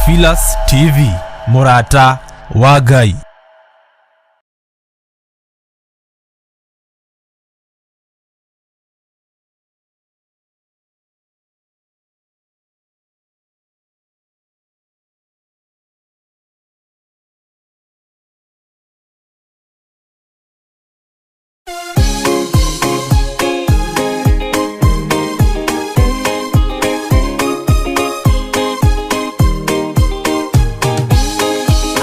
Theophilus TV, mũrata wa Ngai.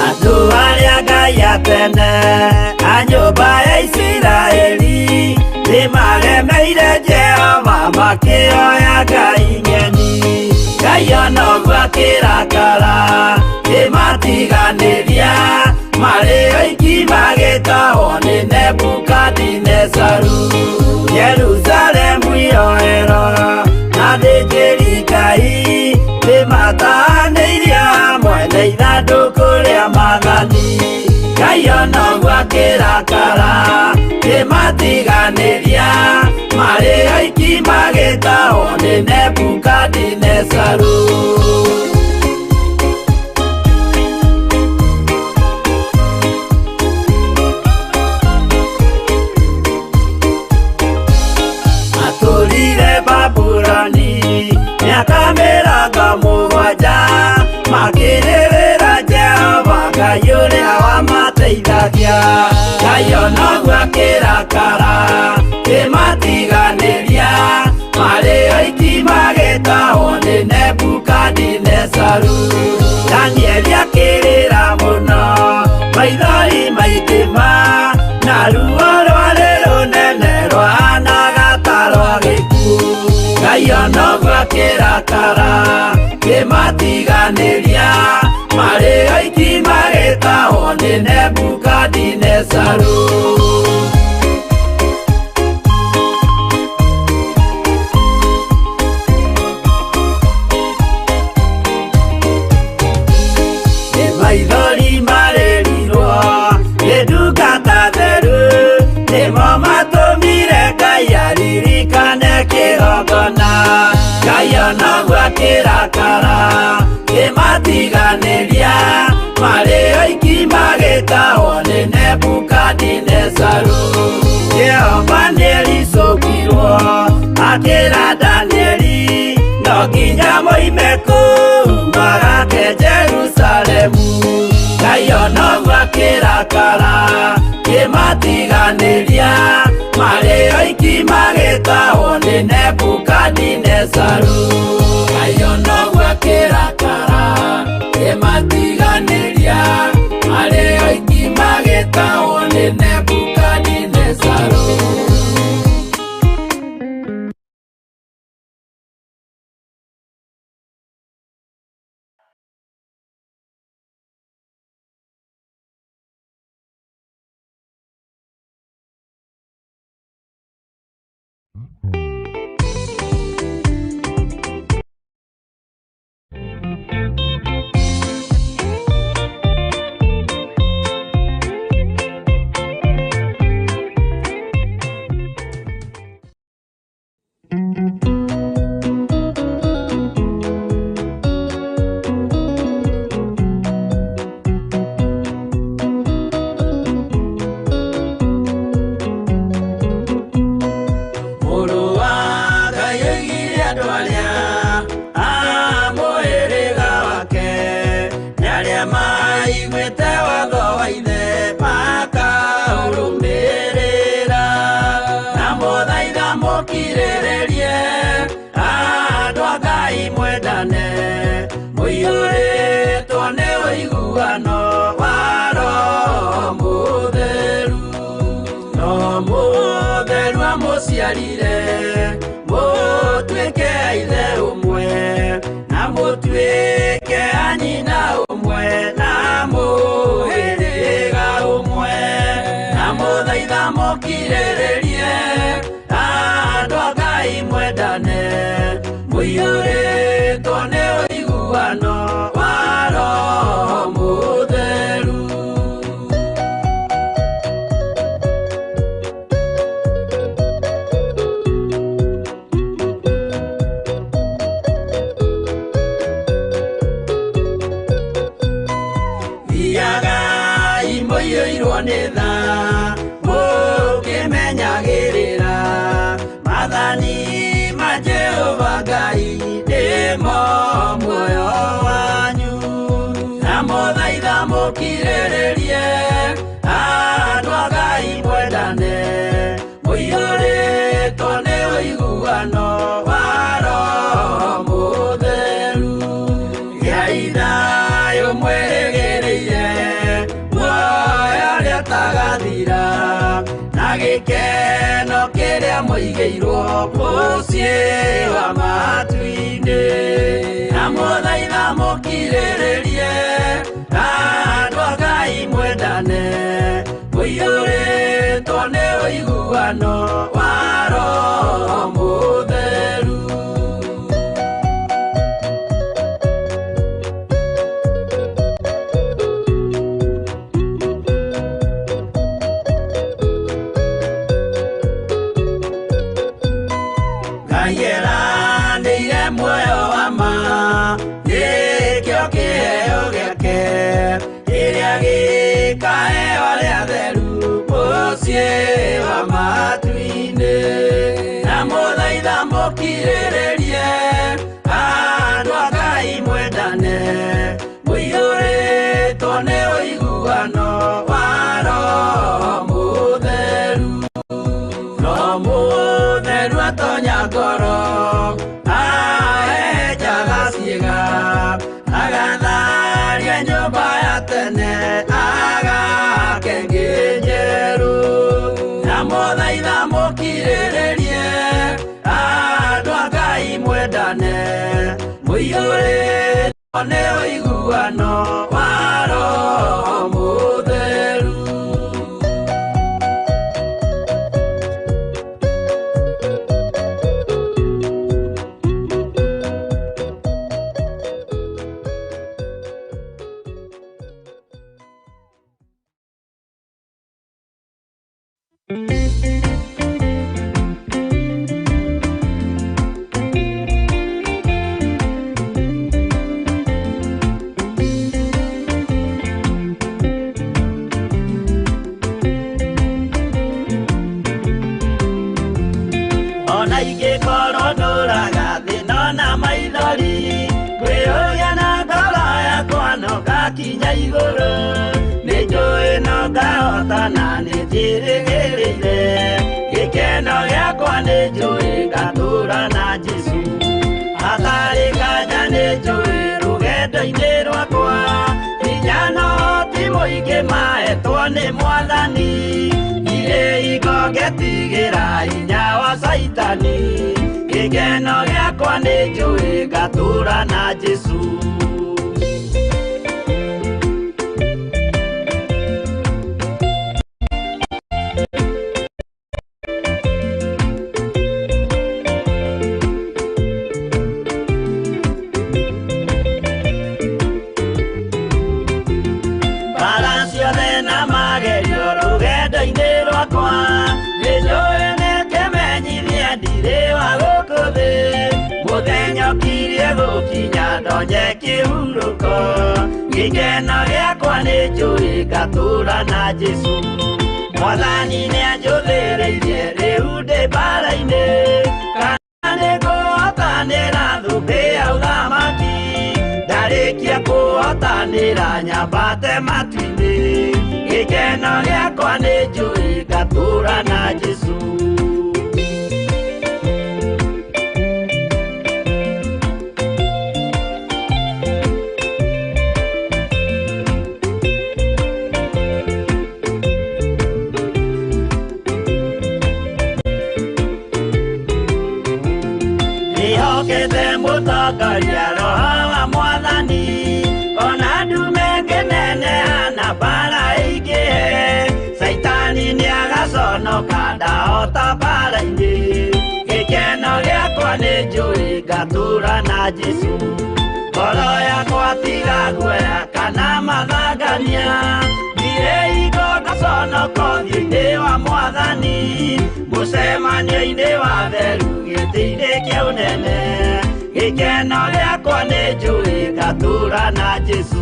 Andũ arĩa Ngai a tene a nyũmba ya Isiraeli nĩmaremeire Jehova makĩoya ngai ng'eni. Ngai ona ũguo akĩrakara kĩmatiganĩria marĩ oiki magĩtahwo nĩ Nebukadinezaru. Jerusalemu yoerwo na athĩnjĩri Ngai nĩmatahanĩirio hamwe na ithandũkũ rĩa maathani. Ngai ona ũguo akĩrakara kĩmatiganĩria marĩ oiki magĩtahwo nĩ Nebukadinezaru. Atũrire Babuloni mĩaka 70 makĩrĩrĩra Jehova Ngai ũrĩa wamateithagia. Ngai ona ũguo akĩrakara kĩmatiganĩria marĩ oiki magĩtahwo nĩ Nebukadinezaru. Danieli akĩrĩra mũno maithori maingĩ ma na ruo rwarĩ rũnene rwahanaga ta rwa gĩkuũ. Ngai ona ũguo akĩrakara kĩmatiganĩria marĩ oiki magĩtahwo nĩ Nebukadinezaru. Nĩ maithori marĩrirwo nĩ ndungata theru nĩmo matũmire Ngai aririkane kĩgongona. Ngai ona ũguo akĩrakara kĩmatiganĩria marĩ oiki magĩtahwo nĩ Nebukadinezaru. Jehova nĩericũkirwo akĩra Danieli no nginya moime kũu magake Jerusalemu. Ngai ona ũguo akĩrakara kĩmatiganĩria marĩ oiki magĩtahwo nĩ Nebukadinezaru. Ngai ona ũguo akĩrakara kĩmatiganĩria marĩ oiki magĩtahwo nĩ Nebukadinezaru. Mũrũ wa Ngai oigire andũ arĩa a mũhĩrĩga wake nĩ arĩa maiguĩte watho wa ithe makaũrũmĩrĩra. Na mũthaitha mũkirĩrĩrie andũ a Ngai mwendane mũiyũrĩtwo nĩ ũiguano wa Roho Mũtheru. No mũtheru amũciarire mũtuĩke a ithe ũmwe na mũtuĩke a nyina ũmwe na mũhĩrĩga ũmwe. Na mũthaitha mũkirĩrĩrie andũ a Ngai mwendane mũiyũrĩtwo nĩ ũiguano wa Roho Mũtheru. nĩmo muoyo wanyu na mũthaitha mũkirĩrĩrie andũ a Ngai mwendane mũiyũrĩtwo nĩ ũiguano wa Roho Mũtheru gĩai thayũ mwĩrĩgĩrĩire muoyo ũrĩa ũtagathira na gĩkeno kĩrĩa mũigĩirwo mũciĩ wa matu-inĩ na mũthaitha mũkirĩrĩrie andũ a Ngai mwendane mũiyũrĩtwo nĩ ũiguano wa Roho Mũtheru. Ngai eranĩire muoyo wa ma nĩkĩo kĩheo gĩake kĩrĩa gĩkaheo arĩa atheru mũciĩ wa matu-inĩ na mũthaitha mũkirĩrĩrie andũ a Ngai mwendane mũiyũrĩtwo nĩ ũiguano wa Roho Mũtheru. Roho Mũtheru atonya ngoro ahehenjaga ciĩga agatharia nyũmba ya tene agake ĩngĩ njerũ na mũthaitha mũkirĩrĩrie andũ a Ngai mwendane mũiyũrĩtwo nĩ ũiguano wa Roho Mũtheru. Ona ingĩkorwo ndũraga thĩna na maithori ngwĩyũria na ngoro yakwa no ngakinya igũrũ nĩnjũĩ no ngahotana nĩnjĩrĩgĩrĩire gĩkeno gĩakwa nĩnjũĩ ngatũũra na Jesũ hatarĩ nganja nĩnjũĩ rũgendo-inĩ rwakwa hinya no ti mũingĩ mahetwo nĩ Mwathani ndirĩ hingo ngetigĩra hinya wa Caitani gĩkeno gĩakwa nĩnjũĩ ngatũũra na Jesũ. Mbara ciothe na magerio rũgendo-inĩ rwakwa nĩnjũĩ nĩkĩmenyithia ndirĩ wa gũkũ thĩ mũthenya ũkirie gũkinya ndonye kĩhurũko gĩkeno gĩakwa nĩnjũĩ ngatũũra na Jesũ Mwathani nĩanjũthĩrĩirie rĩu ndĩ mbara-inĩ kana nĩngũhotanĩra thũmbĩ ya ũthamaki ndarĩkia kũhotanĩra nyambate matu-inĩ gĩkeno gĩakwa nĩnjũĩ ngatũũra na Jesũ. Ndĩhokete mũtongoria Roho wa Mwathani ona ndume ngĩneneha na mbara ĩingĩhe Caitani nĩagaconoka ndahota mbara-inĩ gĩkeno gĩakwa nĩnjũĩ ngatũũra na Jesũ ngoro yakwa tiga guoya kana mathangania ndirĩ hingo ngaconoka ũthiũ-inĩ wa Mwathani mũcemanio-inĩ wa theru gĩtĩ-inĩ kĩa ũnene gĩkeno gĩakwa nĩnjũĩ ngatũũra na Jesũ.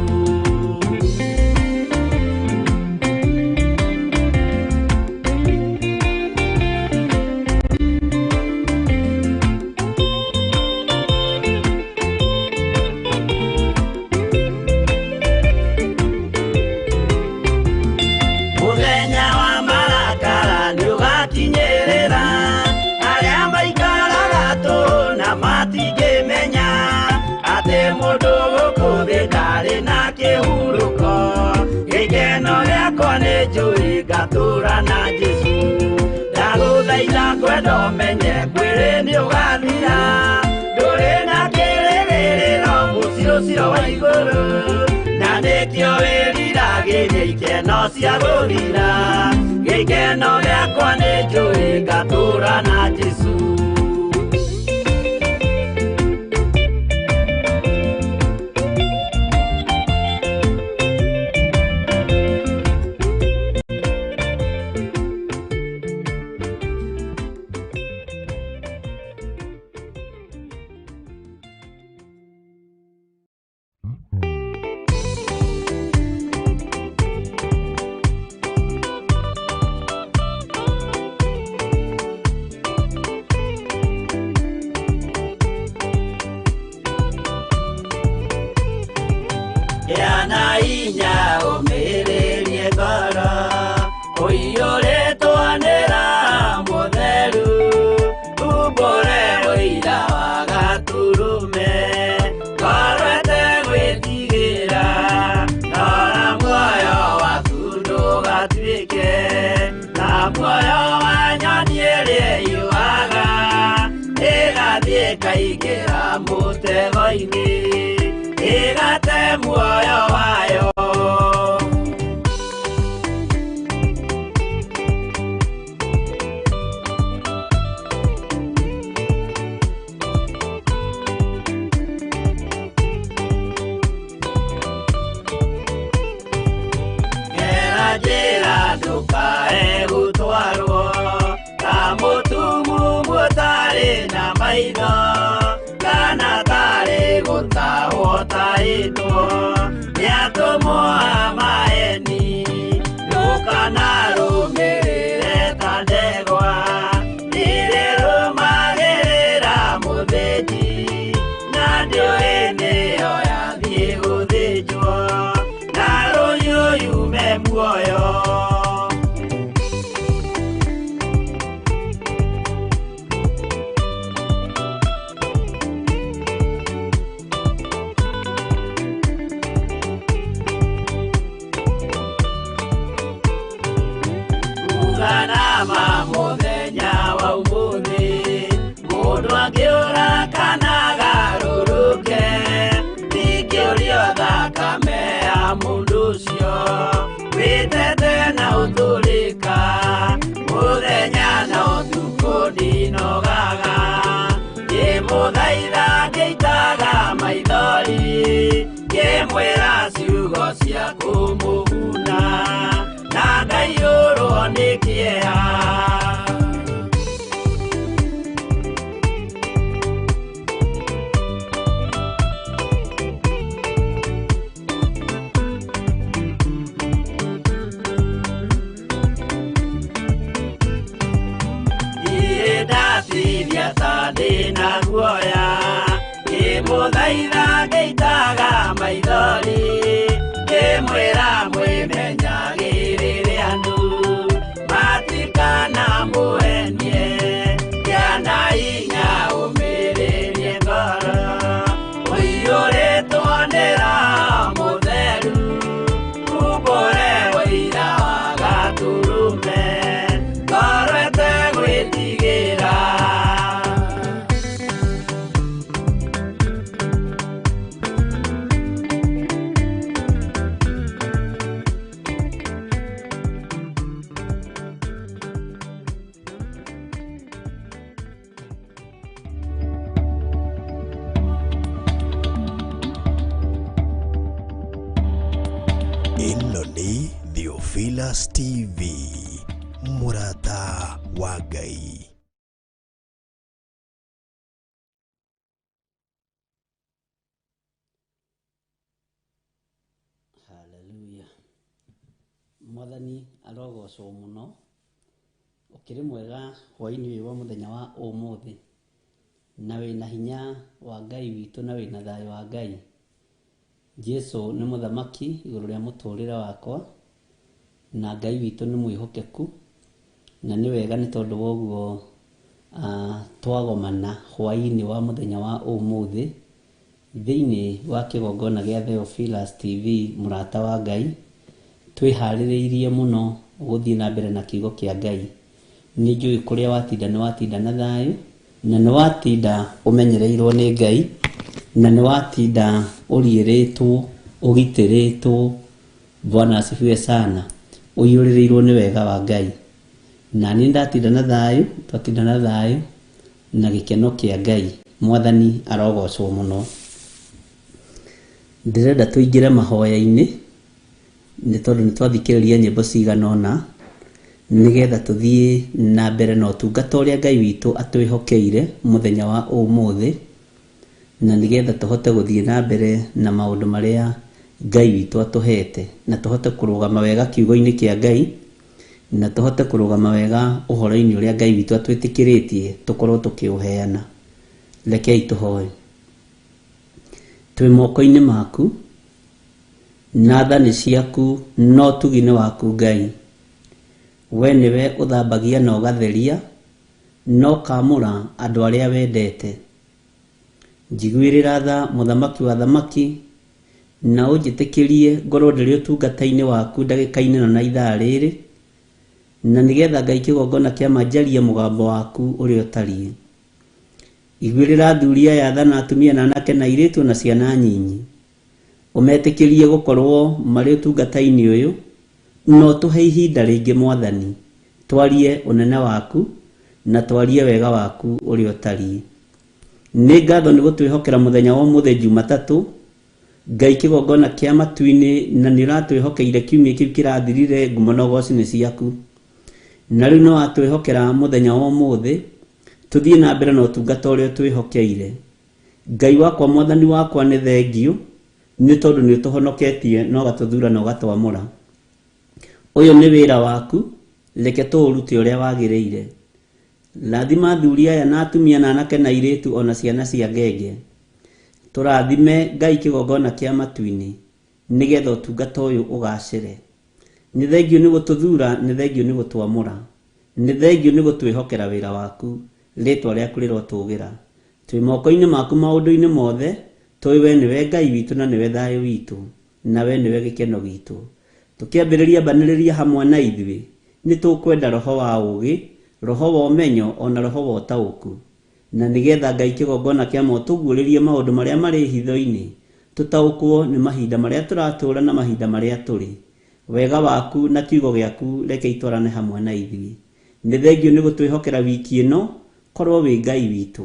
Mwĩrĩ nĩ ũgathira ndũrĩ na kĩrĩgĩrĩro mũciĩ ũcio wa igũrũ na nĩkĩo wĩriragĩria ikeno cia gũthira gĩkeno gĩakwa nĩ njũĩ ngatũũra na Jesũ. Ĩno nĩ Theophilus TV, mũrata wa Ngai. Haleluya. Mwathani arogocwo mũno. Ũkĩrĩ mwega hwaĩ-inĩ ũyũ wa mũthenya wa ũmũthĩ, na wĩna hinya wa Ngai witũ na wĩna thayũ wa Ngai. Jesu nĩ mũthamaki igũrũ rĩa mũtũrĩre wakwa, na Ngai witũ nĩ mwĩhokeku, na nĩ wega nĩ tondũ wa ũguo twagomana hwaĩ-inĩ wa mũthenya wa ũmũthĩ thĩinĩ wa kĩgongona gĩa Theophilus TV, mũrata wa Ngai. Twĩharĩrĩirie mũno gũthiĩ na mbere na kiugo kĩa Ngai. Nĩ njũĩ kũrĩa watinda nĩ watinda na thayũ, Na nĩ watinda ũmenyereirwo nĩ Ngai, na nĩ watinda ũriĩrĩtwo, ũgitĩrĩtwo. Bwana asifiwe sana. Ũiyũrĩrĩirwo nĩ wega wa Ngai. Na niĩ ndatinda na thayũ, twatinda na thayũ na gĩkeno kĩa Ngai. Mwathani arogocwo mũno. Ndĩrenda tũingĩre mahoya-inĩ, nĩ tondũ nĩ twathikĩrĩria nyĩmbo cigana ũna, nĩgetha tũthiĩ na mbere na ũtungata ũrĩa Ngai witũ atwĩhokeire mũthenya wa ũmũthĩ, na nĩgetha tũhote gũthiĩ na mbere na maũndũ marĩa Ngai witũ atũhete, na tũhote kũrũgama wega kiugo-inĩ kĩa Ngai, na tũhote kũrũgama wega ũhoro-inĩ ũrĩa Ngai witũ atwĩtĩkĩrĩtie tũkorwo tũkĩũheana. Rekei tũhoe. Twĩ moko-inĩ maku, na tha nĩ ciaku, no ũtugi nĩ waku Ngai. We nĩwe ũthambagia na ũgatheria, na ũkamũra andũ arĩa wendete. Njiguĩrĩra tha mũthamaki wa thamaki, na ũnjĩtĩkĩrie ngorwo ndĩrĩ ũtungata-inĩ waku ndagĩka-inĩ ĩno na ithaa rĩrĩ, na nĩgetha Ngai kĩgongona kĩa ma njarie mũgambo waku ũrĩa ũtariĩ. Iguĩrĩra athuri aya tha na atumia na anake na airĩtu na ciana nyinyi, ũmetĩkĩrie gũkorwo marĩ ũtungata-inĩ ũyũ, na ũtũhe ihinda rĩngĩ Mwathani, twarie ũnene waku na twarie wega waku ũrĩa ũtariĩ. Nĩ ngatho nĩ gũtwĩhokera mũthenya wa ũmũthĩ Jumatatũ, Ngai kĩgongona kĩa matu-inĩ, na nĩ ũratwĩhokeire kiumia kĩu kĩrathirire, ngumo na ũgoci nĩ ciaku. Na rĩu nĩ watwĩhokera mũthenya wa ũmũthĩ, tũthiĩ na mbere na ũtungata ũrĩa ũtwĩhokeire. Ngai wakwa, Mwathani wakwa, nĩ thengiũ, nĩ tondũ nĩ ũtũhonoketie na ũgatũthura na ũgatwamũra. Ũyũ nĩ wĩra waku, reke tũũrute ũrĩa wagĩrĩire. Rathima athuri aya na atumia na anake na airĩtu ona ciana cia ngenge. Tũrathime Ngai kĩgongona kĩa matu-inĩ, nĩgetha ũtungata ũyũ ũgacĩre. Nĩ thengiũ nĩ gũtũthura, nĩ thengiũ nĩ gũtwamũra, nĩ thengiũ nĩ gũtwĩhokera wĩra waku, rĩtwa rĩaku rĩrotũgĩra. Twĩ moko-inĩ maku maũndũ-inĩ mothe, tũĩ we nĩwe Ngai witũ na nĩwe thayũ witũ, na we nĩwe gĩkeno gitũ. Tũkĩambĩrĩria mbanĩrĩria hamwe na ithuĩ, nĩ tũkwenda roho wa ũũgĩ, roho wa ũmenyo ona roho wa ũtaũku, na nĩgetha Ngai kĩgongona kĩa ma ũtũguũrĩrie maũndũ marĩa marĩ hitho-inĩ, tũtaũkwo nĩ mahinda marĩa tũratũũra na mahinda marĩa tũrĩ. Wega waku na kiugo gĩaku reke itwarane hamwe na ithuĩ. Nĩ thengiũ nĩ gũtwĩhokera wiki ĩno, korwo wĩ Ngai witũ.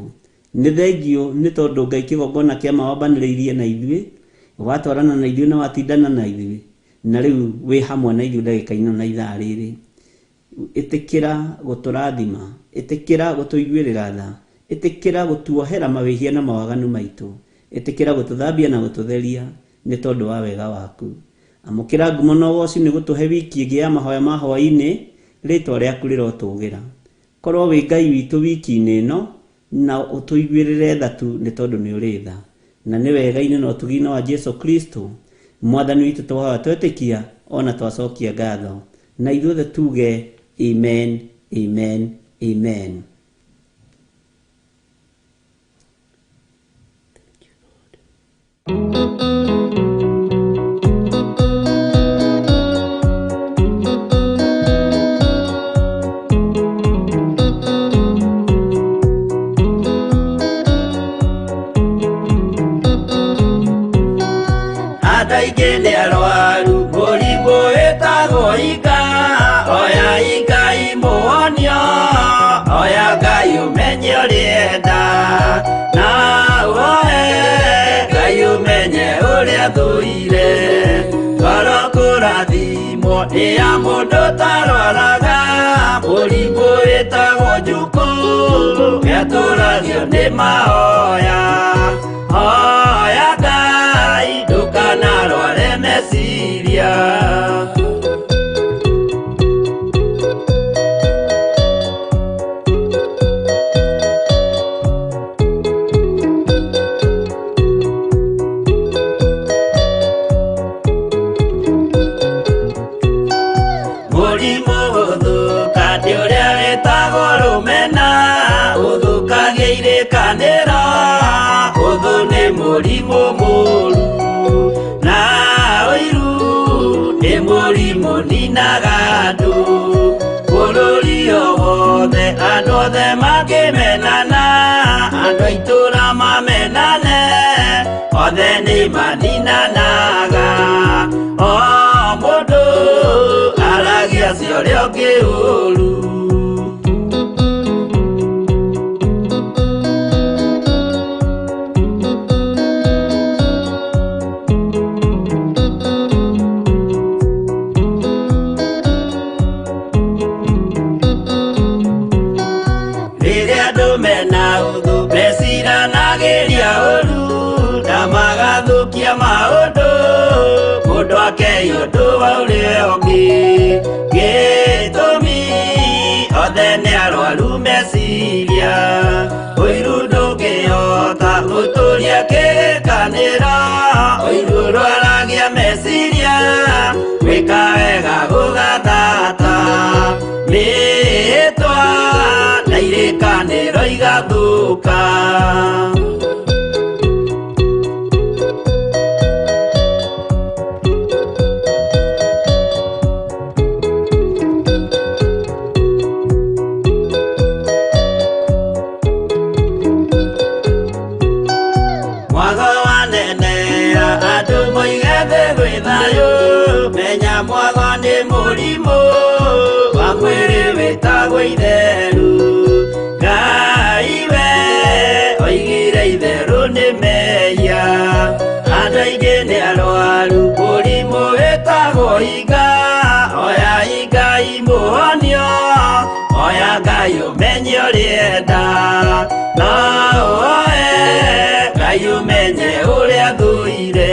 Nĩ thengiũ nĩ tondũ Ngai kĩgongona kĩa ma wambanĩrĩirie na ithuĩ, watwarana na ithuĩ na watindana na ithuĩ, na rĩu wĩ hamwe na ithuĩ ndagĩka ĩno na ithaa rĩrĩ. Ĩtĩkĩra gũtũrathima, ĩtĩkĩra gũtũiguĩrĩra tha, ĩtĩkĩra gũtuohera mawĩhia na mawaganu maitũ, ĩtĩkĩra gũtũthambia na gũtũtheria nĩ tondũ wa wega waku. Amũkĩra ngumo na ũgoci nĩ gũtũhe wiki ĩngĩ ya mahoya ma hwaĩ-inĩ, rĩtwa rĩaku rĩrotũgĩra. Korwo wĩ Ngai witũ wiki-inĩ ĩno, na ũtũiguĩrĩre tha tu nĩ tondũ nĩ ũrĩ tha. Na nĩ wega-inĩ na ũtugi-inĩ wa Jesu Kristo, Mwathani witũ twahoya twetĩkia ona twacokia ngatho. Na ithuothe tuge amen, amen, amen. Thank you, Lord. Andũ aingĩ nĩ arwaru, mũrimũ wĩtagwo inga, oya Ngai mũhonio, oya Ngai ũmenye ũrĩenda, na ũhoe Ngai ũmenye ũrĩa thũire. Ngoro kũrathimwo nĩ ya mũndũ ũtarwaraga, mũrimũ wĩtagwo njukũ, nĩatũragio nĩ mahoya. Hoya Ngai ndũkanarware meciria. Mũrimũ gũthũka nĩ ũrĩa wĩtagwo rũmena, ũthũkagia irĩkanĩro, ũthũ nĩ mũrimũ mũũru, na ũiru nĩ mũrimũ ninaga andũ. Bũrũri o wothe andũ othe makĩmenana, Andũ a itũũra mamenane othe nĩ maninanaga. O mũndũ aragia cia ũrĩa ũngĩ ũru. Rĩrĩa andũ mena ũthũ meciranagĩria ũru na magathũkia maũndũ mũndũ akei ũndũ wa ũrĩa ũngĩ. Gĩtũmi othe nĩ arwaru meciria ũiru ndũngĩhota gũtũria kĩrĩkanĩro ũiru ũrwaragia meciria gwĩka wega gũgathata mĩĩtwa na irĩkanĩro igathũka. Mwago wanenea andũ moige thĩ gwĩ thayũ menya mwago nĩ mũrimũ wa mwĩrĩ wĩtagwo itheru. Ngai we oigire itherũ nĩ mehia andũ aingĩ nĩ arwaru mũrimũ wĩtagwo hinga oya Ngai mũhonio oya Ngai ũmenye ũrĩa enda no ũoe Ngai ũmenye ũrĩa thũire.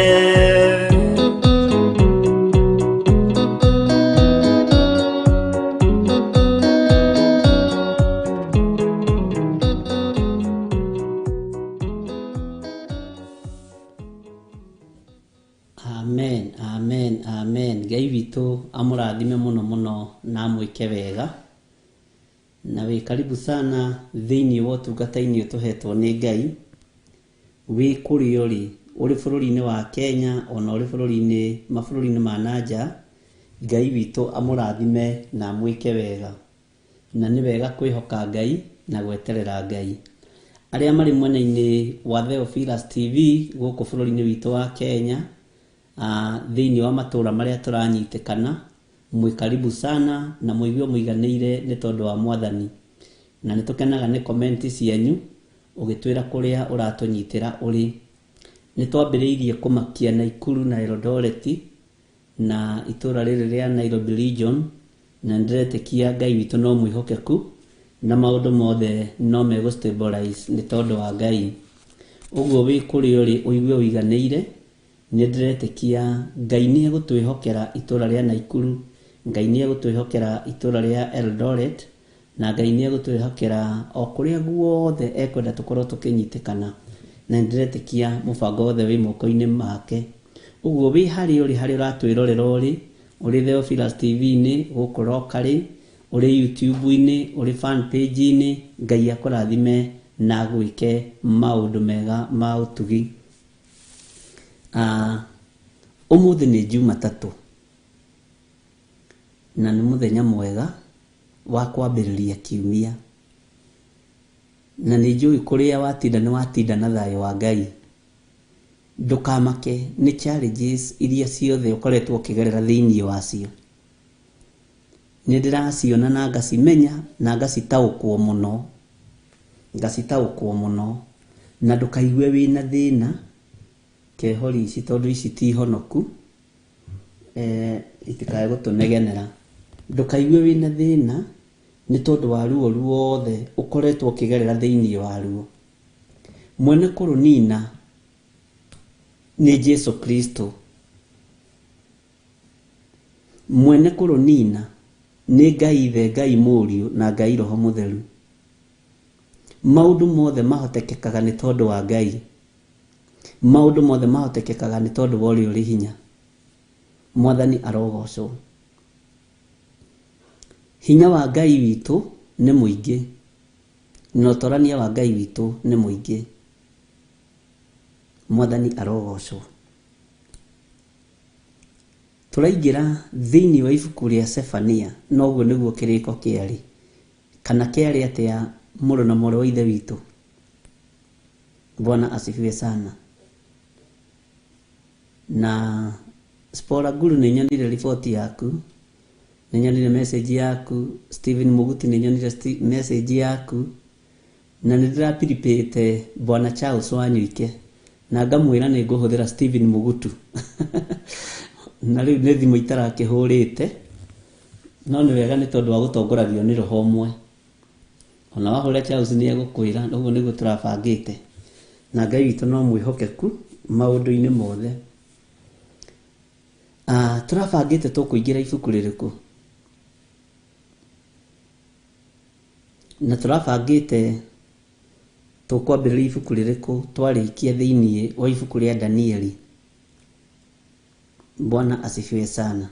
Amen, amen, amen. Ngai witũ amũrathime mũno mũno na amwĩke wega. Na wĩ karibu sana thĩinĩ wa ũtungata-inĩ ũtũhetwo nĩ Ngai. Wĩ kũrĩa ũrĩ, ũrĩ bũrũri-inĩ wa Kenya ona ũrĩ bũrũri-inĩ mabũrũri-inĩ ma nanja, Ngai witũ amũrathime na amwĩke wega. Na nĩ wega kwĩhoka Ngai na gweterera Ngai. Arĩa marĩ mwena-inĩ wa Theophilus TV gũkũ bũrũri-inĩ witũ wa Kenya, thĩinĩ wa matũra marĩa tũranyitĩkana, mwĩ karibu sana na mũigue mũiganĩire nĩ tondũ wa Mwathani. Na nĩ tũkenaga nĩ comment cianyu ũgĩtwĩra kũrĩa ũratũnyitĩra ũrĩ. Nĩ twambĩrĩirie kũmakia Naikuru na Eldoret na itũra rĩrĩ rĩa Nairobi region, na nĩndĩretĩkia Ngai witũ no mwĩhokeku na maũndũ mothe no megũ stabilize nĩ tondũ wa Ngai. Ũguo wĩ kũrĩa ũrĩ ũigue ũiganĩire, nĩ ndĩretĩkia Ngai nĩ egũtwĩhokera itũra rĩa Naikuru, Ngai nĩ egũtwĩhokera itũra rĩa Eldoret, na Ngai nĩ egũtwĩhokera o kũrĩa guothe ekwenda tũkorwo tũkĩnyitĩkana. Na nĩ ndĩretĩkia mũbango wothe wĩ moko-inĩ make. Ũguo wĩ harĩa ũrĩ harĩa ũratwĩrorera ũrĩ, ũrĩ Theophilus TV-inĩ gũkũ Rockery, ũrĩ YouTube-inĩ, ũrĩ fan page-inĩ, Ngai akũrathime na agwĩke maũndũ mega ma ũtugi. Ũmũthĩ nĩ Jumatatũ na nĩ mũthenya mwega wa kwambĩrĩria kiumia. Na nĩ njũĩ kũrĩa watinda nĩ watinda na thayũ wa Ngai. Ndũkamake nĩ challenges iria ciothe ũkoretwo ũkĩgerera thĩinĩ wacio. Nĩ ndĩraciona na ngacimenya na ngacitaũkwo mũno. Ngacitaũkwo mũno. Na ndũkaigue wĩna thĩna kehori ici tondũ ici ti honoku, itikae gũtũnegenera. Ndũkaigue wĩna thĩna nĩ tondũ wa ruo ruothe ũkoretwo ũkĩgerera thĩinĩ waruo. Mwene kũrũnina nĩ Jesu Kristo. Mwene kũrũnina nĩ Ngai Ithe, Ngai Mũriũ na Ngai Roho Mũtheru. Maũndũ mothe mahotekekaga nĩ tondũ wa Ngai. Maũndũ mothe mahotekekaga nĩ tondũ wa ũrĩa ũrĩ hinya. Mwathani arogocwo. Hinya wa Ngai witũ nĩ mũingĩ na ũtorania wa Ngai witũ nĩ mũingĩ. Mwathani arogocwo. Tũraingĩra thĩinĩ wa ibuku rĩa Sefania, na ũguo nĩguo kĩrĩko kĩarĩ. Kana kĩarĩ atĩa mũrũ na mwarĩ wa Ithe witũ? Bwana asifiwe sana. Na Spora Guru nĩ nyonire riboti yaku, nĩ nyonire message yaku, Stephen Muguti nĩ nyonire message yaku, na nĩ ndĩrapiripĩte Bwana Charles Wanyuike na ngamwĩra nĩ ngũhũthĩra Stephen Mugutu na rĩu nĩ thimũ itarakĩhũrĩte, no nĩ wega nĩ tondũ wa gũtongoragio nĩ roho ũmwe. Ona wahũrĩra Charles nĩ egũkwĩra, ũguo nĩguo tũrabangĩte. Na Ngai witũ no mwĩhokeku maũndũ-inĩ mothe. Tũrabangĩte tũkũingĩra ibuku rĩrĩkũ? Na tũrabangĩte tũkwambĩrĩria ibuku rĩrĩkũ twarĩkia thĩiniĩ wa ibuku rĩa Danieli? Bwana asifiwe sana.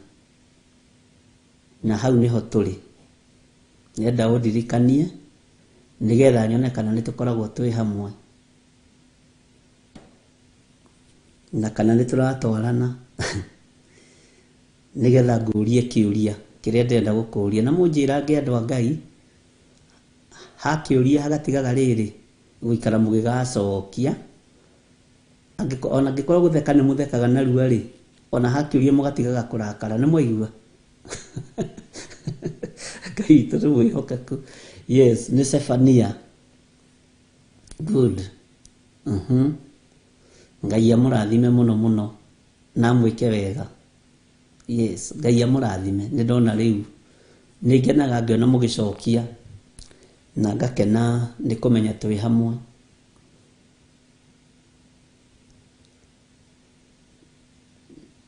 Na hau nĩho tũrĩ. Nĩenda ũndirikanie nĩgetha nyone kana nĩ tũkoragwo twĩ hamwe na kana nĩ tũratwarana nĩgetha ngũrie kĩũria kĩrĩa ndĩrenda gũkũria. Na mũnjĩrange andũ a Ngai, hakĩũria hagatigaga rĩrĩ gũikara mũgĩgacokia. Ona angĩkorwo gũtheka nĩ mũthekaga narua rĩ, ona hakĩũria mũgatigaga kũrakara. Nĩ mwaigua? Ngai witũ nĩ mwĩhokeku. Yes, nĩ Sefania. Good. Ngai amũrathime mũno mũno na amwĩke wega. Yes, Ngai amũrathime. Nĩ ndona rĩu nĩ ngenaga ngĩona mũgĩcokia na ngakena nĩ kũmenya twĩ hamwe.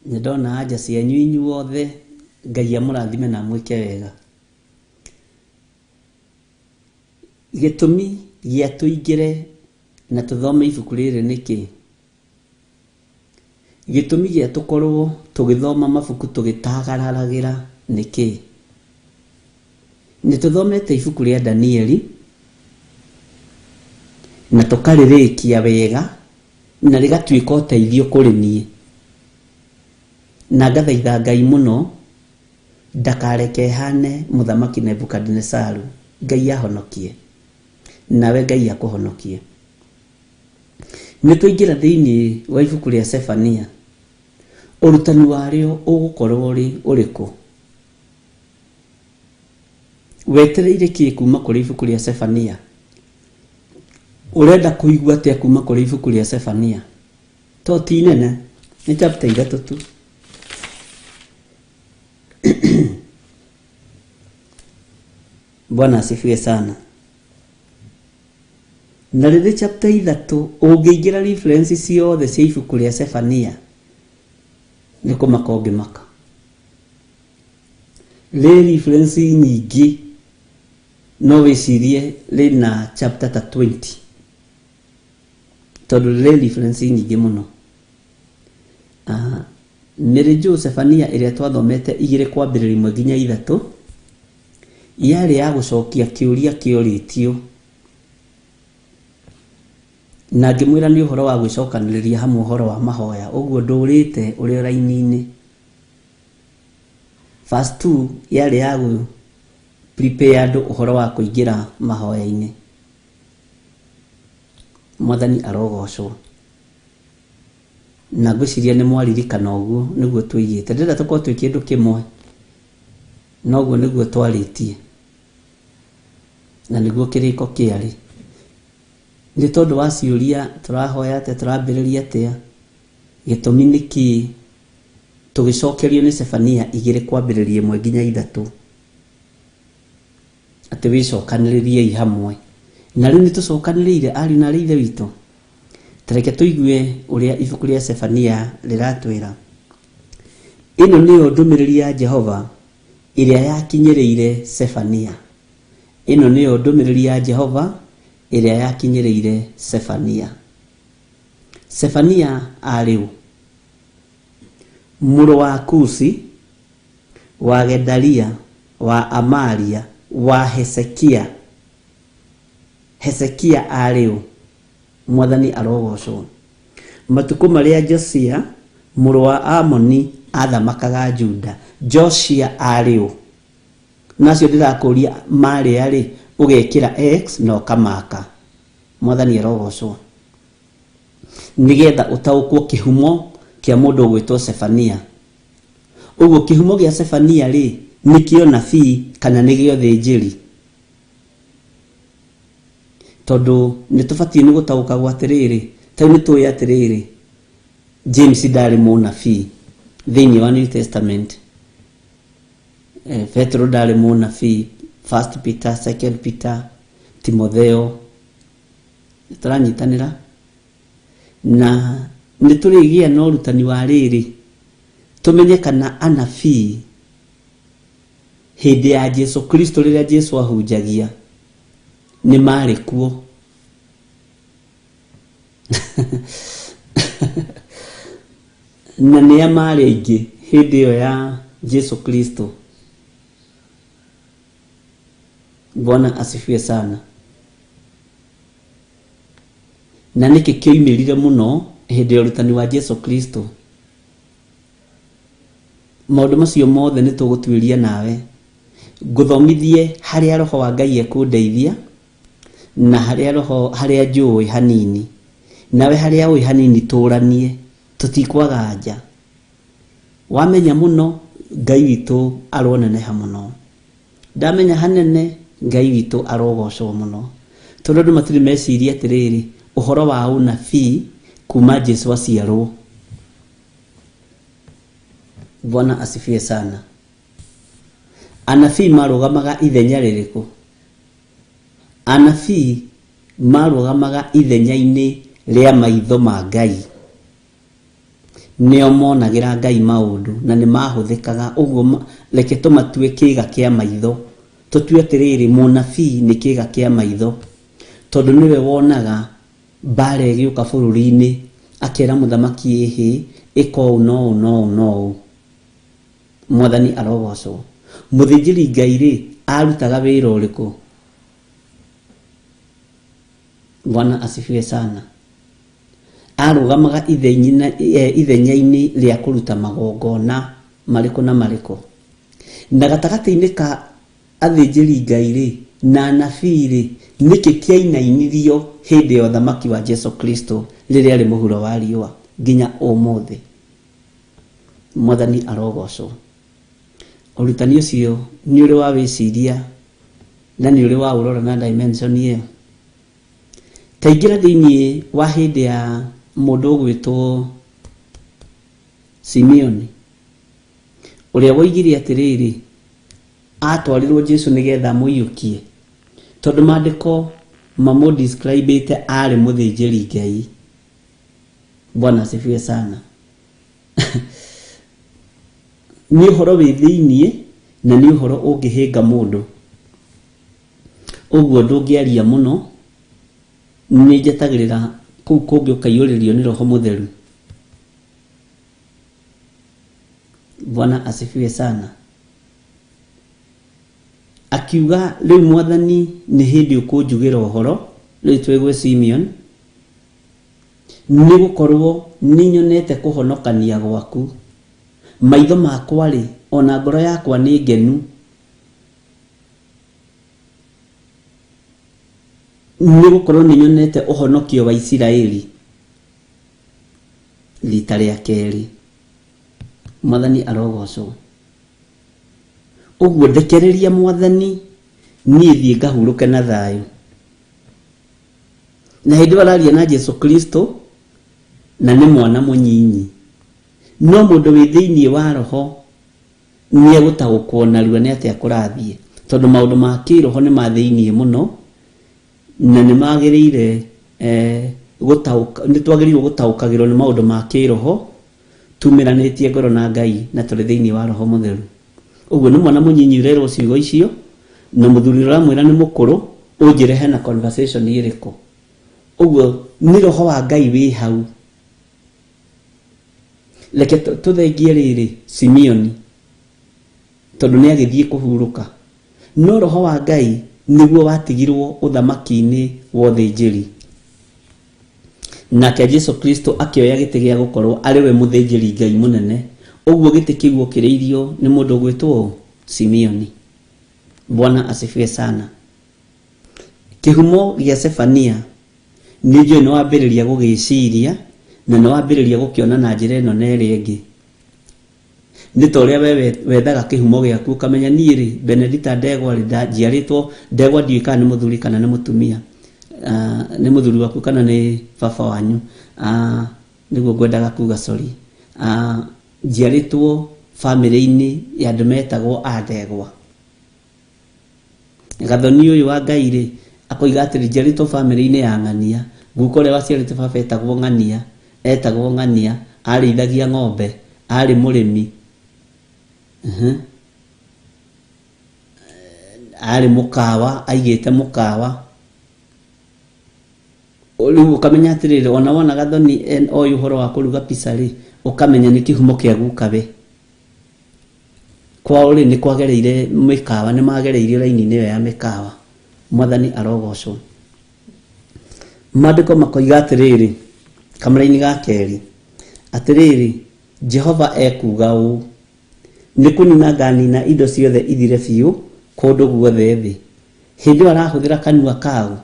Nĩ ndona anja cianyu inyuothe. Ngai amũrathime na amwĩke wega. Gĩtũmi gĩa tũingĩre na tũthome ibuku rĩrĩ nĩkĩ? Gĩtũmi gĩa tũkorwo tũgĩthoma mabuku tũgĩtagararagĩra nĩkĩ? Nĩ tũthomete ibuku rĩa Danieli na tũkarĩrĩkia wega na rĩgatuĩka ũteithio kũrĩ niĩ. Na ngathaitha Ngai mũno ndakareke hane mũthamaki Nebukadinesaru. Ngai ahonokie nawe Ngai akũhonokie. Nĩ twaingĩra thĩiniĩ wa ibuku rĩa Sefania. Ũrutani warĩo ũgũkorwo ũrĩ ũrĩkũ? Wetereire kĩ kuma kũrĩ ibuku rĩa Sefania? Ũrenda kũigua atĩa kuma kũrĩ ibuku rĩa Sefania? To ti nene, nĩ chapter ithatũ tu. Bwana asifiwe sana. Na rĩrĩ chapter ithatũ ũngĩingĩra reference ciothe cia ibuku rĩa Sefania nĩ kũmaka ũngĩmaka. Rĩ reference nyingĩ no wĩcirie rĩna chapter ta 20 tondũ rĩ reference nyingĩ mũno. Mary Jo Sefania ĩrĩa twathomete igĩrĩ kwambĩrĩria ĩmwe nginya ithatũ yarĩ ya gũcokia kĩũria kĩorĩtio na ngĩmwĩra nĩ ũhoro wa gwĩcokanĩrĩria hamwe ũhoro wa mahoya ũguo ndũrĩte ũrĩ raini-inĩ. Verse 2 yarĩ ya gũ prepare andũ ũhoro wa kũingĩra mahoya-inĩ. Mwathani arogocwo. Na ngwĩciria nĩ mwaririkana ũguo nĩguo tũigĩte. Ndĩrenda tũkorwo twĩ kĩndũ kĩmwe na ũguo nĩguo twarĩtie na nĩguo kĩrĩko kĩarĩ. Nĩ tondũ wa ciũria tũrahoya atĩa, tũrambĩrĩria atĩa, gĩtũmi nĩ kĩĩ, tũgĩcokerio nĩ Sefania igĩrĩ kwambĩrĩria ĩmwe nginya ithatũ atĩ wĩcokanĩrĩriei hamwe. Na rĩu nĩ tũcokanĩrĩire ariũ na aarĩ a Ithe witũ. Tareke tũigue ũrĩa ibuku rĩa Sefania rĩratwĩra. Ĩno nĩyo ndũmĩrĩri ya Jehova ĩrĩa yakinyĩrĩire Sefania. Ĩno nĩyo ndũmĩrĩri ya Jehova ĩrĩa yakinyĩrĩire Sefania. Sefania arĩ ũ? Mũrũ wa Kusi, wa Gedalia, wa Amaria, wa Hezekia. Hezekia arĩ ũ? Mwathani arogocwo. Matukũ marĩa Josia mũrũ wa Amoni athamakaga Juda, Josia arĩ ũ? Nacio ndĩrakũria marĩa rĩ, ũgekĩra X na ũkamaka. Mwathani arogocwo. Nĩgetha ũtaũkwo kĩhumo kĩa mũndũ ũgwĩtwo Sefania. Ũguo kĩhumo gĩa Sefania rĩ, nĩ kĩa ũnabii kana nĩ gĩa ũthĩnjĩri? Tondũ nĩ tũbatiĩ nĩ gũtaũkagwo atĩrĩrĩ, ta rĩu nĩ tũĩ atĩrĩrĩ, James ndarĩ mũnabii thĩinĩ wa New Testament. Petero ndarĩ mũnabii, First Peter, Second Peter, Timotheo. Nĩ tũranyitanĩra? Na nĩ tũrĩgĩa na ũrutani wa rĩrĩ, tũmenye kana anabii hĩndĩ ya Jesu Kristo rĩrĩa Jesu ahunjagia nĩ marĩ kuo. Na nĩa marĩ aingĩ hĩndĩ ĩyo ya Jesu Kristo. Bwana asifiwe sana. Na nĩkĩ kĩoimĩrire mũno hĩndĩ ya ũrutani wa Jesu Kristo? Maũndũ macio mothe nĩ tũgũtuĩria nawe. Ngũthomithie harĩa Roho wa Ngai ekũndeithia na harĩa roho harĩa njũĩ hanini. Nawe harĩa ũĩ hanini tũranie, tũtikwaga anja. Wamenya mũno, Ngai witũ aroneneha mũno. Ndamenya hanene, Ngai witũ arogocwo mũno. Tondũ andũ matirĩ meciria atĩrĩrĩ, ũhoro wa ũnabii kuma Jesu aciarwo. Bwana asifiwe sana. Anabii marũgamaga ithenya rĩrĩkũ? Anabii marũgamaga ithenya-inĩ rĩa maitho ma Ngai. Nĩo monagĩra Ngai maũndũ na nĩ mahũthĩkaga, ũguo reke tũmatue kĩĩga kĩa maitho. Tũtue atĩrĩrĩ, mũnabii nĩ kĩĩga kĩa maitho, tondũ nĩwe wonaga mbaara ĩgĩũka bũrũri-inĩ, akera mũthamaki ĩhĩ, ĩka ũũ na ũũ na ũũ na ũũ. Mwathani arogocwo. Mũthĩnjĩri Ngai-rĩ, arutaga wĩra ũrĩkũ? Bwana asifiwe sana. Arũgamaga ithenya-inĩ rĩa kũruta magongona marĩkũ na marĩkũ. Na gatagatĩ-inĩ ka athĩnjĩri Ngai-rĩ, na anabii-rĩ, nĩkĩ kĩainainirio hĩndĩ ya ũthamaki wa Jesu Kristo rĩrĩa arĩ mũhuro wa riũa nginya ũmũthĩ? Mwathani arogocwo. Ũrutani ũcio nĩ ũrĩ wa wĩciria na nĩ ũrĩ wa ũrora na dimension ĩyo? Ta ingĩra thĩinĩ wa hĩndĩ ya mũndũ ũgwĩtwo Simeoni, ũrĩa woigire atĩrĩrĩ, atwarirwo Jesu nĩgetha amũiyũkie, tondũ maandĩko mamũ-describe-ĩte arĩ mũthĩnjĩri Ngai. Bwana asifiwe sana. Nĩ ũhoro wĩ thĩiniĩ na nĩ ũhoro ũngĩhĩnga mũndũ. Ũguo ndũngĩaria mũno, nĩ njetagĩrĩra kũu kũngĩ ũkaiyũrĩrio nĩ Roho Mũtheru. Bwana asifiwe sana. Akiuga rĩu Mwathani nĩ hĩndĩ ũkũnjugĩra ũhoro, rĩu twĩ gwĩ Simeon, nĩ gũkorwo nĩnyonete kũhonokania gwaku. Maitho makwa-rĩ, o na ngoro yakwa nĩ ngenu. Nĩ gũkorwo nĩ nyonete ũhonokio wa Isiraeli rita rĩa kerĩ. Mwathani arogocwo. Ũguo ndekereria Mwathani niĩ thiĩ ngahurũke na thayũ. Na hĩndĩ ĩyo araria na Jesu Kristo na nĩ mwana mũnyinyi. No mũndũ wĩ thĩinĩ wa roho nĩ egũtaũkwo narua nĩ atĩa kũrathiĩ, tondũ maũndũ ma kĩroho nĩ ma thĩinĩ mũno na nĩ magĩrĩire nĩ twagĩrĩirwo gũtaũkagĩrwo nĩ maũndũ ma kĩroho tumĩranĩtie ngoro na Ngai na tũrĩ thĩinĩ wa Roho Mũtheru. Ũguo nĩ mwana mũnyinyi ũrerwo ciugo icio na mũthuri ũrĩa ũramwĩra nĩ mũkũrũ, ũnjĩre hena conversation ĩrĩkũ. Ũguo nĩ Roho wa Ngai wĩ hau. Reke tũthengie rĩrĩ Simeoni, tondũ nĩ agĩthiĩ kũhurũka. No Roho wa Ngai nĩguo watigirwo ũthamaki-inĩ wa ũthĩnjĩri. Nake Jesu Kristo akĩoya gĩtĩ gĩa gũkorwo arĩ we mũthĩnjĩri Ngai mũnene. Ũguo gĩtĩ kĩu okĩrĩirio nĩ mũndũ ũgwĩtwo ũ? Simeoni. Bwana asifiwe sana. Kĩhumo gĩa Sefania nĩ njũĩ nĩ wambĩrĩria gũgĩciria. Na nĩ wambĩrĩria gũkĩona na njĩra ĩno na ĩrĩa ĩngĩ. Nĩ ta ũrĩa we wethaga kĩhumo gĩaku ũkamenya niĩ rĩ, Benedita Ndegwa rĩ, njiarĩtwo Ndegwa ndiũĩ kana nĩ mũthuri kana nĩ mũtumia. Nĩ mũthuri waku kana nĩ baba wanyu. Nĩguo ngwendaga kuga sorry. Njiarĩtwo bamĩrĩ-inĩ ya andũ metagwo a Ndegwa. Gathoni ũyũ wa Ngai rĩ, akoiga atĩrĩ, njiarĩtwo bamĩrĩ-inĩ ya Ng'ania, guka ũrĩa waciarĩte baba etagwo Ng'ania, etagwo Ng'ania, arĩithagia ng'ombe, arĩ mũrĩmi, arĩ mũkawa, aigĩte mũkawa. Rĩu ũkamenya atĩrĩrĩ, ona wona Gathoni oĩ ũhoro wa kũruga pizza rĩ, ũkamenya nĩ kĩhumo kĩa gukawe. Kwao rĩ, nĩ kwagereire mĩkawa, nĩ magereirio raini-inĩ ĩyo ya mĩkawa. Mwathani arogocwo. Maandĩko makoiga atĩrĩrĩ, kamũraini ga kerĩ, atĩrĩrĩ, Jehova ekuuga ũũ, nĩ kũnina nganina indo ciothe ithire biũ kũndũ guothe thĩ. Hĩndĩ ĩyo arahũthĩra kanua kaũ?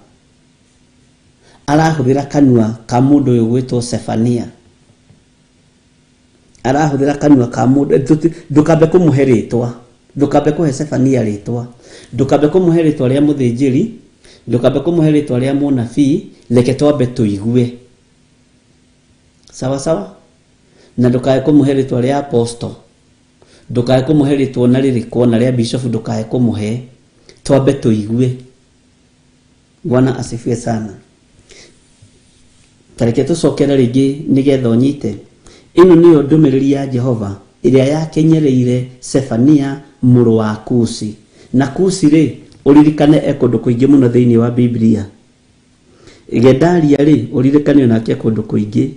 Arahũthĩra kanua ka mũndũ ũyũ ũgwĩtwo Sefania. Arahũthĩra kanua ka mũndũ, ndũkambe kũmũhe rĩtwa, ndũkambe kũhe Sefania rĩtwa, ndũkambe kũmũhe rĩtwa rĩa mũthĩnjĩri, ndũkambe kũmũhe rĩtwa rĩa mũnabii, reke twambe tũigue. Sawa sawa? Na ndũkae kũmũhe rĩtwa rĩa apostle, ndũkae kũmũhe rĩtwa ona rĩrĩkũ, ona rĩa bishop ndũkae kũmũhe, twambe tũigue. Bwana asifiwe sana. Ta reke tũcokere rĩngĩ nĩgetha ũnyite. Ĩno nĩyo ndũmĩrĩri ya Jehova ĩrĩa yakinyereire Sefania mũrũ wa Kushi. Na Kushi rĩ, ũririkane e kũndũ kũingĩ mũno thĩinĩ wa Biblia. Gedalia rĩ, ũririkane onake e kũndũ kũingĩ.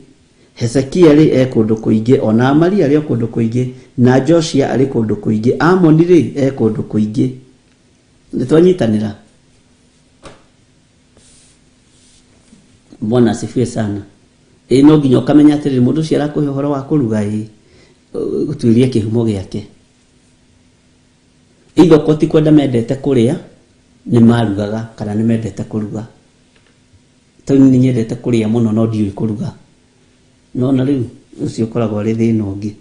Hezekia rĩ, e kũndũ kũingĩ, ona Amaria arĩ o kũndũ kũingĩ, na Joshia arĩ kũndũ kũingĩ, Amoni rĩ, e kũndũ kũingĩ. Nĩ twanyitanĩra? Bwana asifiwe sana. Ĩĩ no nginya ũkamenya atĩrĩrĩ, mũndũ ũcio arakũhe ũhoro wa kũruga ĩ, ũtuĩrie kĩhumo gĩake. Either okorwo ti kwenda mendete kũrĩa, nĩ marugaga kana nĩ mendete kũruga. Tondũ niĩ nĩ nyendete kũrĩa mũno no ndiũĩ kũruga. Nĩwona rĩu, ũcio ũkoragwo arĩ thĩna ũngĩ.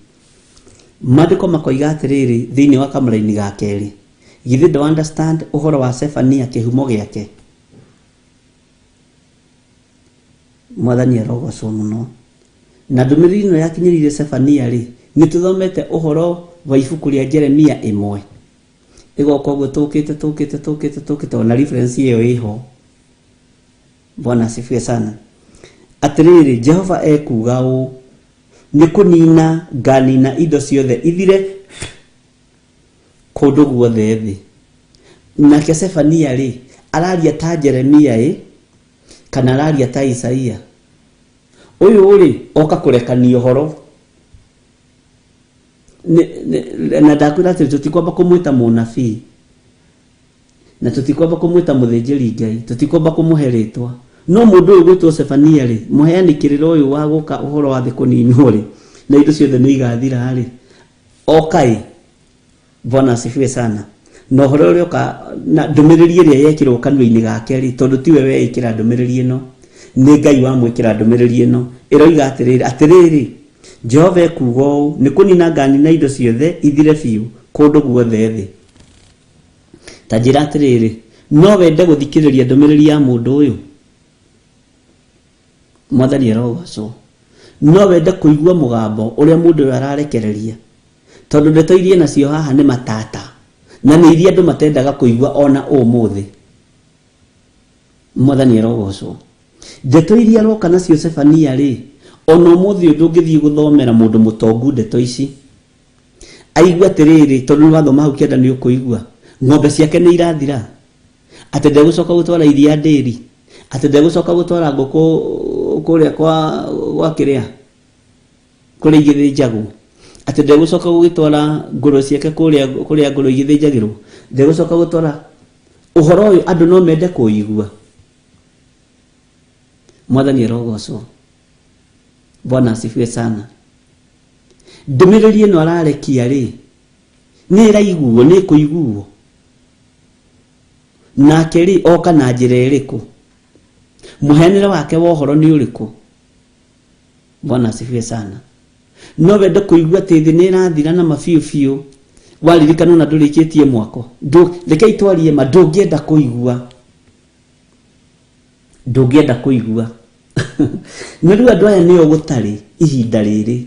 Maandĩko makoiga atĩrĩrĩ thĩinĩ wa kamũraini ga kerĩ, githĩ ndũ understand ũhoro wa Sefania kĩhumo gĩake? Mwathani arogocwo mũno. Na ndũmĩrĩri ĩno yakinyĩrĩire Sefania rĩ, nĩ tũthomete ũhoro wa ibuku rĩa Jeremia ĩmwe. Ĩgoka ũguo tũkĩte tũkĩte tũkĩte tũkĩte ona reference ĩyo ĩho. Bwana asifiwe sana. Atĩrĩrĩ, Jehova ekuuga ũũ, nĩ kũniina nganina indo ciothe ithire kũndũ guothe thĩ. Nake Sefania rĩ, araria ta Jeremia ĩ, kana araria ta Isaia? Ũyũ rĩ, oka kũrekania ũhoro. Na ndakwĩra atĩrĩ, tũtikwamba kũmwĩta mũnabii. Na tũtikwamba kũmwĩta mũthĩnjĩri Ngai, tũtikwamba kũmũhe rĩtwa. No mũndũ ũyũ ũgwĩtwo Sefania-rĩ, mũheani kĩrĩra ũyũ wa gũka ũhoro wa thĩ kũninwo-rĩ, na indo ciothe nĩ igathira-rĩ, oka-ĩ, Bwana asifiwe sana, na ũhoro ũrĩa oka na ndũmĩrĩri ĩrĩa yekĩrwo kanua-inĩ gake-rĩ, tondũ tiwe weĩkĩra ndũmĩrĩri ĩno, nĩ Ngai wamwĩkĩra ndũmĩrĩri ĩno, ĩroiga atĩrĩrĩ, atĩrĩrĩ, Jehova ekuuga ũũ, nĩ kũnina nganina indo ciothe ithire biũ kũndũ guothe thĩ. Ta njĩra atĩrĩrĩ, no wende gũthikĩrĩria ndũmĩrĩri ya mũndũ ũyũ? Mwathani arogocwo. No wende kũigua mũgambo ũrĩa mũndũ ũyũ ararekereria? Tondũ ndeto iria nacio haha nĩ matata, na nĩ iria andũ matendaga kũigua ona ũmũthĩ. Mwathani arogocwo. Ndeto iria aroka nacio Sefania rĩ, ona ũmũthĩ ũyũ ndũngĩthiĩ gũthomera mũndũ mũtongu ndeto ici. Aigue atĩrĩrĩ, tondũ nĩ wathoma hau kĩanda nĩ ũkũigua, ng'ombe ciake nĩ irathira, atĩ ndegũcoka gũtwara iria ndĩri, atĩ ndegũcoka gũtwara ngũkũ kũrĩa kwa gwa kĩrĩa, kũrĩa igĩthĩnjagwo, atĩ ndegũcoka gũgĩtwara ngũrwe ciake kũrĩa kũrĩa ngũrwe igĩthĩnjagĩrwo, ndegũcoka gũtwara ũhoro ũyũ andũ no mende kũũigua. Mwathani arogocwo. Bwana asifiwe sana. Ndũmĩrĩri ĩno ararekia rĩ, nĩ ĩraiguo, nĩ ĩkũiguo? Nake rĩ, oka na njĩra ĩrĩkũ? Mũheanĩre wake wa ũhoro nĩ ũrĩkũ? Bwana asifiwe sana. No wende kũigua atĩ thĩ nĩ ĩrathira na mabiũ biũ, waririkana ona ndũrĩkĩtie mwako. Rekei twarie ma, ndũngĩenda kũigua. Ndũngĩenda kũigua. Na rĩu andũ aya nĩo gũtarĩ ihinda rĩrĩ.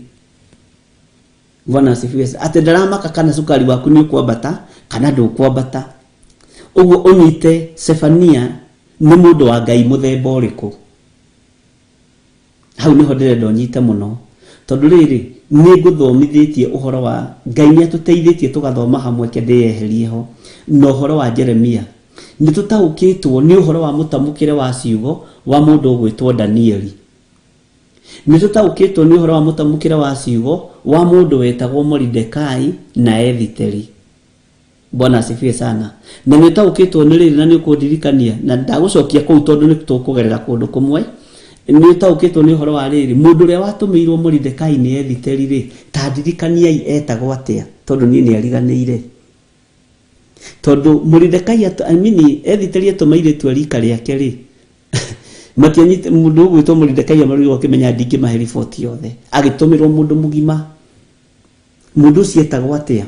Bwana asifiwe. Atĩ ndaramaka kana cukari waku nĩ ũkwambata kana ndũkwambata. Ũguo ũnyite Sefania nĩ mũndũ wa Ngai mũthemba ũrĩkũ. Hau nĩho ndĩrenda ũnyite mũno. Tondũ rĩrĩ, nĩ ngũthomithĩtie ũhoro wa Ngai nĩ atũteithĩtie tũgathoma hamwe, ke ndĩyeherie ho na ũhoro wa Jeremia. Nĩ tũtaũkĩtwo nĩ ũhoro wa mũtamũkĩre wa ciugo wa mũndũ ũgwĩtwo Danieli. Nĩ tũtaũkĩtwo nĩ ũhoro wa mũtamũkĩre wa ciugo wa mũndũ wetagwo Moridekai na Ethiteri. Bwana asifiwe sana. Na nĩ ũtaũkĩtwo nĩ rĩrĩ na nĩ ũkũndirikania na ndagũcokia kũu tondũ nĩ tũkũgerera kũndũ kũmwe. Nĩ ũtaũkĩtwo nĩ ũhoro wa rĩrĩ, mũndũ ũrĩa watũmĩirwo Moridekai nĩ Ethiteri rĩ, ta ndirikaniai etagwo atĩa, tondũ niĩ nĩ ariganĩire. Tondũ Moridekai I mean, Ethiteri atũma airĩtu a rika rĩake rĩ, matianyite mũndũ ũgwĩtwo Moridekai amarũire akĩmenya ndingĩmahe riboti yothe, agĩtũmĩrwo mũndũ mũgima. Mũndũ ũcio etagwo atĩa?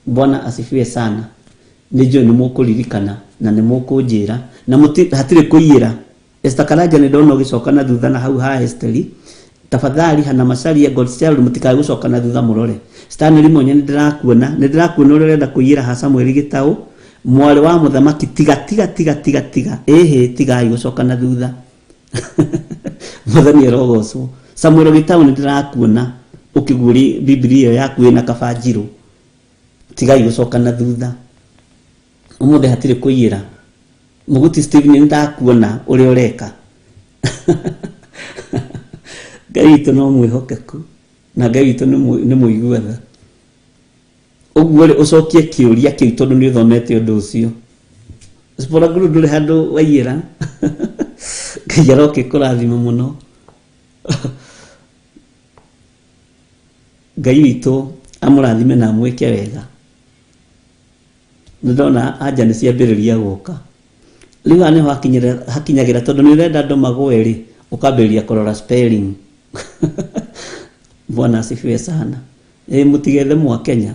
Bwana asifiwe sana. Nĩ njũĩ nĩ mũkũririkana na nĩ mũkũnjĩra na hatirĩ kũiyĩra. Esther Karanja nĩ ndona ũgĩcoka na thutha na hau ha Esteri. Tafadhali Hana Macharia God's Child mũtikae gũcoka na thutha mũrore. Stanley Monye nĩ ndĩrakuona, nĩ ndĩrakuona ũrĩa ũrenda kũiyĩra ha Samuel Gĩtaũ, mwarĩ wa mũthamaki, tiga tiga tiga tiga tiga, ĩhĩ tigai gũcoka na thutha. Mwathani arogocwo. Samuel Gĩtaũ nĩ ndĩrakuona ũkĩguũria Bibilia ĩyo yaku ĩna kabanjirũ, tigai gũcoka na thutha. Ũmũthĩ hatirĩ kũiyĩra. Mũguti Steve nĩ ndakuona ũrĩa ũreka. Ngai witũ no mwĩhokeku na Ngai witũ nĩ mũigua tha. Ũguo rĩ, ũcokie kĩũria kĩu tondũ nĩ ũthomete ũndũ ũcio. Spora Guru ndũrĩ handũ waiyĩra. Ngai arokĩkũrathima mũno. Ngai witũ amũrathime na amwĩke wega. Nĩ ndona anja nĩ ciambĩrĩria gũka. Rĩu haha nĩho hakinyagĩra tondũ nĩ ũrenda andũ magũe rĩ, ũkambĩrĩria kũrora spelling. Bwana asifiwe sana. Ĩ mũtigethe Mwakenya.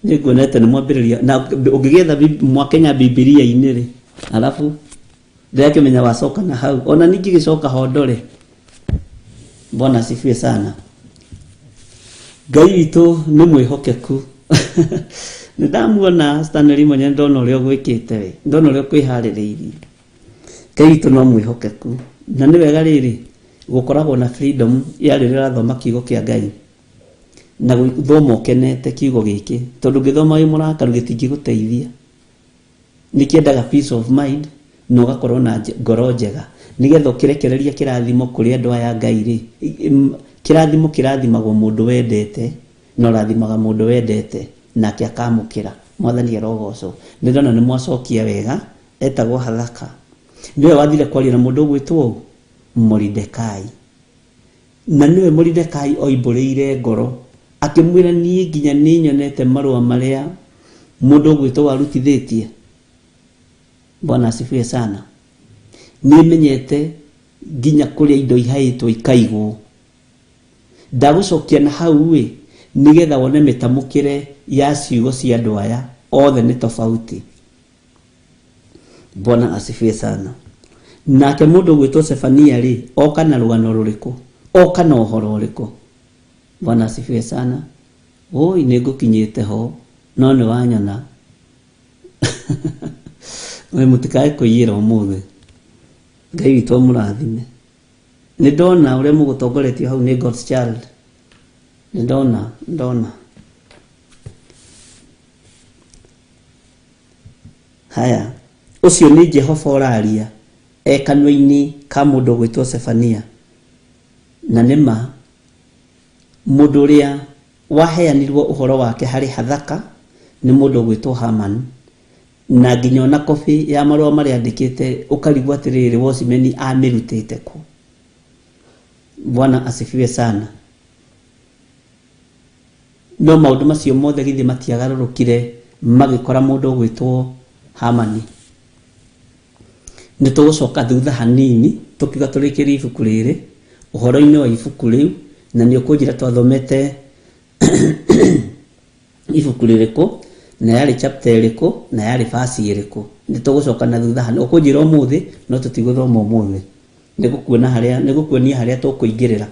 Nĩ nguonete nĩ mwambĩrĩria na ũngĩgĩetha Mwakenya Bibilia-inĩ rĩ, alafu ndĩrakĩmenya wacoka na hau. Ona ningĩ gĩcoka ho ndore. Bwana asifiwe sana. Ngai witũ nĩ mwĩhokeku. Nĩ ndamuona Stanley Monye, ndona ũrĩa ũgwĩkĩte we, ndona ũrĩa ũkwĩharĩrĩirie. Ngai witũ no mwĩhokeku. Na nĩ wega rĩrĩ gũkoragwo na freedom ya rĩrĩa ũrathoma kiugo kĩa Ngai na gũthoma ũkenete kiugo gĩkĩ, tondũ ũngĩthoma wĩ mũrakaru gĩtingĩgũteithia. Nĩ kĩendaga peace of mind na ũgakorwo na ngoro njega, nĩgetha ũkĩrekereria kĩrathimo kũrĩ andũ aya Ngai rĩ, kĩrathimo kĩrathimagwo mũndũ wendete na ũrathimaga mũndũ wendete nake akamũkĩra. Mwathani arogocwo. Nĩ ndona nĩ mwacokia wega. Etagwo Hathaka. Nĩwe wathire kwaria na mũndũ ũgwĩtwo ũũ Moridekai. Na nĩwe Moridekai oimbũrĩire ngoro akĩmwĩra, niĩ nginya nĩ nyonete marũa marĩa mũndũ ũgwĩtwo warutithĩtie. Bwana asifiwe sana. Nĩ menyete nginya kũrĩa indo ihaĩtwo ikaigwo. Ndagũcokia na hau ĩ, nĩgetha wone mĩtamũkĩre ya ciugo cia andũ aya othe nĩ tofauti. Bwana asifiwe sana. Nake mũndũ ũgwĩtwo Sefania rĩ, oka na rũgano rũrĩkũ? Oka na ũhoro ũrĩkũ? Bwana asifiwe sana. Oi, nĩ ngũkinyĩte ho, no nĩ wanyona. We mũtikae kũiyĩra ũmũthĩ. Ngai witũ amũrathime. Nĩ ndona ũrĩa mũgũtongoretio hau nĩ God's Child. Nĩ ndona, ndona. Haya, ũcio nĩ Jehova ũraria e kanua-inĩ ka mũndũ ũgwĩtwo Sefania. Na nĩ ma, mũndũ ũrĩa waheanirwo ũhoro wake harĩ Hathaka nĩ mũndũ ũgwĩtwo Haman. Na nginya ona kobi ya marũa marĩa andĩkĩte ũkarigwo atĩrĩrĩ, Watchman amĩrutĩte kũ? Bwana asifiwe sana. No maũndũ macio mothe githĩ matiagarũrũkire magĩkora mũndũ ũgwĩtwo Hamani. Nĩ tũgũcoka thutha hanini tũkiuga tũrĩkĩrie ibuku rĩrĩ. Ũhoro-inĩ wa ibuku rĩu, na nĩ ũkũnjĩra twathomete ibuku rĩrĩkũ, na yarĩ chapter ĩrĩkũ, na yarĩ verse ĩrĩkũ. Nĩ tũgũcoka na thutha hanini. Ũkũnjĩra ũmũthĩ, no tũtigũthoma ũmũthĩ. Nĩ gũkuona harĩa, nĩ gũkuonia harĩa tũkũingĩrĩra.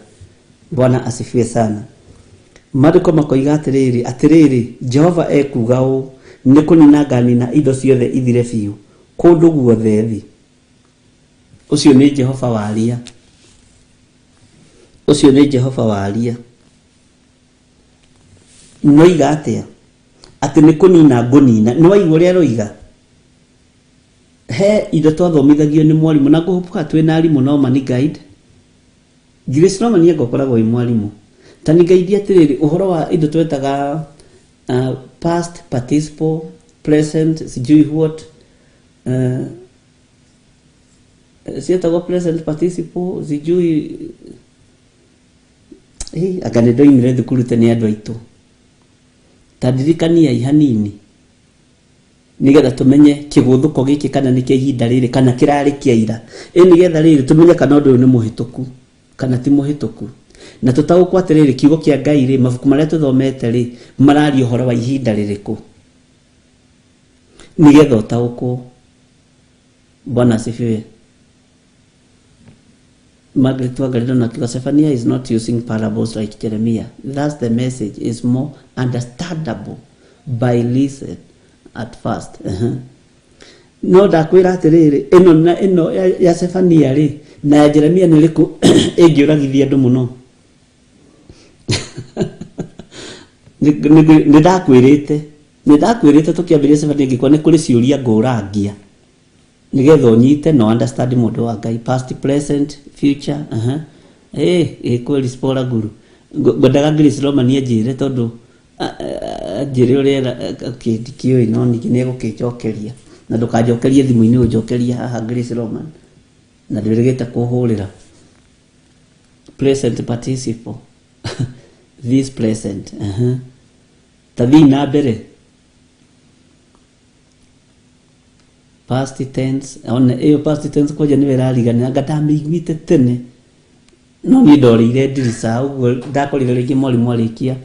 Bwana asifiwe sana. Maandĩko makoiga atĩrĩrĩ, Atĩrĩrĩ, Jehova ekuuga ũũ, Nĩ kũnina nganina indo ciothe ithire biũ, kũndũ guothe thĩ. Ũcio nĩ Jehova waria. Ũcio nĩ Jehova waria. Noiga atĩa? Atĩ nĩ kũnina ngũnina. Nĩ waigua ũrĩa aroiga? He indo twathomithagio nĩ mwarimũ na ngũhũpũka twĩ na arimũ no money guide. Grace Roman anga ũkoragwo wĩ mwarimũ. Ta nĩ guide atĩrĩrĩ ũhoro wa indo twetaga past participle, present, sijui what cietagwo present participle sijui Ĩ, anga nĩ ndoimire thukuru tene andũ aitũ. Ta ndirikaniai hanini nĩgetha tũmenye kĩgũthũko gĩkĩ kana nĩ kĩa ihinda rĩrĩ kana kĩrarĩ kĩa ira. Ĩ nĩgetha rĩrĩ tũmenye kana ũndũ ũyũ nĩ mũhĩtũku kana ti mũhĩtũku. Na tũtaũkwo atĩrĩrĩ kiugo kĩa Ngai rĩ, mabuku marĩa tũthomete rĩ, mararia ũhoro wa ihinda rĩrĩkũ. Nĩgetha ũtaũkwo. Bwana asifiwe. Margaret Wangari ndona akiuga Zephaniah is not using parables like Jeremiah. Thus the message is more understandable by listen at first. Uh-huh. No ndakwĩra atĩrĩrĩ ĩno na ĩno ya, ya Zephaniah rĩ na ya Jeremia nĩ ĩrĩkũ ĩngĩũragithia andũ mũno? Nĩ ndakwĩrĩte nĩ ndakwĩrĩte tũkĩambĩrĩria Zephaniah ngĩkuona nĩ kũrĩ ciũria ngũrangia Nĩgetha ũnyite na understand mũndũ wa Ngai past present future uh-huh. Eh, eh kweli spora guru ngwendaga Grace Roman anjĩre tondũ anjĩre ũrĩa okay, ndikĩũĩ no ningĩ nĩ egũkĩnjokeria na ndũkanjokerie thimũ-inĩ ũnjokerie haha Grace Roman na ndwĩrĩgĩte kũhũrĩra present participle this present uh-huh. Ta thiĩ na mbere Past tense, ona ĩyo past tense kwanja nĩyo ĩrarigania anga ndamĩiguĩte tene no niĩ ndorĩire ndirica ũguo ndakorire rĩngĩ mwarimũ arĩkia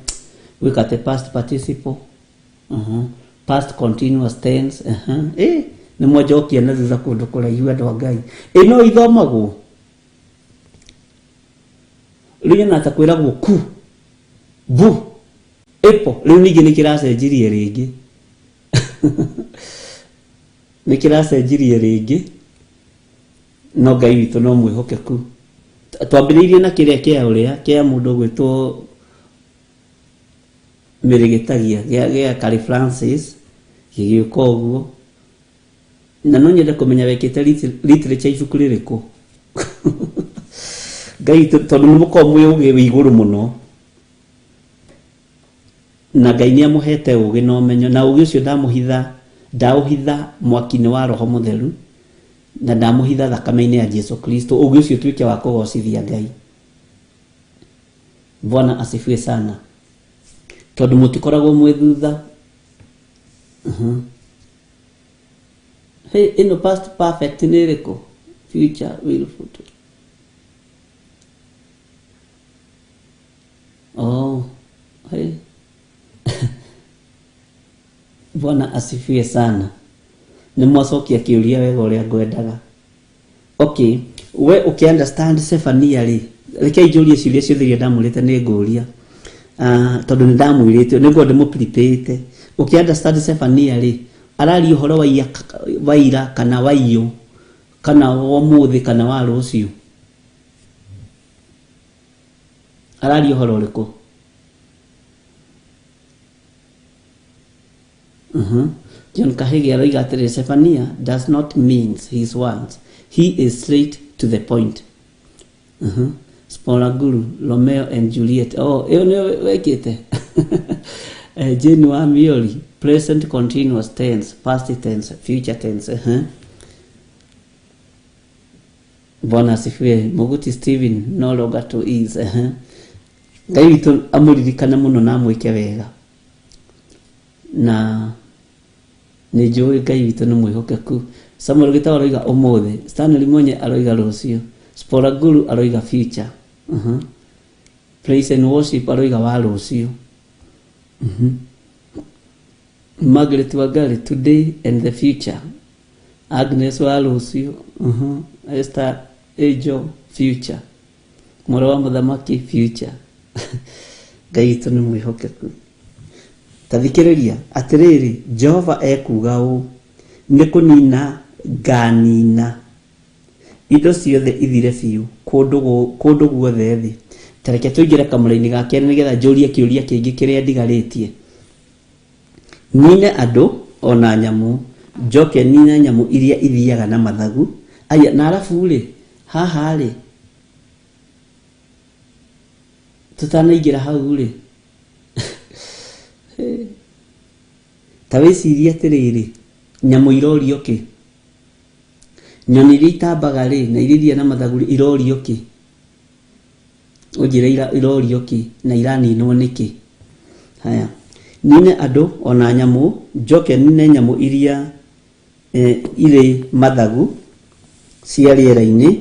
gwĩka atĩ past participle past continuous tense ĩ nĩ mwanjokia na thutha kũndũ kũraihu andũ a Ngai. Ĩ no ithomagwo? Rĩu nyonaga ta kwĩragwo ku, bu, ĩpo rĩu ningĩ nĩ kĩracenjirie rĩngĩ. Nĩ kĩracenjirie rĩngĩ no Ngai witũ no mwĩhokeku. Twambĩrĩirie na kĩrĩa kĩa ũrĩa kĩa mũndũ ũgwĩtwo Mĩrĩgĩtagia gĩa Kari Francis gĩgĩũka ũguo. Na no nyende kũmenya wekĩte literature ibuku rĩrĩkũ. Ngai witũ tondũ nĩ mũkoragwo mwĩ ũgĩ wĩ igũrũ mũno. Na Ngai nĩ amũhete ũgĩ na ũmenyo, na ũgĩ ũcio ndamũhitha, ndaũhitha mwaki-inĩ wa Roho Mũtheru, na ndamũhitha thakame-inĩ ya Jesu Kristo, ũgĩ ũcio ũtuĩke wa kũgocithia Ngai. Bwana asifiwe sana. Tondũ mũtikoragwo mwĩ thutha. Hey, ĩno past perfect nĩ ĩrĩkũ? Future will put. Oh, hey. Bwana asifiwe sana. Nĩ mwacokia kĩũria wega ũrĩa ngwendaga. Okay, we ũkĩ understand Zephania rĩ, rekei njũrie ciũria ciothe iria ndamwĩrĩte nĩ ngũria. Tondũ nĩ ndamwĩrĩte, nĩ ngorwo ndĩmũ-prepare-ĩte. Ũkĩ understand Zephania rĩ, araria ũhoro wa iya, wa ira kana wa iyo, kana wa ũmũthĩ kana wa rũciũ? Araria ũhoro ũrĩkũ? John Kahigi aroiga atĩrĩrĩ, Zephania does not mince his words. He is straight to the point. Spora Guru, Romeo and Juliet. Oh, ĩyo nĩyo wekĩte. Jane wa Miori, present continuous tense, past tense, future tense. Bwana asifiwe. Muguti Stephen no longer to is. Ngai witũ amũririkane mũno na amwĩke wega. Na nĩ njũĩ Ngai witũ nĩ mwĩhokeku. Samuel Gĩtaũ aroiga ũmũthĩ, Stanley Mwenye aroiga rũciũ, Spora Guru aroiga future. Praise and worship aroiga wa rũciũ. Margaret Wangari, today and the future. Agnes wa rũciũ. Esther Angel, future. Mwana wa mũthamaki, future. Ngai witũ nĩ mwĩhokeku. Ta thikĩrĩria, atĩrĩrĩ, Jehova ekuuga ũũ, nĩ kũnina nganina indo ciothe ithire biũ kũndũ kũndũ guothe thĩ. Ta reke tũingĩre kamũra-inĩ ga kerĩ nĩgetha njũrie kĩũria kĩngĩ kĩrĩa ndigarĩtie. Nine andũ o na nyamũ, njoke nine nyamũ iria ithiaga na mathagu. Aya, na arabu rĩ, haha rĩ, tũtanaingĩra hau rĩ, ta wĩcirie atĩrĩrĩ, nyamũ irorio kĩ? Nyoni iria itambaga rĩ, na iria ithiaga na mathagu rĩ, irorio kĩ? Ũnjĩre irorio kĩ na iraninwo nĩkĩ? Haya, nine andũ o na nyamũ, njoke nine nyamũ iria irĩ mathagu cia rĩera-inĩ,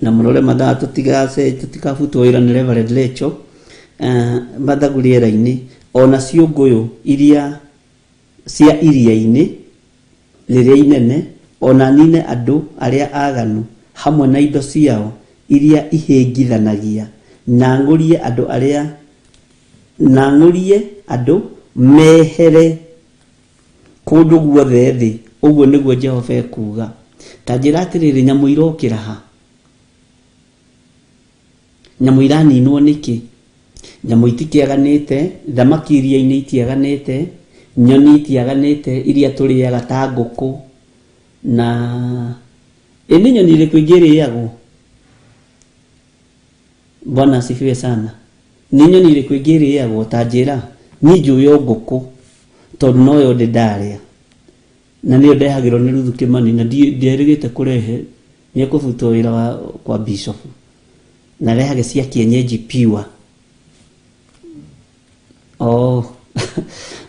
na mũrore mathaa tũtigabutwo wĩra nĩ Reverend Rachel, mathagu rĩera-inĩ, o na ciũngũyũ iria cia iria-inĩ rĩrĩa inene, o na nine andũ arĩa aganu hamwe na indo ciao iria ihĩngithanagia, na ng'ũrie andũ arĩa, na ng'ũrie andũ mehere kũndũ guothe thĩ, ũguo nĩguo Jehova ekuuga. Ta njĩra atĩrĩrĩ, nyamũ irokĩra ha? Nyamũ iraninwo nĩkĩ? Nyamũ itikĩaganĩte, thamaki iria-inĩ itiaganĩte, nyoni itiaganĩte iria tũrĩaga ta ngũkũ, na ĩ nĩ nyoni ĩrĩkũ ĩngĩ ĩrĩagwo? Bwana asifiwe sana. Nĩ nyoni ĩrĩkũ ĩngĩ ĩrĩagwo? Ta njĩra. Niĩ njũĩ o ngũkũ tondũ noyo ndĩ ndarĩa na nĩyo ndehagĩrwo nĩ Ruthu Kĩmani na ndierĩgĩte kũrehe, nĩ ekũbutwo wĩra wa kwa bishop na rehage cia kienyeji pure. Oh.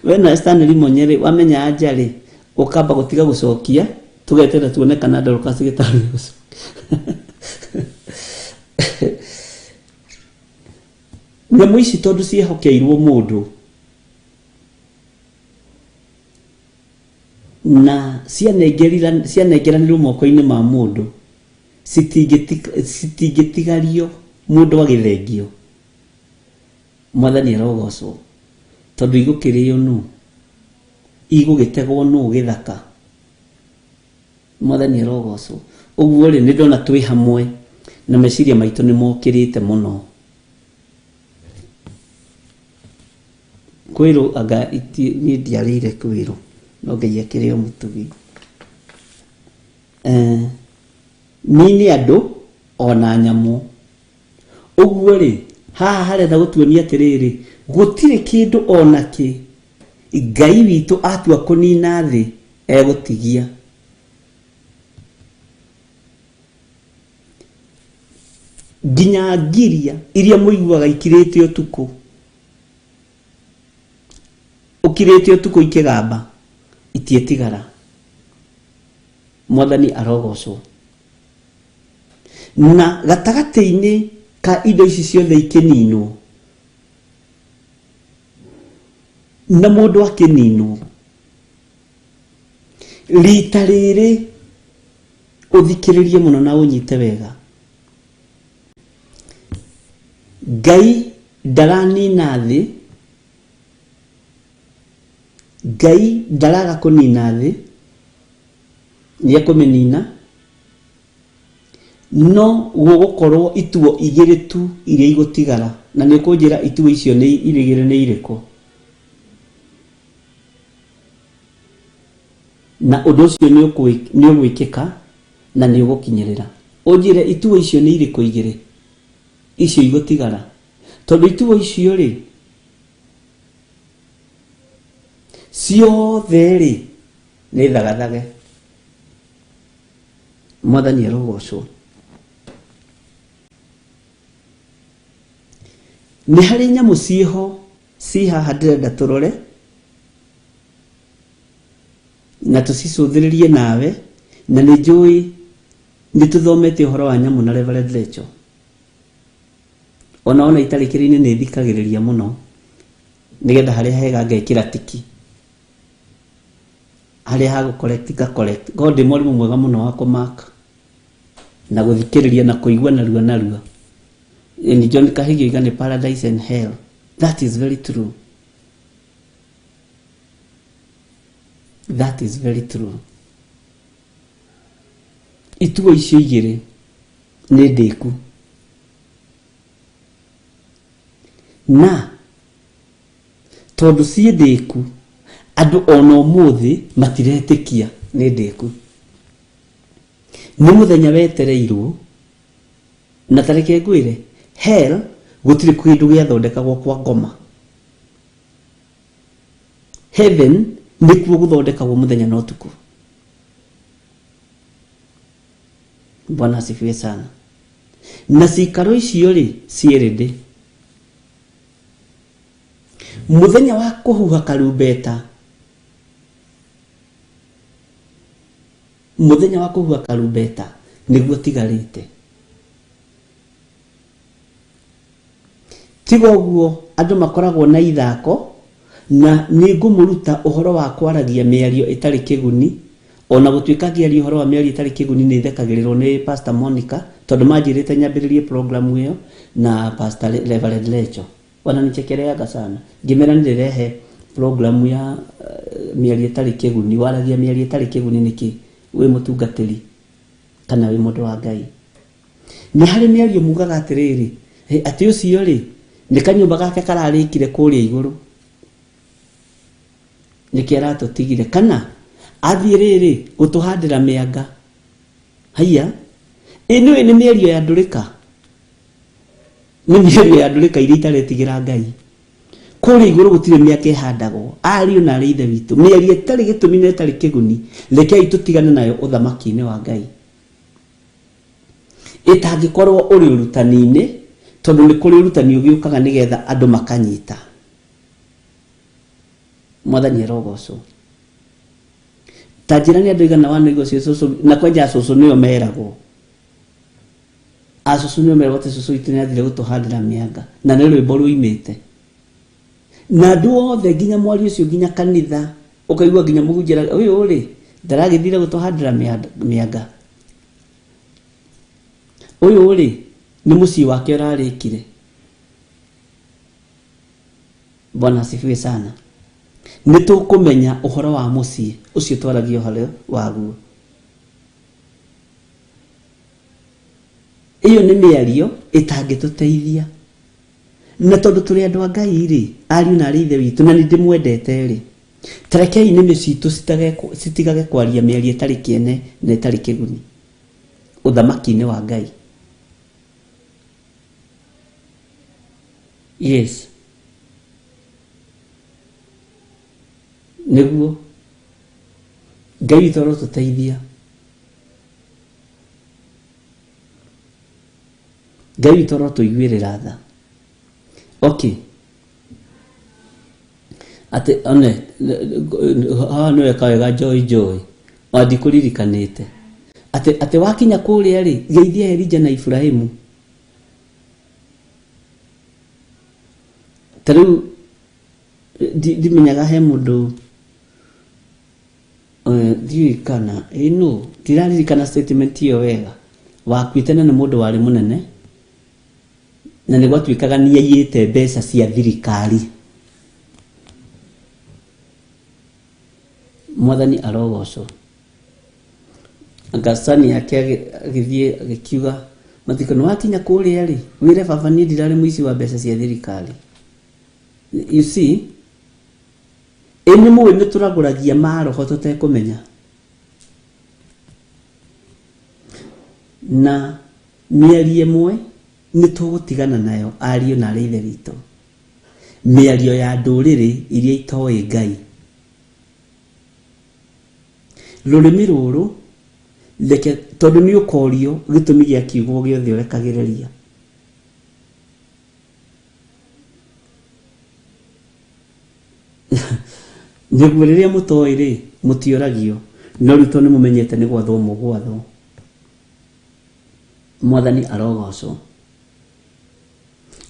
We na Stanley Monyere wamenya anja rĩ, ũkamba gũtiga gũcokia tũgeterera tuone kana Dorcas Gĩtarũ nĩegũcokia. Nyamũ ici tondũ ciĩhokeirwo mũndũ na cianengeranirwo moko-inĩ ma mũndũ, citingĩtigario mũndũ agĩthengio. Mwathani arogocwo, tondũ igũkĩrĩo nũ? Igũgĩtegwo nũ gĩthaka? Mwathani arogocwo. Ũguo rĩ, nĩ ndona twĩ hamwe na meciria maitũ nĩ mokĩrĩte mũno. Kwĩrũ anga niĩ ndiarĩire kwĩrũ, no Ngai akĩrĩ o mũtugi. Niĩ nĩ andũ o na nyamũ. Ũguo rĩ, haha harenda gũtuonia atĩrĩrĩ, gũtirĩ kĩndũ o na kĩ Ngai witũ atua kũnina thĩ egũtigia. Nginya ngiria iria mũiguaga ikirĩte ũtukũ, ũkirĩte ũtukũ ikĩgamba, itiĩtigara. Mwathani arogocwo. Na gatagatĩ-inĩ ka indo ici ciothe ikĩninwo, na mũndũ akĩninwo, rita rĩrĩ ũthikĩrĩrie mũno na ũnyite wega, Ngai ndaranina thĩ, Ngai ndaraga kũnina thĩ, nĩ ekũmĩnina, no gũgũkorwo ituo igĩrĩ tu iria igũtigara, na nĩ ũkũnjĩra ituo icio nĩ igĩrĩ nĩ irĩkũ. Na ũndũ ũcio nĩ ũgwĩkĩka na nĩ ũgũkinyĩrĩra. Ũnjĩre ituo icio nĩ irĩkũ igĩrĩ icio igũtigara, tondũ ituo icio rĩ ciothe rĩ nĩ thagathage. Mwathani arogocwo. Nĩ harĩ nyamũ ciĩho ci haha ndĩrenda tũrore na tũcicũthĩrĩrie nawe, na nĩ njũĩ Nĩ tũthomete ũhoro wa nyamũ na Reverend Rachel. Ona ona itarĩ kĩrĩ-inĩ nĩ thikagĩrĩria mũno nĩgetha harĩa hega ngekĩra tiki, harĩa ha gũ correct nga correct. Korwo ndĩ mwarimũ mwega mũno wa kũ mark na gũthikĩrĩria na kũigua narua narua. Ĩni John Kahigi oiga nĩ paradise and hell. That is very true. That is very true. Itugo icio igĩrĩ nĩ ndĩku. Na tondũ ciĩ ndĩku, andũ ona ũmũthĩ matiretĩkia nĩ ndĩku. Nĩ mũthenya wetereirwo, na ta reke ngwĩre, hell gũtirĩ kĩndũ gĩathondekagwo kwa ngoma. Heaven nĩkuo gũthondekagwo mũthenya na ũtukũ. Bwana asifiwe sana. Na cikaro icio rĩ ciĩ ready. Mũthenya wa kũhuha karumbeta, mũthenya wa kũhuha karumbeta nĩguo tigarĩte. Tiga ũguo andũ makoragwo na ithako na nĩ ngũmũruta ũhoro wa kwaragia mĩario ĩtarĩ kĩguni, o na gũtuĩka ngĩaria ũhoro wa mĩario ĩtarĩ kĩguni nĩ thekagĩrĩrwo nĩ Pastor Monica tondũ manjĩrĩte nyambĩrĩrie program ĩyo na Pastor Reverend Rachel. Wananichekeleaga sana ngĩmera nĩ ndĩrehe program ya mĩario ĩtarĩ kĩguni. Waragia mĩario ĩtarĩ kĩguni nĩkĩ wĩ mũtungatĩri kana wĩ mũndũ wa Ngai? Nĩ harĩ mĩario mugaga atĩrĩrĩ, "Hĩ, atĩ ũcio-rĩ, nĩ kanyũmba gake kararĩkire kũrĩa igũrũ, nĩkĩo aratũtigire." Kana, athiĩ rĩrĩ, gũtũhandĩra mĩanga. Haiya, ĩ nĩũĩ nĩ mĩario ya ndũrĩka? Nĩ mĩario ya ndũrĩka iria itaretigĩra Ngai. Kũrĩa igũrũ gũtirĩ mĩaka ĩhandagwo. Ariũ na aarĩ a Ithe witũ, mĩario ĩtarĩ gĩtũmi na ĩtarĩ kĩguni, rekei tũtigane nayo ũthamaki-inĩ wa Ngai. Ĩtangĩkorwo ũrĩ ũrutani-inĩ, tondũ nĩ kũrĩ ũrutani ũgĩũkaga nĩgetha andũ makanyita. Mwathani arogocwo. Ta njĩra nĩ andũ aigana wanaigua ũcio cũcũ, na kwanja cũcũ nĩo meragwo. Acũcũ nĩo meragwo atĩ cũcũ witũ nĩathire gũtũhandĩra mĩanga, na nĩ rwĩmbo rũimĩte. Na andũ othe nginya mwario ũcio nginya kanitha, ũkaigua nginya mũhunjia ũyũ rĩ, ndaragĩthire gũtũhandĩra mĩanga. Ũyũ rĩ, nĩ mũciĩ wake ũrarĩkire. Bwana asifiwe sana. Nĩ tũkũmenya ũhoro wa mũciĩ ũcio twaragia ũhoro waguo. Ĩyo nĩ mĩario ĩtangĩtũteithia. Na tondũ tũrĩ andũ a Ngai rĩ, ariũ na arĩ ithe witũ, na nĩ ndĩmwendete rĩ, ta rekei nĩmĩ citũ citigage kwaria mĩario ĩtarĩ kĩene na ĩtarĩ kĩguni ũthamaki-inĩ wa Ngai. Yes. Nĩguo. Ngai witũ arotũteithia. Ngai witũ arotũiguĩrĩra tha. Okay. Atĩ one haha nĩ weka wega joy joy ona ndikũririkanĩte atĩ atĩ wakinya kũrĩa rĩ geithia Elija na Iburahĩmu ta rĩu ndimenyaga he mũndũ ndiũĩ kana ĩ nũ ndiraririkana statement ĩyo wega wakuĩte na nĩ mũndũ warĩ mũnene na nĩ gwatuĩkaga nĩ aiyĩte mbeca cia thirikari. Mwathani arogocwo. Anga son yake agĩthiĩ agĩkiuga mathiko nĩ wakinya kũrĩa rĩ wĩre baba niĩ ndirarĩ mũici wa mbeca cia thirikari. You see, ĩ nĩ mũĩ nĩ tũragũragia maroho tũtekũmenya. Na mĩario ĩmwe nĩ tũgũtigana nayo ariũ na arĩ ithe witũ. Mĩario ya ndũrĩrĩ iria itoĩ Ngai. Rũrĩmĩ rũrũ reke tondũ nĩ ũkorio gĩtũmi gĩa kiugo gĩothe ũrekagĩrĩria. Nĩguo rĩrĩa mũtoĩ rĩ, mũtioragio, no rĩu tondũ nĩ mũmenyete nĩ gwathwo mũgwathwo. Mwathani arogocwo.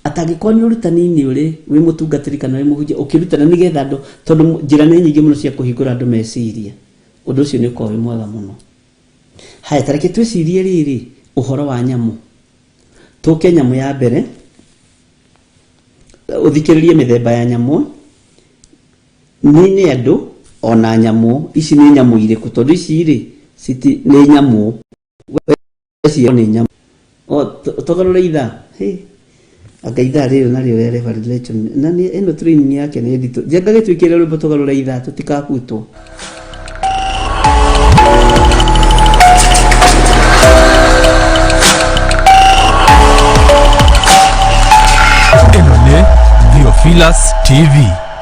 Atangĩkorwo nĩ ũrutani-inĩ ũrĩ wĩ mũtungatĩri kana wĩ mũhunjia ũkĩrutana nĩgetha andũ, tondũ njĩra nĩ nyingĩ mũno cia kũhingũra andũ meciria, ũndũ ũcio nĩ ũkoragwo wĩ mwega mũno. Haya, ta reke twĩcirie rĩrĩ ũhoro wa nyamũ. Tũke nyamũ ya mbere, ũthikĩrĩrie mĩthemba ya nyamũ. Nĩ nĩ andũ ona nyamũ. Ici nĩ nyamũ irĩkũ? Tondũ ici rĩ, citi nĩ nyamũ. Ici nĩ nyamũ. O tũgarũre ithaa. Hĩ. Anga ithaa rĩrĩ narĩo rĩa Revelation. Na nĩ ĩno training yake nĩ nditũ. Njenga gĩtwĩkĩre rwĩmbo tũgarũre ithaa tũtikabutwo. Ĩno nĩ Theophilus TV,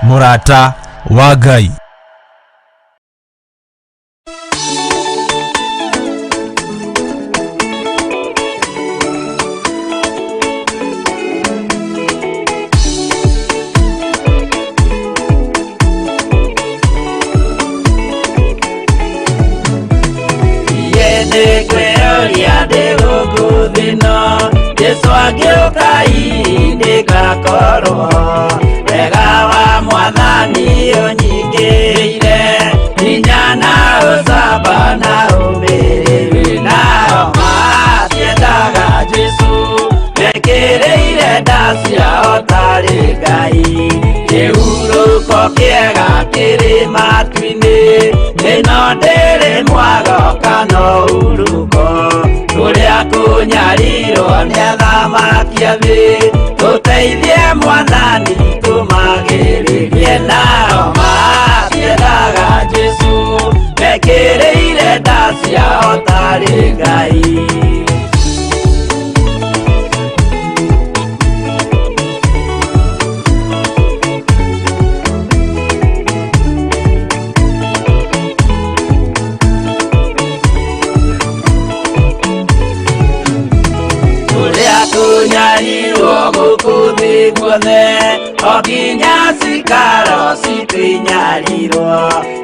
mũrata wa Ngai. Nĩngwĩyũria ndĩ gũkũ thĩ ĩno, Jesũ angĩũka hihi nĩngakorwo. Wega wa Mwathani ũnyingĩrĩire, hinya na ũcamba na ũmĩrĩru. Nao matiendaga Jesũ, mekĩrĩire nda ciao tarĩ Ngai. Kĩhurũko kĩega kĩrĩ matu-inĩ, ĩno ndĩrĩ mwago kana ũhurũko. Kũrĩa kũnyarirwo nĩ athamaki a thĩ, tũteithie Mwathani tũmagĩrĩrie. Nao matiendaga Jesũ, mekĩrĩire nda ciao tarĩ Ngai. Kũrĩa kũnyarirwo gũkũ thĩ guothe, o nginya cikaro citũ inyarirwo,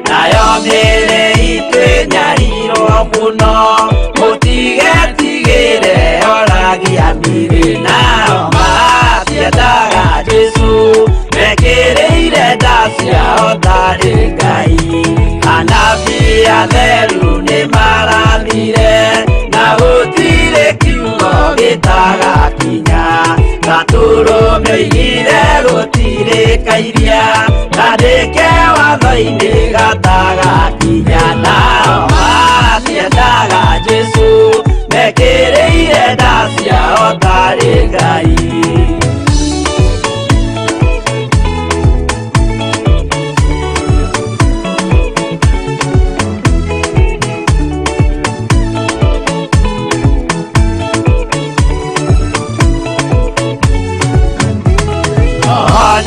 nayo mĩĩrĩ itũ ĩnyarirwo mũno, mũtigetigĩre oragia mĩĩrĩ. Nao matiendaga Jesũ, mekĩrĩire nda ciao tarĩ Ngai. Anabii atheru nĩmarathire, na gũtirĩ kiugo gĩtagakinya. Gatũrũme oigire gũtirĩ kairia, kandĩke watho-inĩ gatagakinya. Nao matiendaga Jesũ, mekĩrĩire nda ciao tarĩ Ngai.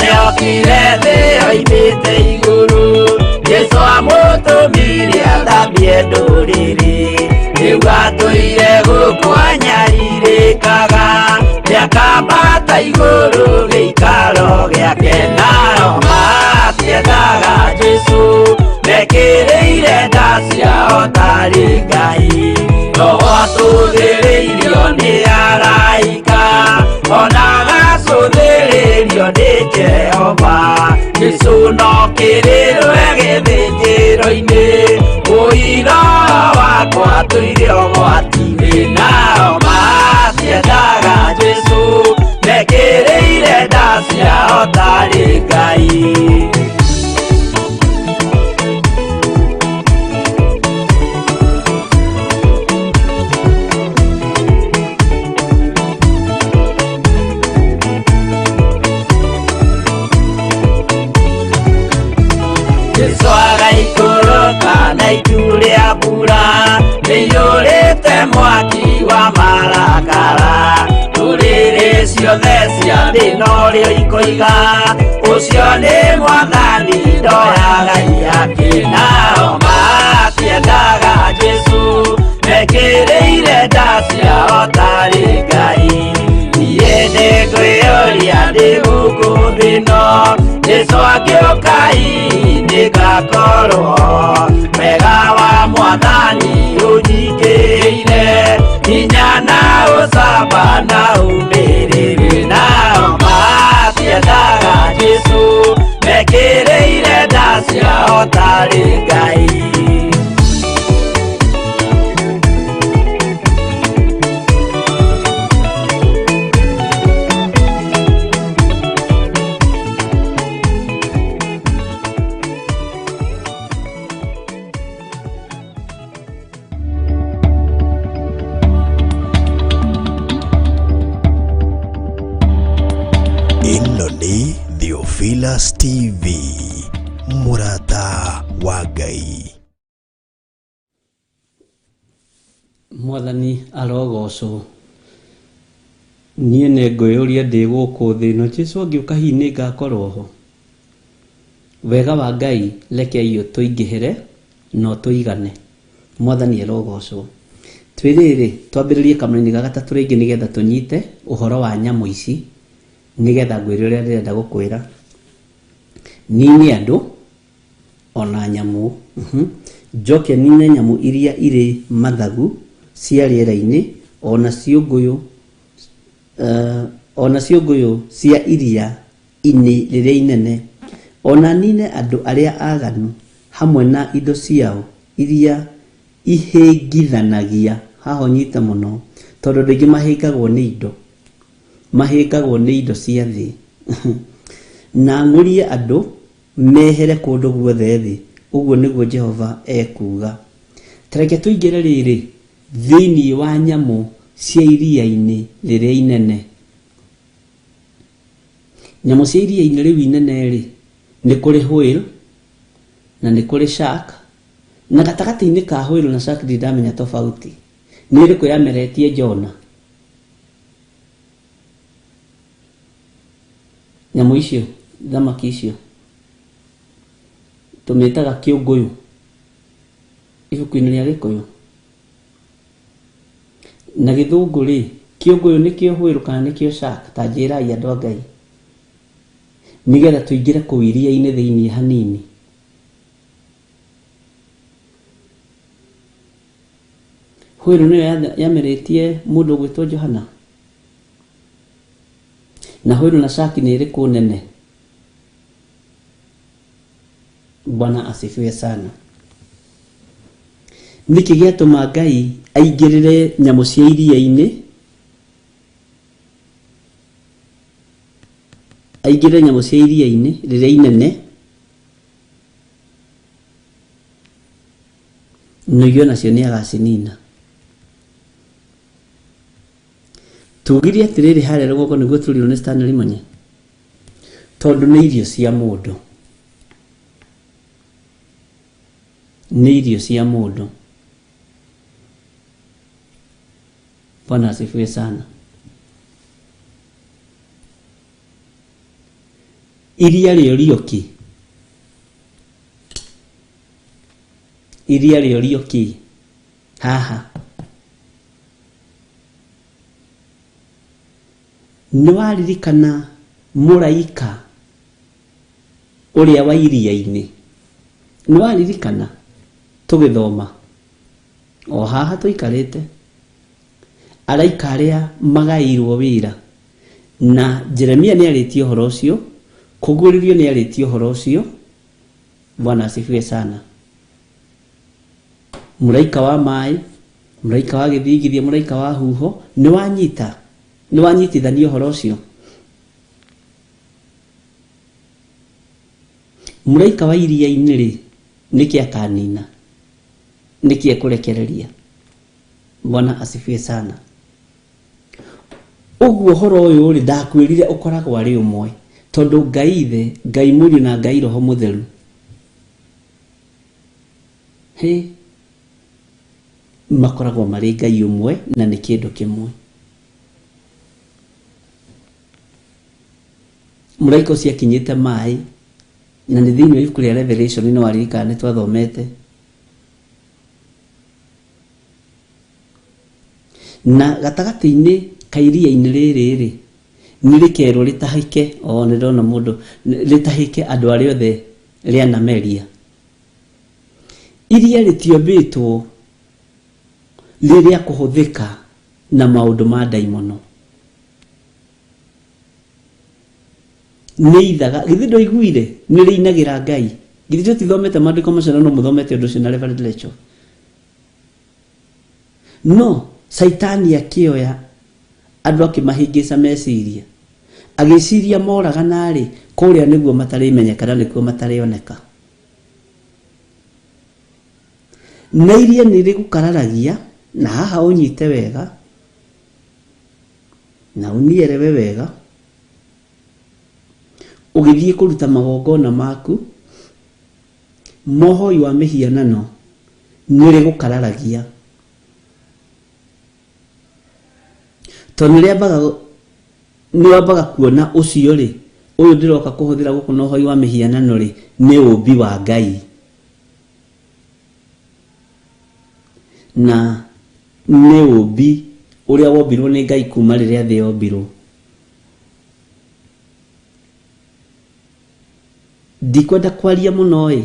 Nĩokire thĩ oimĩte igũrũ, Jesũ amũtũmire athambie ndũrĩrĩ. Rĩu atũire gũkũ anyarirĩkaga, nĩakambata igũrũ gĩikaro gĩake. Nao matiendaga Jesũ, mekĩrĩire nda ciao tarĩ Ngai. Roho atũthĩrĩirio nĩ araika, ona agacũthĩrĩrio nĩ Jehova. Jesũ no kĩrĩrwe gĩthĩnjĩro-inĩ, ũira wakwa tũire ũgwati-inĩ. Nao matiendaga Jesũ, mekĩrĩire nda ciao tarĩ Ngai. Jesũ agaikũrũka na itu rĩa mbura, rĩiyũrĩte mwaki wa marakara. Ndũrĩrĩ ciothe cia thĩ norĩo ikoiga, ũcio nĩ Mwathani ndoyaga ihaki. Nao matiendaga Jesũ, mekĩrĩire nda ciao tarĩ Ngai. Niĩ nĩngwĩyũria ndĩ gũkũ thĩ ĩno, Jesũ angĩũka hihi nĩngakorwo. Wega wa Mwathani ũnyingĩrĩire, hinya na ũcamba na ũmĩrĩru, nao matiendaga Jesũ, mekĩrĩire nda ciao tarĩ Ngai. Ĩno nĩ Theophilus TV, mũrata wa Ngai. Mwathani arogocwo. Niĩ nĩ ngwĩyũria ndĩ gũkũ thĩ ĩno, Jesu angĩũka hihi nĩ ngakorwo ho? Wega wa Ngai rekei ũtũingĩhĩre na ũtũigane. Mwathani arogocwo. Twĩrĩrĩ, twambĩrĩrie kamũraini ga gatatũ rĩngĩ nĩgetha tũnyite ũhoro wa nyamũ ici, nĩgetha ngwĩre ũrĩa ndĩrenda gũkwĩra. Nine andũ ona nyamũ. Njoke nine nyamũ iria irĩ mathagu cia rĩera-inĩ, o na ciũngũyũ, o na ciũngũyũ cia iria-inĩ rĩrĩa inene, o na nine andũ arĩa aaganu hamwe na indo ciao iria ihĩngithanagia. Haha ũnyite mũno, tondũ andũ aingĩ mahĩngagwo nĩ indo. Mahĩngagwo nĩ indo cia thĩ. Na ng'ũrie andũ mehere kũndũ guothe thĩ, ũguo nĩguo Jehova ekuuga. Ta reke tũingĩre rĩrĩ thĩinĩ wa nyamũ cia iria-inĩ rĩrĩa inene. Nyamũ cia iria-inĩ rĩu inene-rĩ, nĩ kũrĩ whale, na nĩ kũrĩ shark, na gatagatĩ-inĩ ka whale na shark ndirĩ ndamenya tofauti. Nĩ ĩrĩkũ yameretie Jona? Nyamũ icio, thamaki icio, tũmĩtaga kĩũngũyũ ibuku-inĩ rĩa Gĩkũyũ. Na gĩthũngũ rĩ, kĩũngũyũ nĩkĩo whale kana nĩkĩo shark? Ta njĩrai andũ a Ngai. Nĩgetha tũingĩre kũu iria-inĩ thĩinĩ hanini. Whale nĩyo yamerĩtie mũndũ ũgwĩtwo Johana? Na whale na shark nĩ ĩrĩkũ nene? Bwana asifiwe sana. Nĩkĩ gĩatũma Ngai aingĩrĩre nyamũ cia iria-inĩ? Aingĩrĩre nyamũ cia iria-inĩ rĩrĩa inene Nũgĩ onacio nĩ agacinina. Tugire atĩrĩrĩ harĩa rũgongo nĩguo tũrirwo nĩ Stanley Munye? Tondũ nĩ irio cia mũndũ. Nĩ irio cia mũndũ. Bwana asifiwe sana. Iria rĩorio kĩ? Iria rĩorio kĩ? Haha. Nĩ waririkana mũraika ũrĩa wa iria-inĩ? Nĩ waririkana tũgĩthoma o haha tũikarĩte? Araika arĩa magaĩirwo wĩra. Na Jeremia nĩ arĩtie ũhoro ũcio, Kũguũrĩrio nĩ arĩtie ũhoro ũcio. Bwana asifiwe sana. Mũraika wa maĩ, mũraika wa gĩthingithia, mũraika wa huho, nĩ wanyita, nĩ wanyitithania ũhoro ũcio. Mũraika wa iria-inĩ rĩ, nĩkĩ akanina? Nĩkĩ ekũrekereria? Bwana asifiwe sana. Ũguo ũhoro ũyũ rĩ, ndakwĩrire ũkoragwo arĩ ũmwe, tondũ Ngai Ithe, Ngai Mũriũ na Ngai Roho Mũtheru, hĩ, makoragwo marĩ Ngai ũmwe na nĩ kĩndũ kĩmwe. Mũraika ũcio akinyĩte maĩ, na nĩ thĩinĩ wa ibuku rĩa Revelation, nĩ waririkana nĩ twathomete. Na gatagatĩ-inĩ ka iria-inĩ rĩrĩ-rĩ, nĩ rĩkerwo rĩtahĩke, o nĩ ndĩrona mũndũ, rĩtahĩke andũ arĩa othe rĩanameria. Iria rĩtiombĩtwo rĩ rĩa kũhũthĩka Na maũndũ ma ndaimono. Nĩ ithaga, githĩ ndũiguire nĩ rĩinagĩra Ngai? Githĩ tũtithomete maandĩko macio na no mũthomete ũndũ ũcio na Reverend Rachel? No Caitani akĩoya andũ akĩmahĩngĩca meciria. Agĩciria moragana-rĩ, kũrĩa nĩguo matarĩmenyeka na nĩkuo matarĩoneka. Na iria nĩ rĩgũkararagia, na haha ũnyite wega, na ũnielewe wega, ũgĩthiĩ kũruta magongona maku, mohoi wa mĩhianano nĩ rĩgũkararagia. Tondũ nĩ nĩ wambaga kuona ũcio rĩ, ũyũ ndĩroka kũhũthĩra gũkũ na ũhoi wa mĩhianano rĩ, nĩ ũmbi wa Ngai. Na nĩ ũmbi ũrĩa wombirwo nĩ Ngai kuma rĩrĩa thĩ yombirwo. Ndikwenda kwaria mũno ĩ,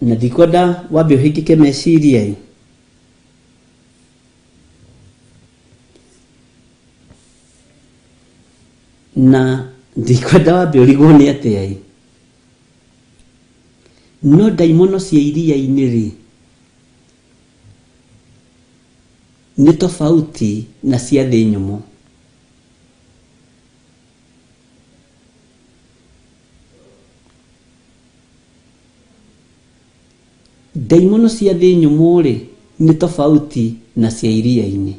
na ndikwenda wambe ũhĩngĩke meciria ĩ. Na ndikwenda wambe ũrigwo nĩ atĩa ĩ. No ndaimono cia iria-inĩ rĩ, nĩ tofauti na cia thĩ nyũmũ. Ndaimono cia thĩ nyũmũ rĩ, nĩ tofauti na cia iria-inĩ.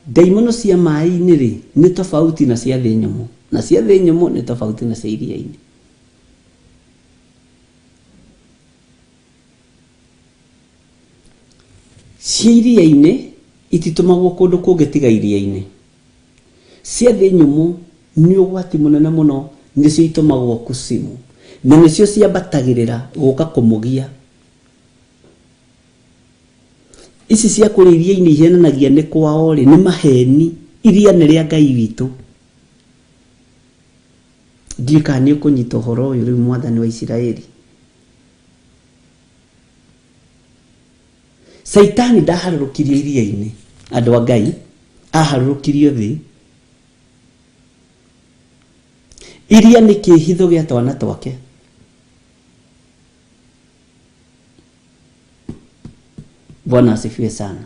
Ndaimono cia maĩ-inĩ rĩ, nĩ tofauti na cia thĩ nyũmũ. Na cia thĩ nyũmũ nĩ tofauti na cia iria-inĩ. Cia iria-inĩ ititũmagwo kũndũ kũngĩ tiga iria-inĩ. Cia thĩ nyũmũ nĩ ũgwati mũnene mũno, nĩcio itũmagwo kucimu. Na nĩcio ciambatagĩrĩra gũka kũmũgia. Ici cia kũrĩa iria-inĩ ihenanagia nĩ kwao rĩ, nĩ maheni. Iria nĩ rĩa Ngai witũ. Ndiũĩ kana nĩ ũkũnyita ũhoro ũyũ rĩu mwathani wa Isiraeli. Caitani ndaharũrũkirio iria-inĩ, andũ a Ngai, aharũrũkirio thĩ. Iria nĩ kĩhitho gĩa twana twake. Bwana asifiwe sana.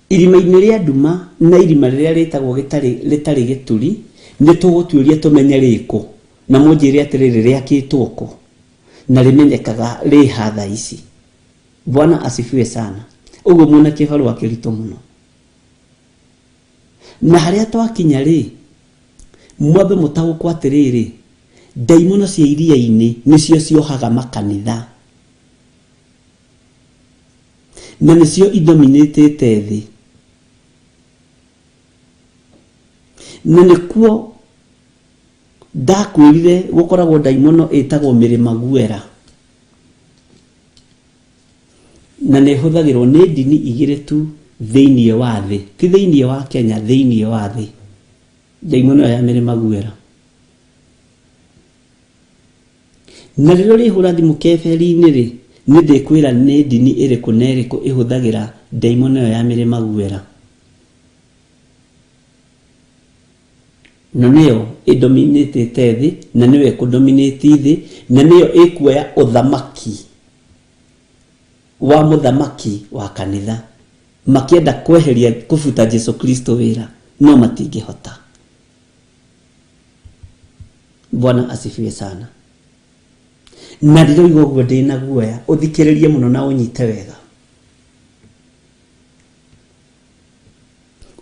Irima-inĩ rĩa nduma na irima rĩrĩa rĩtagwo gĩtarĩ rĩtarĩ gĩturi, nĩ tũgũtuĩria tũmenye rĩkũ, na mũnjĩre atĩrĩrĩ rĩakĩtwo kũ, na rĩmenyekaga rĩ ha thaa ici. Bwana asifiwe sana. Ũguo mwĩna kĩbarũa kĩritũ mũno. Na harĩa twakinya rĩ, mwambe mũtaũkwo atĩrĩrĩ, ndaimono cia iria-inĩ nĩcio ciohaga makanitha. Na nĩcio idominĩtĩte thĩ. Na nĩkuo ndakwĩrire gũkoragwo ndaimono ĩtagwo mĩrĩma guera. Na nĩ ĩhũthagĩrwo nĩ ndini igĩrĩ tu thĩinĩ wa thĩ, ti thĩinĩ wa Kenya, thĩinĩ wa thĩ. Ndaimono ĩyo ya mĩrĩma guera. Na rĩrĩa ũrĩhũra thimũ keberi-inĩ rĩ, nĩ ndĩkwĩra nĩ ndini ĩrĩkũ na ĩrĩkũ ĩhũthagĩra ndaimono ĩyo ya mĩrĩma guera. Na nĩyo ĩdominĩtĩte thĩ, na nĩyo ĩkũdominĩti thĩ, na nĩyo ĩkuoya ũthamaki wa mũthamaki wa kanitha. Makĩenda kweheria kũbuta Jesu Kristo wĩra, no matingĩhota. Bwana asifiwe sana. Na ndiroiga ũguo ndĩna guoya, ũthikĩrĩrie mũno na ũnyite wega.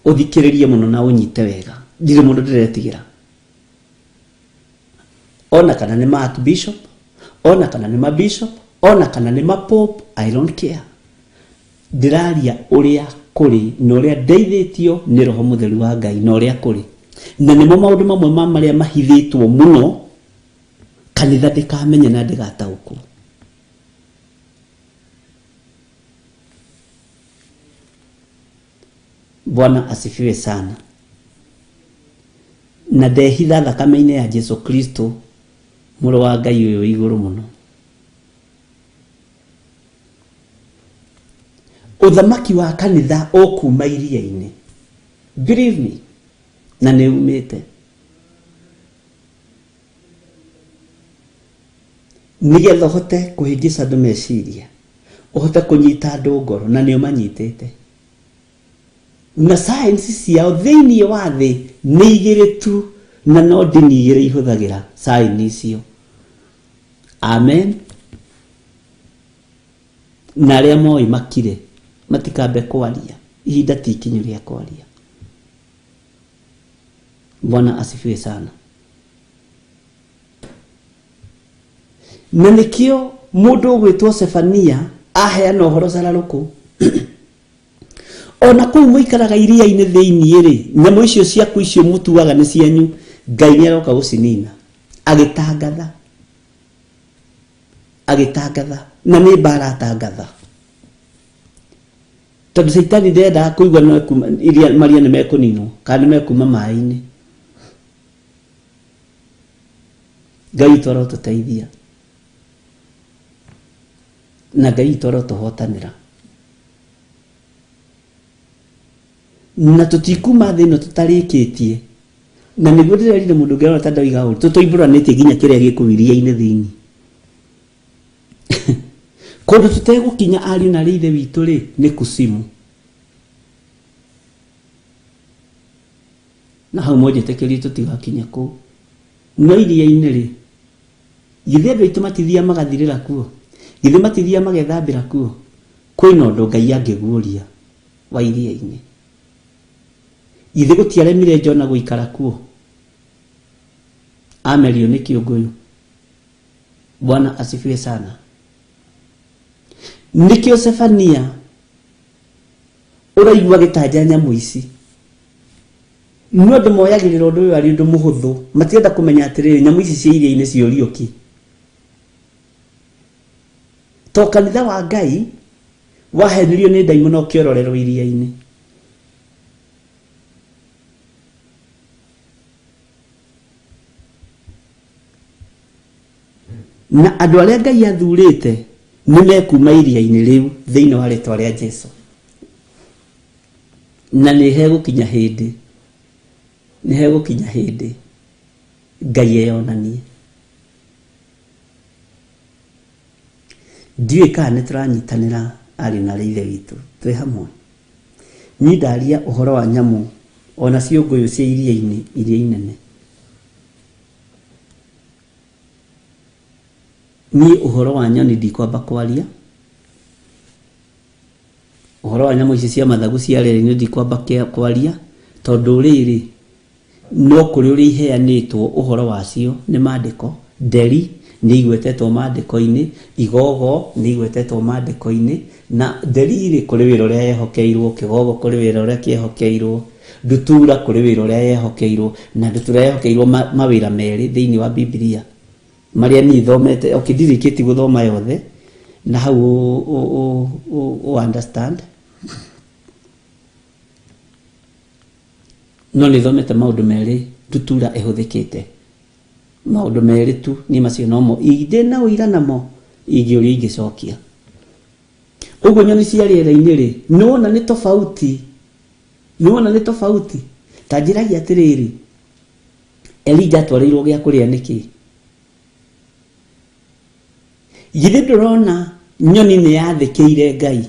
Ũthikĩrĩrie mũno na ũnyite wega. Ndirĩ mũndũ ndĩretigĩra. Ona kana nĩ ma archbishop, ona kana nĩ ma bishop, ona kana nĩ ma pope, I don't care. Ndĩraria ũrĩa kũrĩ na ũrĩa ndeithĩtio nĩ Roho Mũtheru wa Ngai na ũrĩa kũrĩ. Na nĩmo maũndũ mamwe ma marĩa mahithĩtwo mũno kanitha ndĩkamenya na ndĩgataũkwo. Bwana asifiwe sana. Na ndehitha thakame-inĩ ya Jesu Kristo. Mũrũ wa Ngai ũyũ wĩ igũrũ mũno. Ũthamaki wa kanitha ũkuma iria-inĩ. Believe me, na nĩ umĩte. Nĩgetha ũhote kũhĩngĩca andũ meciria, ũhote kũnyita andũ ngoro, na nĩ ũmanyitĩte. Na science ciao thĩinĩ wa thĩ nĩ igĩrĩ tu, na no ndini igĩrĩ ihũthagĩra sign icio. Amen. Na arĩa moĩ makire, matikambe kwaria, ihinda ti ikinyu rĩa kwaria. Bwana asifiwe sana. Na nĩkĩo mũndũ ũgwĩtwo Sefania aheana ũhoro cararũkũ. Ona kũu mũikaraga iria-inĩ thĩinĩ-rĩ, nyamũ icio ciaku icio mũtuaga nĩ cianyu, Ngai nĩ aroka gũcinina. Agĩtangatha. Agĩtangatha. Na nĩ mbara atangatha. Tondũ Caitani ndendaga kũigua no kuma, iria maria nĩ mekũninwo, kana nĩ mekuma maĩ-inĩ. Ngai witũ arotũteithia. Na Ngai witũ arotũhotanĩra. Na tũtikuma thĩ ĩno tũtarĩkĩtie. Na nĩguo ndĩrerire mũndũ ũngĩ arona ta ndoiga ũru, tũtoimbũranĩtie nginya kĩrĩa gĩ kũu iria-inĩ thĩinĩ. Kũndũ tũtegũkinya ariũ na arĩ ithe witũ rĩ, nĩ kusimu. Na hau mũnjĩtĩkĩrie tũtigakinye kũu. No iria-inĩ rĩ, githĩ andũ aitũ matithiaga magathirĩra kuo? Githĩ matithiaga magethambĩra kuo? Kwĩna ũndũ Ngai angĩguũria wa iria-inĩ. Githĩ gũtiaremire Jona gũikara kuo? Amerio nĩ kĩũngũyũ. Bwana asifiwe sana. Nĩkĩo Sefania ũraigua agĩtanja nyamũ ici. No andũ moyagĩrĩra ũndũ ũyũ arĩ ũndũ mũhũthũ. Matirenda kũmenya atĩrĩrĩ, nyamũ ici cia iria-inĩ ciorio kĩ? To kanitha wa Ngai wahenirio nĩ ndaimono ũkĩororerwo iria-inĩ. Na andũ arĩa Ngai athurĩte nĩ mekuma iria-inĩ rĩu thĩinĩ wa rĩtwa rĩa Jesu. Na nĩ hegũkinya hĩndĩ, nĩ hegũkinya hĩndĩ Ngai eyonanie. Ndiũĩ kana nĩ tũranyitanĩra ariũ na aarĩ a Ithe witũ twĩ hamwe. Niĩ ndaria ũhoro wa nyamũ ona ciũngũyũ cia iria-inĩ iria inene. Niĩ ũhoro wa nyoni ndikwamba kwaria. Ũhoro wa nyamũ ici cia mathagu cia rĩera-inĩ ndikwamba kwaria, tondũ rĩrĩ, no kũrĩ ũrĩa iheanĩtwo ũhoro wacio nĩ maandĩko. Nderi nĩ igwetetwo maandĩko-inĩ, igogo nĩ igwetetwo maandĩko-inĩ, na nderi-rĩ, kũrĩ wĩra ũrĩa yehokeirwo, kĩgogo kũrĩ wĩra ũrĩa kĩehokeirwo, ndutura kũrĩ wĩra ũrĩa yehokeirwo, na ndutura yehokeirwo mawĩra merĩ thĩinĩ wa Bibilia. Marĩa niĩ thomete, okay, ndirĩkĩtie gũthoma yothe, na hau ũ understand. No nĩ thomete maũndũ merĩ ndutura ĩhũthĩkĩte. Maũndũ merĩ tu, niĩ macio nomo ndĩ na ũira namo, ingĩũrio ingĩcokia. Ũguo nyoni cia rĩera-inĩ rĩ, nĩ wona nĩ tofauti, nĩ wona nĩ tofauti. Ta njĩragia atĩrĩrĩ, Elija atwarĩirwo gĩa kũrĩa nĩkĩ? Githĩ ndũrona nyoni nĩ yathĩkĩire Ngai?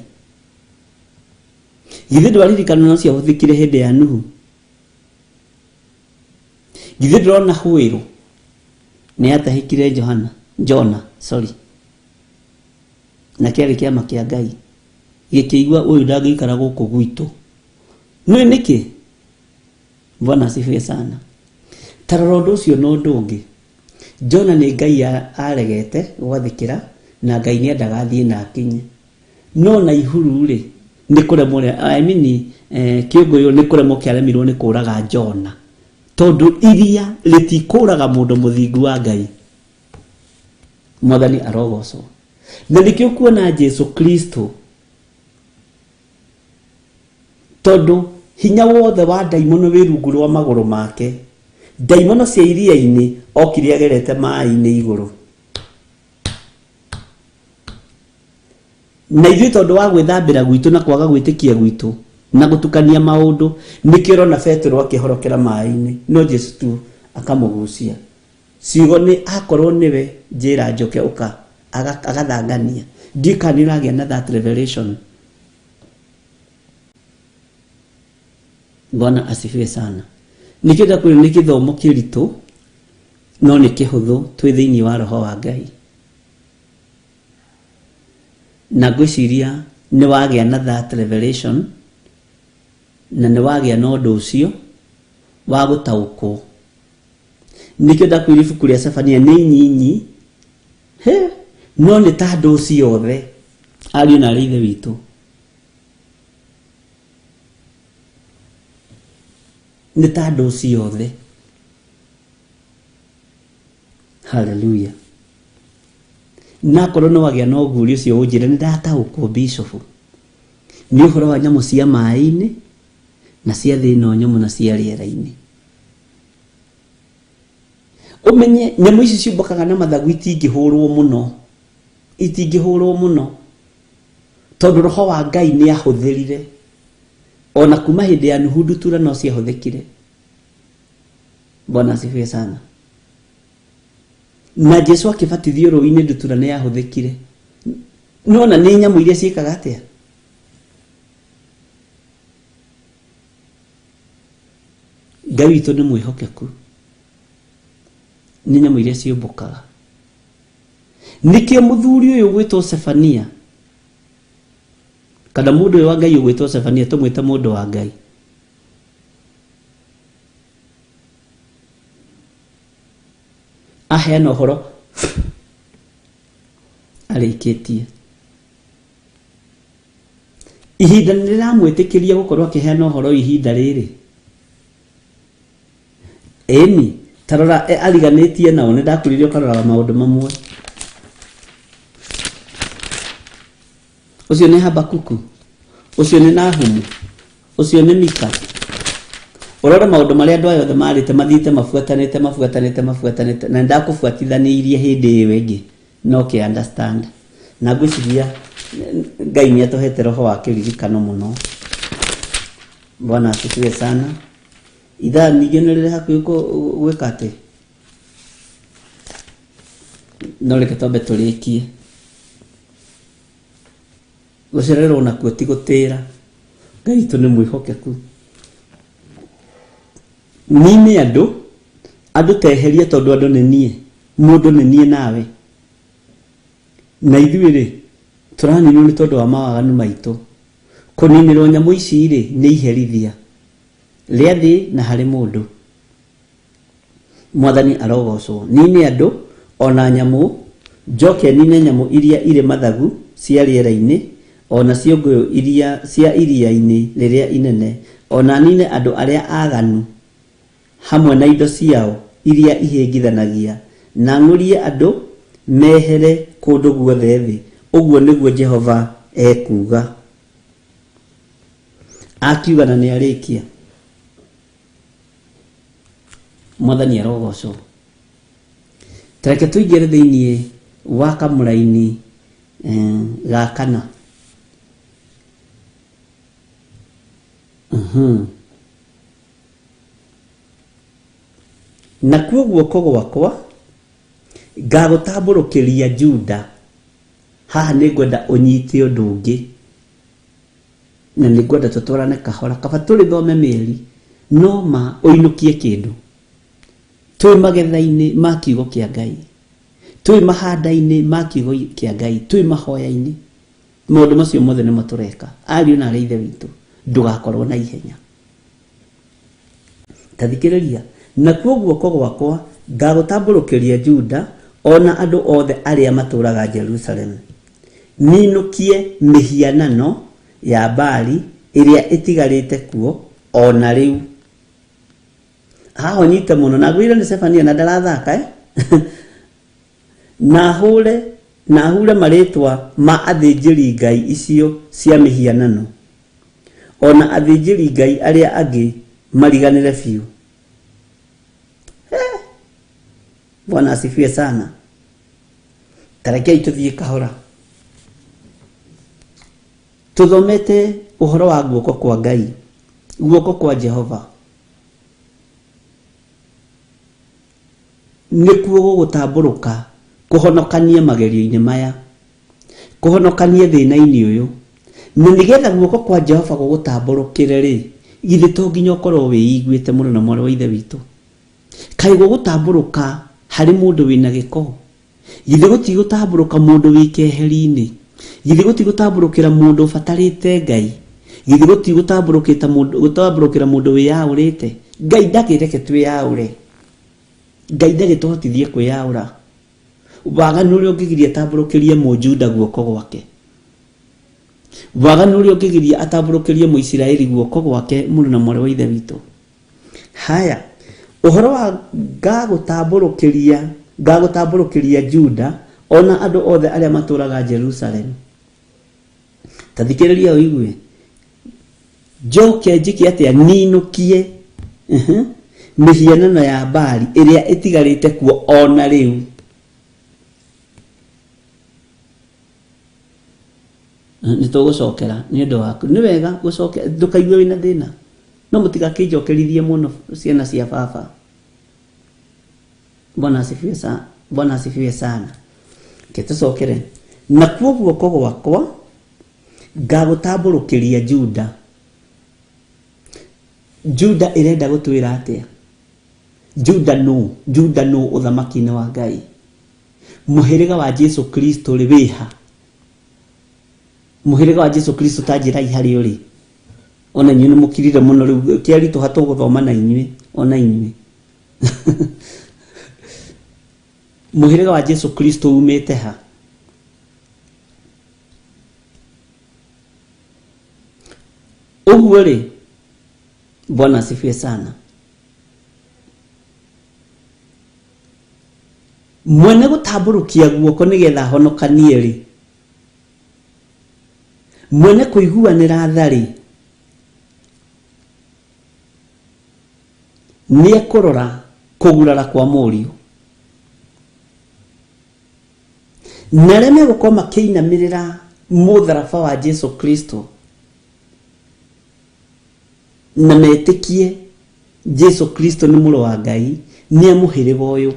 Githĩ ndwaririkana no ciahũthĩkire hĩndĩ ya Nuhu? Githĩ ndũrona hwĩrũ nĩ yatahĩkire Johana, Jona, sorry. Na kĩarĩ kĩama kĩa Ngai gĩkĩigua ũyũ ndangĩikara gũkũ gwitũ. Nĩũĩ nĩkĩ? Bwana asifiwe sana. Ta rora ũndũ ũcio na ũndũ ũngĩ. Jona nĩ Ngai aregete gwathĩkĩra na Ngai nĩ endaga athiĩ na akinye. No na ihuru-rĩ, nĩ kũremwo I mean, kĩũngũyũ nĩ kũremwo kĩaremirwo nĩ kũraga Jona. Tondũ iria rĩtikũraga mũndũ mũthingu wa Ngai. Mwathani arogocwo. Na nĩkĩo kuona Jesu Kristo Tondũ hinya wothe wa ndaimono wĩ rungu rwa magũrũ make. Ndaimono cia iria-inĩ Okire agerete maĩ-inĩ igũrũ. Na ithuĩ tondũ wa gwĩthambĩra gwitũ na kwaga gwĩtĩkia gwitũ na gũtukania maũndũ, nĩkĩo ũrona Petero akĩhorokera maĩ-inĩ, no Jesu tu akamũgucia. Ciugo nĩ akorwo nĩwe njĩra njoke ũka, agathangania. Ndiũĩ kana nĩ ũragĩa na that revelation. Bwana asifiwe sana. Nĩkĩo ndakwĩra nĩ gĩthomo kĩritũ no nĩ kĩhũthũ twĩ thĩinĩ wa roho wa Ngai. Na ngwĩciria nĩ wagĩa na that revelation na nĩ wagĩa na ũndũ ũcio wa gũtaũkwo. Nĩkĩo ndakwĩra ibuku rĩa Sefania nĩ nyinyi he, no nĩ ta andũ ciothe ariũ na arĩ ithe witũ. Nĩ ta andũ ciothe. Haleluya. Na akorwo nĩ wagĩa na ũguũrio ũcio ũnjĩre nĩ ndataũkwo bishop. Nĩ ũhoro wa nyamũ cia maĩ-inĩ na cia thĩ ĩno nyũmũ na cia rĩera-inĩ. Ũmenye nyamũ ici ciũmbũkaga na mathagu itingĩhũrwo mũno. Itingĩhũrwo mũno. Tondũ roho wa Ngai nĩ ahũthĩrire. Ona kuma hĩndĩ ya Nuhu ndutura no ciahũthĩkire. Bwana asifiwe sana. Na Jesu akĩbatithio rũĩ-inĩ ndutura nĩ yahũthĩkire. Nĩwona nĩ nyamũ iria ciĩkaga atĩa? Ngai witũ nĩ mwĩhokeku. Nĩ nyamũ iria ciũmbũkaga. Nĩkĩo mũthuri ũyũ ũgwĩtwo Sefania, kana mũndũ ũyũ wa Ngai ũgwĩtwo Sefania, tũmwĩte mũndũ wa Ngai. Aheana ũhoro arĩkĩtie. Ihinda nĩ rĩramwĩtĩkĩria gũkorwo akĩheana ũhoro ihinda rĩrĩ. Ĩni, ta rora ariganĩtie nao, nĩ ndakwĩrire ũkaroraga maũndũ mamwe. Ũcio nĩ Habakuku, ũcio nĩ Nahumu, ũcio nĩ Mika. Ũrore maũndũ marĩa andũ aya othe marĩte mathiĩte mabuatanĩte mabuatanĩte mabuatanĩte, na nĩndakũbuatithanirie hĩndĩ ĩyo ĩngĩ no kĩ understand. Na ngwĩciria Ngai nĩ atũhete roho wa kĩririkano mũno. Bwana asifiwe sana. Ithaa ningĩ nĩ rĩrĩ hakuhĩ gwĩka atĩ, no reke twambe tũrĩkie. Gũcererwo nakuo ti gũtĩra. Ngai witũ nĩ mwĩhokeku. Nine andũ, andũ teheria tondũ andũ nĩ niĩ, mũndũ nĩ niĩ nawe. Na ithuĩ rĩ, tũraninwo nĩ tondũ wa mawaganu maitũ. Kũninĩrwo nyamũ ici rĩ, nĩ iherithia rĩa thĩ na harĩ mũndũ. Mwathani arogocwo. Nine andũ ona nyamũ, njoke nine nyamũ iria irĩ mathagu cia rĩera-inĩ, ona ciũngũyũ iria cia iria-inĩ rĩrĩa inene, ona nine andũ arĩa aganu hamwe na indo ciao iria ihĩngithanagia, na ng'ũrie andũ mehere kũndũ guothe thĩ. Ũguo nĩguo Jehova ekuuga. Akiuga na nĩarĩkia. Mwathani arogocwo. Tareke tũingĩre thĩinĩ wa kamũraini ga kana. Nakuo guoko gwakwa ngagũtambũrũkĩria Juda. Haha nĩ ngwenda ũnyite ũndũ ũngĩ, na nĩ ngwenda tũtwarane kahora, kaba tũrĩthome mĩeri, no ma ũinũkie kĩndũ. Twĩ magetha-inĩ ma kiugo kĩa Ngai, twĩ mahanda-inĩ ma kiugo kĩa Ngai, twĩ mahoya-inĩ. Maũndũ macio mothe nĩmo tũreka. Ariũ na arĩ ithe witũ, ndũgakorwo na ihenya. Ta thikĩrĩria, nakuo guoko gwakwa ngagũtambũrũkĩria Juda, ona andũ othe arĩa matũũraga Jerusalemu. Ninũkie mĩhianano ya Baali ĩrĩa ĩtigarĩte kuo o na rĩu. Haha ũnyite mũno, na ngwĩre nĩ Sefania na ndarathaka, eh? Na hũre na hure marĩtwa ma athĩnjĩri ngai icio cia mĩhianano, o na athĩnjĩri ngai arĩa angĩ mariganĩre biũ. Bwana asifiwe sana. Tarekei tuthiĩ kahora. Tuthomete ũhoro wa guoko kwa Ngai, guoko kwa Jehova. Nĩkuo gũgũtambũrũka kũhonokanie magerio-inĩ maya, kũhonokanie thĩna-inĩ ũyũ. Na nĩgetha guoko kwa Jehova gũgũtambũrũkĩre rĩ, githĩ to nginya ũkorwo wĩiguĩte mũno na mwarĩ wa Ithe witũ? Kaĩ gũgũtambũrũka harĩ mũndũ wĩna gĩko? Githĩ gũtigũtambũrũka mũndũ wĩ keheri-inĩ? Githĩ gũtigũtambũrũkĩra mũndũ ũbatarĩte Ngai? Githĩ gũtigũtambũrũkĩta mũndũ gũtambũrũkĩra mũndũ wĩyaũrĩte? Ngai ndakĩreke twĩyaũre. Ngai ndagĩtũhotithie kwĩyaũra. Waganu ũrĩa ũngĩgiria atambũrũkĩrie Mũjuda guoko gwake. Waganu ũrĩa ũngĩgiria atambũrũkĩrie Mũisiraeli guoko gwake mũrũ na mwarĩ wa Ithe witũ. Haya, ũhoro wa ngagũtambũrũkĩria ngagũtambũrũkĩria Juda o na andũ othe arĩa matũũraga Jerusalemu. Ta thikĩrĩria ũigue. Njoke njĩke atĩa ninũkie mĩhianano ya Baali ĩrĩa ĩtigarĩte kuo o na rĩu. Nĩ tũgũcokera nĩ ũndũ waku. Nĩ wega gũcoke ndũkaigue wĩna thĩna. No mũtigakĩnjokerithie mũno ciana cia baba. Bwana asifiwe sana. Bwana asifiwe sana. Ke tũcokere. Nakuo guoko gwakwa ngagũtambũrũkĩria Juda. Juda ĩrenda gũtwĩra atĩa? Juda nũ? Juda nũ ũthamaki-inĩ wa Ngai? Mũhĩrĩga wa Jesu Kristo rĩ wĩha? Mũhĩrĩga wa Jesu Kristo ta njĩrai harĩa ũrĩ. Ona inyuĩ nĩ mũkirire mũno rĩu kĩaritũha tũgũthoma na inyuĩ ona inyuĩ. Mũhĩrĩga wa Jesu Kristo umĩte ha? Ũguo rĩ, Bwana asifiwe sana. Mwene gũtambũrũkia guoko nĩgetha ahonokanie rĩ, mwene kũiguanĩra tha rĩ, nĩ ekũrora kũgurara kwa mũriũ. Na arĩa megũkorwo makĩinamĩrĩra mũtharaba wa Jesu Kristo na metĩkie Jesu Kristo nĩ mũrũ wa Ngai nĩ a mũhĩrĩga ũyũ.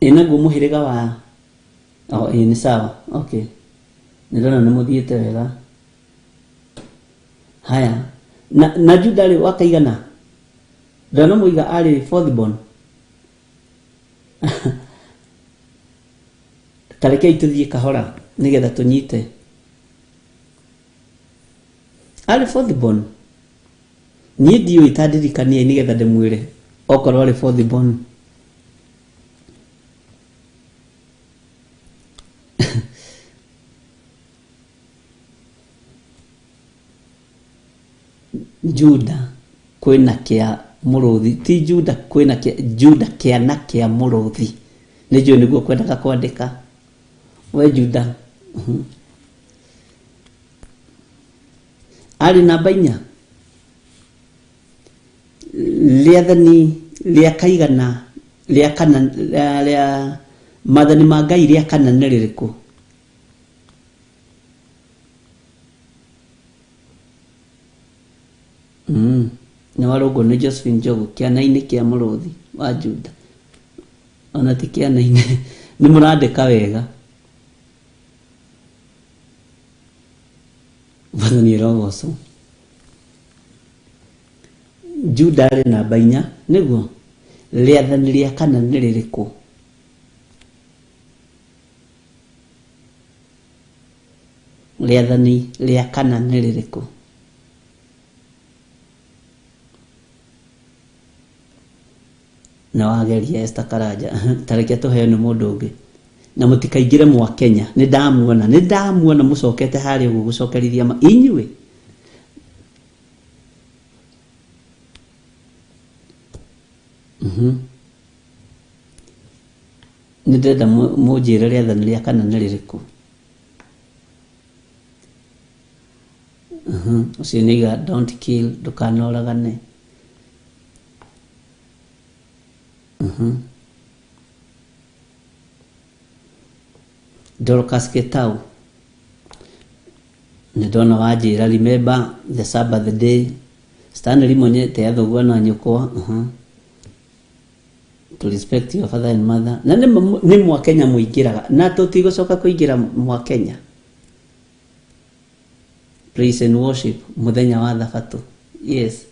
Ĩ naguo mũhĩrĩga wa oh, ĩ nĩ sawa okay. Nĩ ndona nĩ mũthiĩte wega. Haya na Juda rĩ wakaigana ndona mũiga arĩ fourth born. Ta rekei tũthiĩ kahora nĩgetha tũnyite. Arĩ fourth born. Niĩ ndiũĩ ta ndirikaniai nĩgetha ndĩmwĩre okorwo arĩ fourth born. Juda kwĩna kĩa mũrũthi ti Juda kwĩna kĩa Juda kĩana kĩa mũrũthi nĩ njũĩ nĩguo kwendaga kwandĩka we Juda. Arĩ namba inya rĩathani rĩa kaigana rĩa kana rĩa maathani ma Ngai rĩa kana nĩ rĩrĩkũ? Nĩ warũngwo nĩ Josephine Njogu kĩana-inĩ kĩa mũrũthi wa Juda. Ona ti kĩana-inĩ nĩ mũrandĩka wega. Mwathani arogocwo. Juda arĩ namba inya nĩguo. Rĩathani rĩa kana nĩ rĩrĩkũ? Rĩathani rĩa kana nĩ rĩrĩkũ? Na wageria Esther Karanja ta reke tũheo nĩ mũndũ ũngĩ na mũtikaingĩre mwa Kenya nĩ ndamuona nĩ ndamuona mũcokete harĩa ũguo gũcokerithia ma inyuĩ. Nĩ ndĩrenda mũnjĩre rĩathani rĩa kana nĩ rĩrĩkũ. Ũcio nĩ iga don't kill, ndũkanoragane. Dorcas Gitau, nĩ ndona wanjĩra remember the Sabbath day. Stanley Monye, tĩa thoguo na nyũkwa. To respect your father and mother. Na nĩ mwa Kenya mũingĩraga na tũtigũcoka kũingĩra mwa Kenya. Praise and worship mũthenya wa thabatũ. Yes,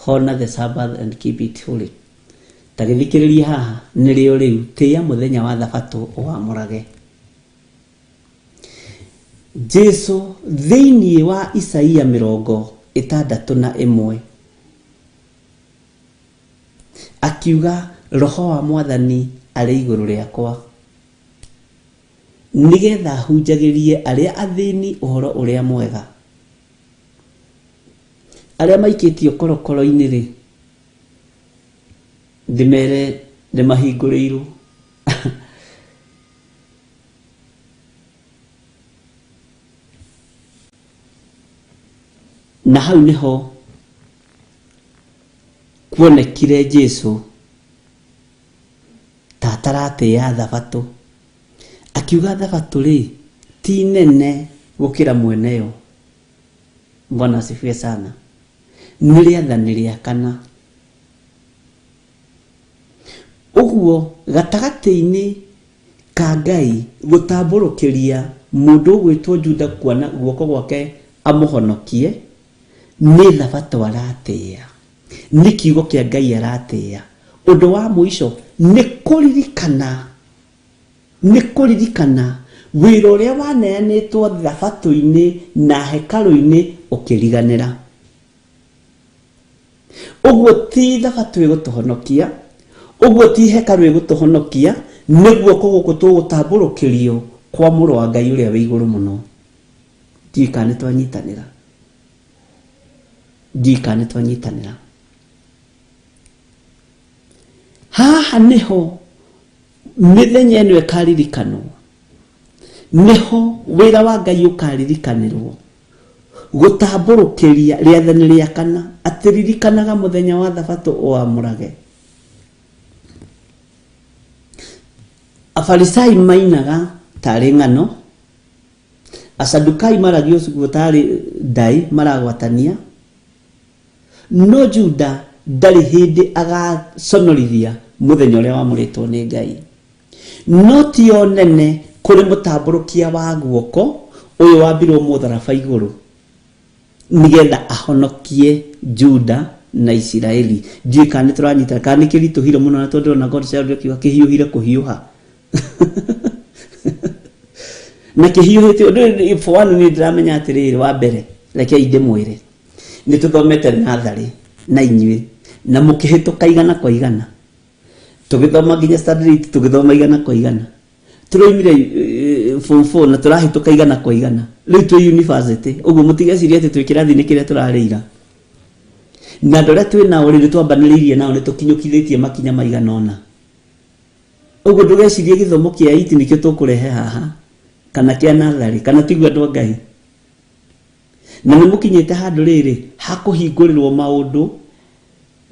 honor the Sabbath and keep it holy. Ta gĩthikĩrĩrie haha nĩrĩo rĩu, tĩĩa mũthenya wa thabatũ ũwamũrage. Jesu thĩinĩ wa Isaia 61 akiuga, roho wa mwathani arĩ igũrũ rĩakwa, nĩgetha hunjagĩrie arĩa athĩni ũhoro ũrĩa mwega. Arĩa maikĩtio korokoro-inĩ rĩ, ndĩmere nĩmahingũrĩirwo. Na hau nĩho kuonekire Jesu ta ataratĩĩa thabatũ. Akiuga thabatũ rĩ, ti nene gũkĩra mweneyo. Bwana asifiwe sana. Nĩ rĩathani rĩa kana. Ũguo gatagatĩ-inĩ ka Ngai gũtambũrũkĩria mũndũ ũgwĩtwo Juda kuona guoko gwake amũhonokie, nĩ thabatũ aratĩĩa, nĩ kiugo kĩa Ngai aratĩĩa. Ũndũ wa mũico nĩ kũririkana, nĩ kũririkana wĩra ũrĩa waneanĩtwo thabatũ-inĩ na hekarũ-inĩ ũkĩriganĩra. Ũguo ti thabatũ ĩgũtũhonokia, ũguo ti hekarũ ĩgũtũhonokia, nĩ guoko gũkũ tũgũtambũrũkĩrio kwa mũrũ wa Ngai ũrĩa wĩ igũrũ mũno. Ndiũĩ kana nĩ twanyitanĩra, ndiũĩ kana nĩ twanyitanĩra. Haha nĩho mĩthenya ĩno ĩkaririkanwo, nĩho wĩra wa Ngai ũkaririkanĩrwo, gũtambũrũkĩria rĩathani rĩa kana, atĩ ririkanaga mũthenya wa thabatũ ũwamũrage. Afarisai mainaga tarĩ ng'ano, Asadukai maragia ũguo tarĩ ndaĩ maragwatania, no Juda ndarĩ hĩndĩ agaconorithia mũthenya ũrĩa wamũrĩtwo nĩ Ngai. No ti yo nene kũrĩ mũtambũrũkia wa guoko ũyũ wambirwo mũtharaba igũrũ, nĩgetha ahonokie Juda na Isiraeli. Ndiũĩ kana nĩ tũranyitana, kana nĩ kĩritũhire mũno, na tondũ ndĩrona God Child akiuga kĩhiũhire kũhiũha. Na kĩhiũhĩte ũndũ ũyũ, for one niĩ ndĩramenya atĩrĩrĩ, wa mbere rekei ndĩmwĩre, nĩ tũthomete natharĩ na inyuĩ na mũkĩhĩtũka igana kwa igana, tũgĩthoma nginya standard 8, tũgĩthoma igana kwa igana, tũroimire form 4 na tũrahĩtũka igana kwa igana, rĩu twĩ university. Ũguo mũtigecirie atĩ twĩ kĩrathi-inĩ kĩrĩa tũrarĩ ira, na andũ arĩa twĩ nao rĩ, nĩ twambanĩrĩirie nao, nĩ tũkinyũkithĩtie makinya maigana ũna. Ũguo ndũgecirie gĩthomo kĩa iti nĩkĩo tũkũrehe haha, kana kĩa natharĩ, kana tiguo andũ a Ngai. Na nĩ mũkinyĩte handũ rĩrĩ ha kũhingũrĩrwo maũndũ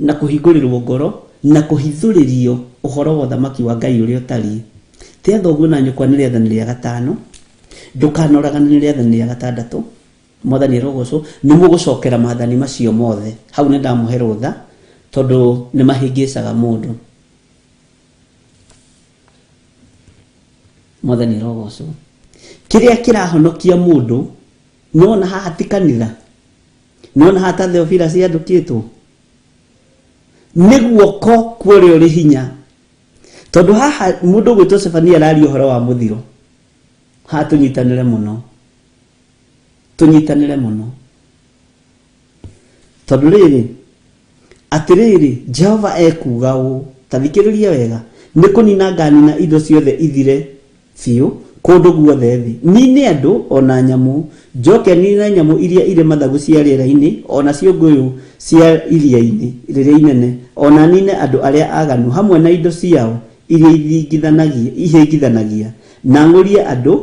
na kũhingũrĩrwo ngoro na kũhithũrĩrio ũhoro wa ũthamaki wa Ngai ũrĩa ũtariĩ. Tĩa thoguo na nyũkwa nĩ rĩathani rĩa gatano, ndũkanoragane nĩ rĩathani rĩa gatandatũ. Mwathani arogocwo, nĩ mũgũcokera maathani macio mothe. Hau nĩ ndamũhe rũtha tondũ nĩ mahĩngĩcaga mũndũ. Mwathani arogocwo. Kĩrĩa kĩrahonokia mũndũ, nĩwona haha ti kanitha, nĩwona haha ta Theophilus yandũkĩtwo, nĩ guoko kwa ũrĩa ũrĩ hinya. Tondũ haha mũndũ ũgwĩtwo Sefania araria ũhoro wa mũthiro. Haha tũnyitanĩre mũno, tũnyitanĩre mũno. Tondũ rĩrĩ, atĩrĩrĩ, Jehova ekuuga ũũ, ta thikĩrĩria wega, nĩ kũnina nganina indo ciothe ithire biũ kũndũ guothe thĩ, nine andũ o na nyamũ, njoke nine nyamũ iria irĩ mathagu cia rĩera-inĩ, o na ciũngũyũ cia iria-inĩ rĩrĩa inene, o na nine andũ arĩa aaganu hamwe na indo ciao iria ihĩngithanagia, na ng'ũrie andũ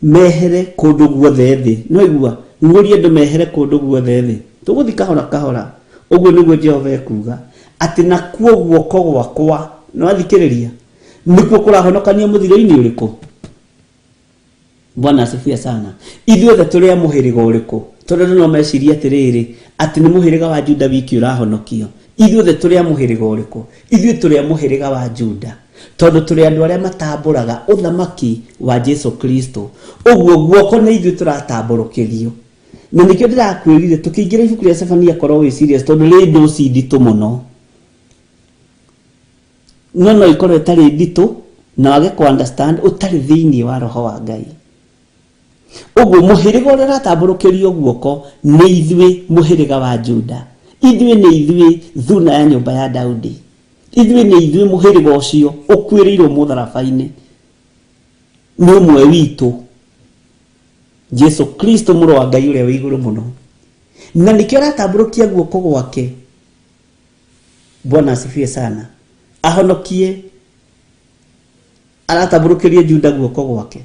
mehere kũndũ guothe thĩ. Nĩwaigua? Ng'ũrie andũ mehere kũndũ guothe thĩ. Tũgũthiĩ kahora kahora. Ũguo nĩguo Jehova ekuuga, atĩ nakuo guoko gwakwa, nĩwathikĩrĩria, nĩkuo kũrahonokania mũthiro-inĩ ũrĩkũ? Bwana asifiwe sana. Ithuothe tũrĩ a mũhĩrĩga ũrĩkũ? Tondũ andũ no mecirie atĩrĩrĩ, atĩ nĩ mũhĩrĩga wa Juda wiki ũrahonokio. Ithuothe tũrĩ a mũhĩrĩga ũrĩkũ? Ithuĩ tũrĩ a mũhĩrĩga wa Juda. Tondũ tũrĩ andũ arĩa matambũraga ũthamaki wa Jesu Kristo. Ũguo guoko nĩ ithuĩ tũratambũrũkĩrio. Na nĩkĩo ndĩrakwĩrire tũkĩingĩra ibuku rĩa Sefania korwo wĩ serious tondũ rĩ notes nditũ mũno. No no ikorwo ĩtarĩ nditũ na wage kũ understand ũtarĩ thĩinĩ wa roho wa Ngai. Ũguo mũhĩrĩga ũrĩa ũratambũrũkĩrio guoko nĩ ithuĩ mũhĩrĩga wa Juda. Ithuĩ nĩ ithuĩ thuna ya nyũmba ya Daudi. Ithuĩ nĩ ithuĩ mũhĩrĩga ũcio ũkuĩrĩirwo mũtharaba-inĩ. Nĩ ũmwe witũ. Jesu Kristo mũrũ wa Ngai ũrĩa wĩ igũrũ mũno. Na nĩkĩo aratambũrũkia guoko gwake. Bwana asifiwe sana. Ahonokie aratambũrũkĩria Juda guoko gwake.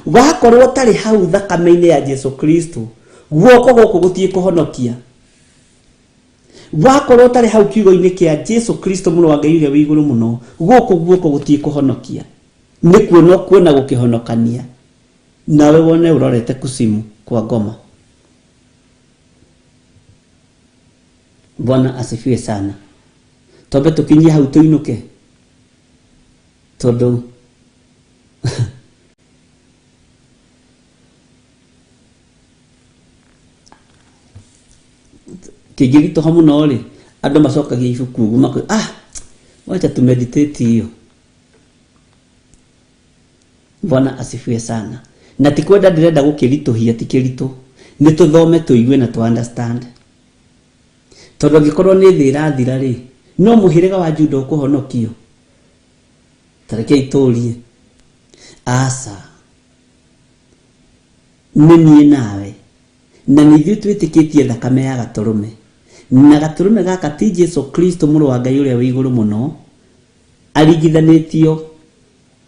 Wakorwo ũtarĩ hau thakame-inĩ ya Jesu Kristo, guoko gũkũ gũtiĩ kũhonokia. Wakorwo ũtarĩ hau kiugo-inĩ kĩa Jesu Kristo mũrũ wa Ngai ũrĩa wĩ igũrũ mũno, gũkũ guoko gũtiĩ kũhonokia. Nĩ kuona ũkuona gũkĩhonokania, nawe wone ũrorete kusimu kwa ngoma. Bwana asifiwe sana. Twambe tũkinyie hau tũinũke tondũ kĩngĩritũha mũno rĩ, andũ macokagia ibuku ũguo makoiga ah, wacha tu meditate hiyo. Bwana asifiwe sana. Na ti kwenda ndĩrenda gũkĩritũhia, ti kĩritũ. Nĩ tũthome tũigue na tũ understand. Tondũ angĩkorwo nĩ thĩ ĩrathira rĩ, no mũhĩrĩga wa Juda ũkũhonokio? Ta rekei tũrie. Aca. Nĩ niĩ nawe. Na nĩ ithuĩ twĩtĩkĩtie thakame ya gatũrũme. Na gatũrũme gaka ti Jesu Kristo mũrũ wa Ngai ũrĩa wĩ igũrũ mũno, aringithanĩtio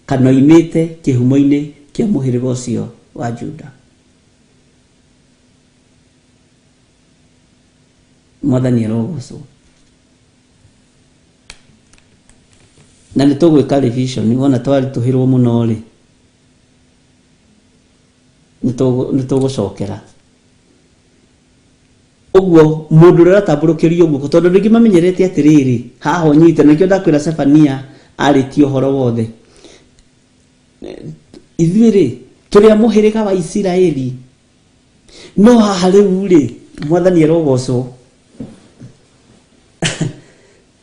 kana oimĩte kĩhumo-inĩ kĩa mũhĩrĩga ũcio wa Juda. Mwathani arogocwo. Na nĩ tũgwĩka revision wona twaritũhĩrwo mũno rĩ, nĩ tũgũcokera. Ũguo mũndũ ũrĩa ũratambũrũkĩrio guoko, tondũ andũ aingĩ mamenyerete atĩrĩrĩ, haha ũnyite, na nĩkĩo ndakwĩra Sefania arĩtie ũhoro wothe. Ithuĩ rĩ, tũrĩ a mũhĩrĩga wa Isiraeli. No haha rĩu rĩ, Mwathani arogocwo.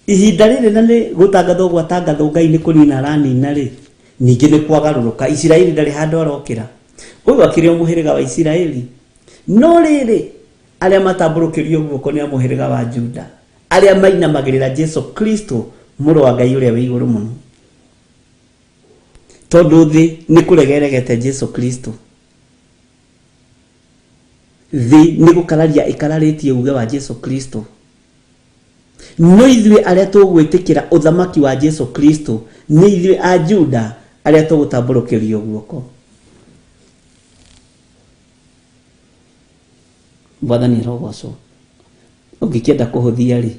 Ihinda rĩrĩ na nĩ gũtangathwo gwatangathwo Ngai nĩ kũnina aranina rĩ, ningĩ nĩ kwagarũrũka. Isiraeli ndarĩ handũ arokĩra. Ũyũ akĩrĩ o mũhĩrĩga wa Isiraeli. No rĩrĩ, arĩa matambũrũkĩrio guoko nĩ a mũhĩrĩga wa Juda, arĩa mainamagĩrĩra Jesu Kristo, mũrũ wa Ngai ũrĩa wĩ igũrũ mũno. Tondũ thĩ nĩ kũrega ĩregete Jesu Kristo. Thĩ nĩ gũkararia ĩkararĩtie uge wa Jesu Kristo. No ithuĩ arĩa tũgwĩtĩkĩra ũthamaki wa Jesu Kristo nĩ ithuĩ a Juda arĩa tũgũtambũrũkĩrio guoko. Mwathani arogocwo. Ũngĩkĩenda kũhũthia rĩ,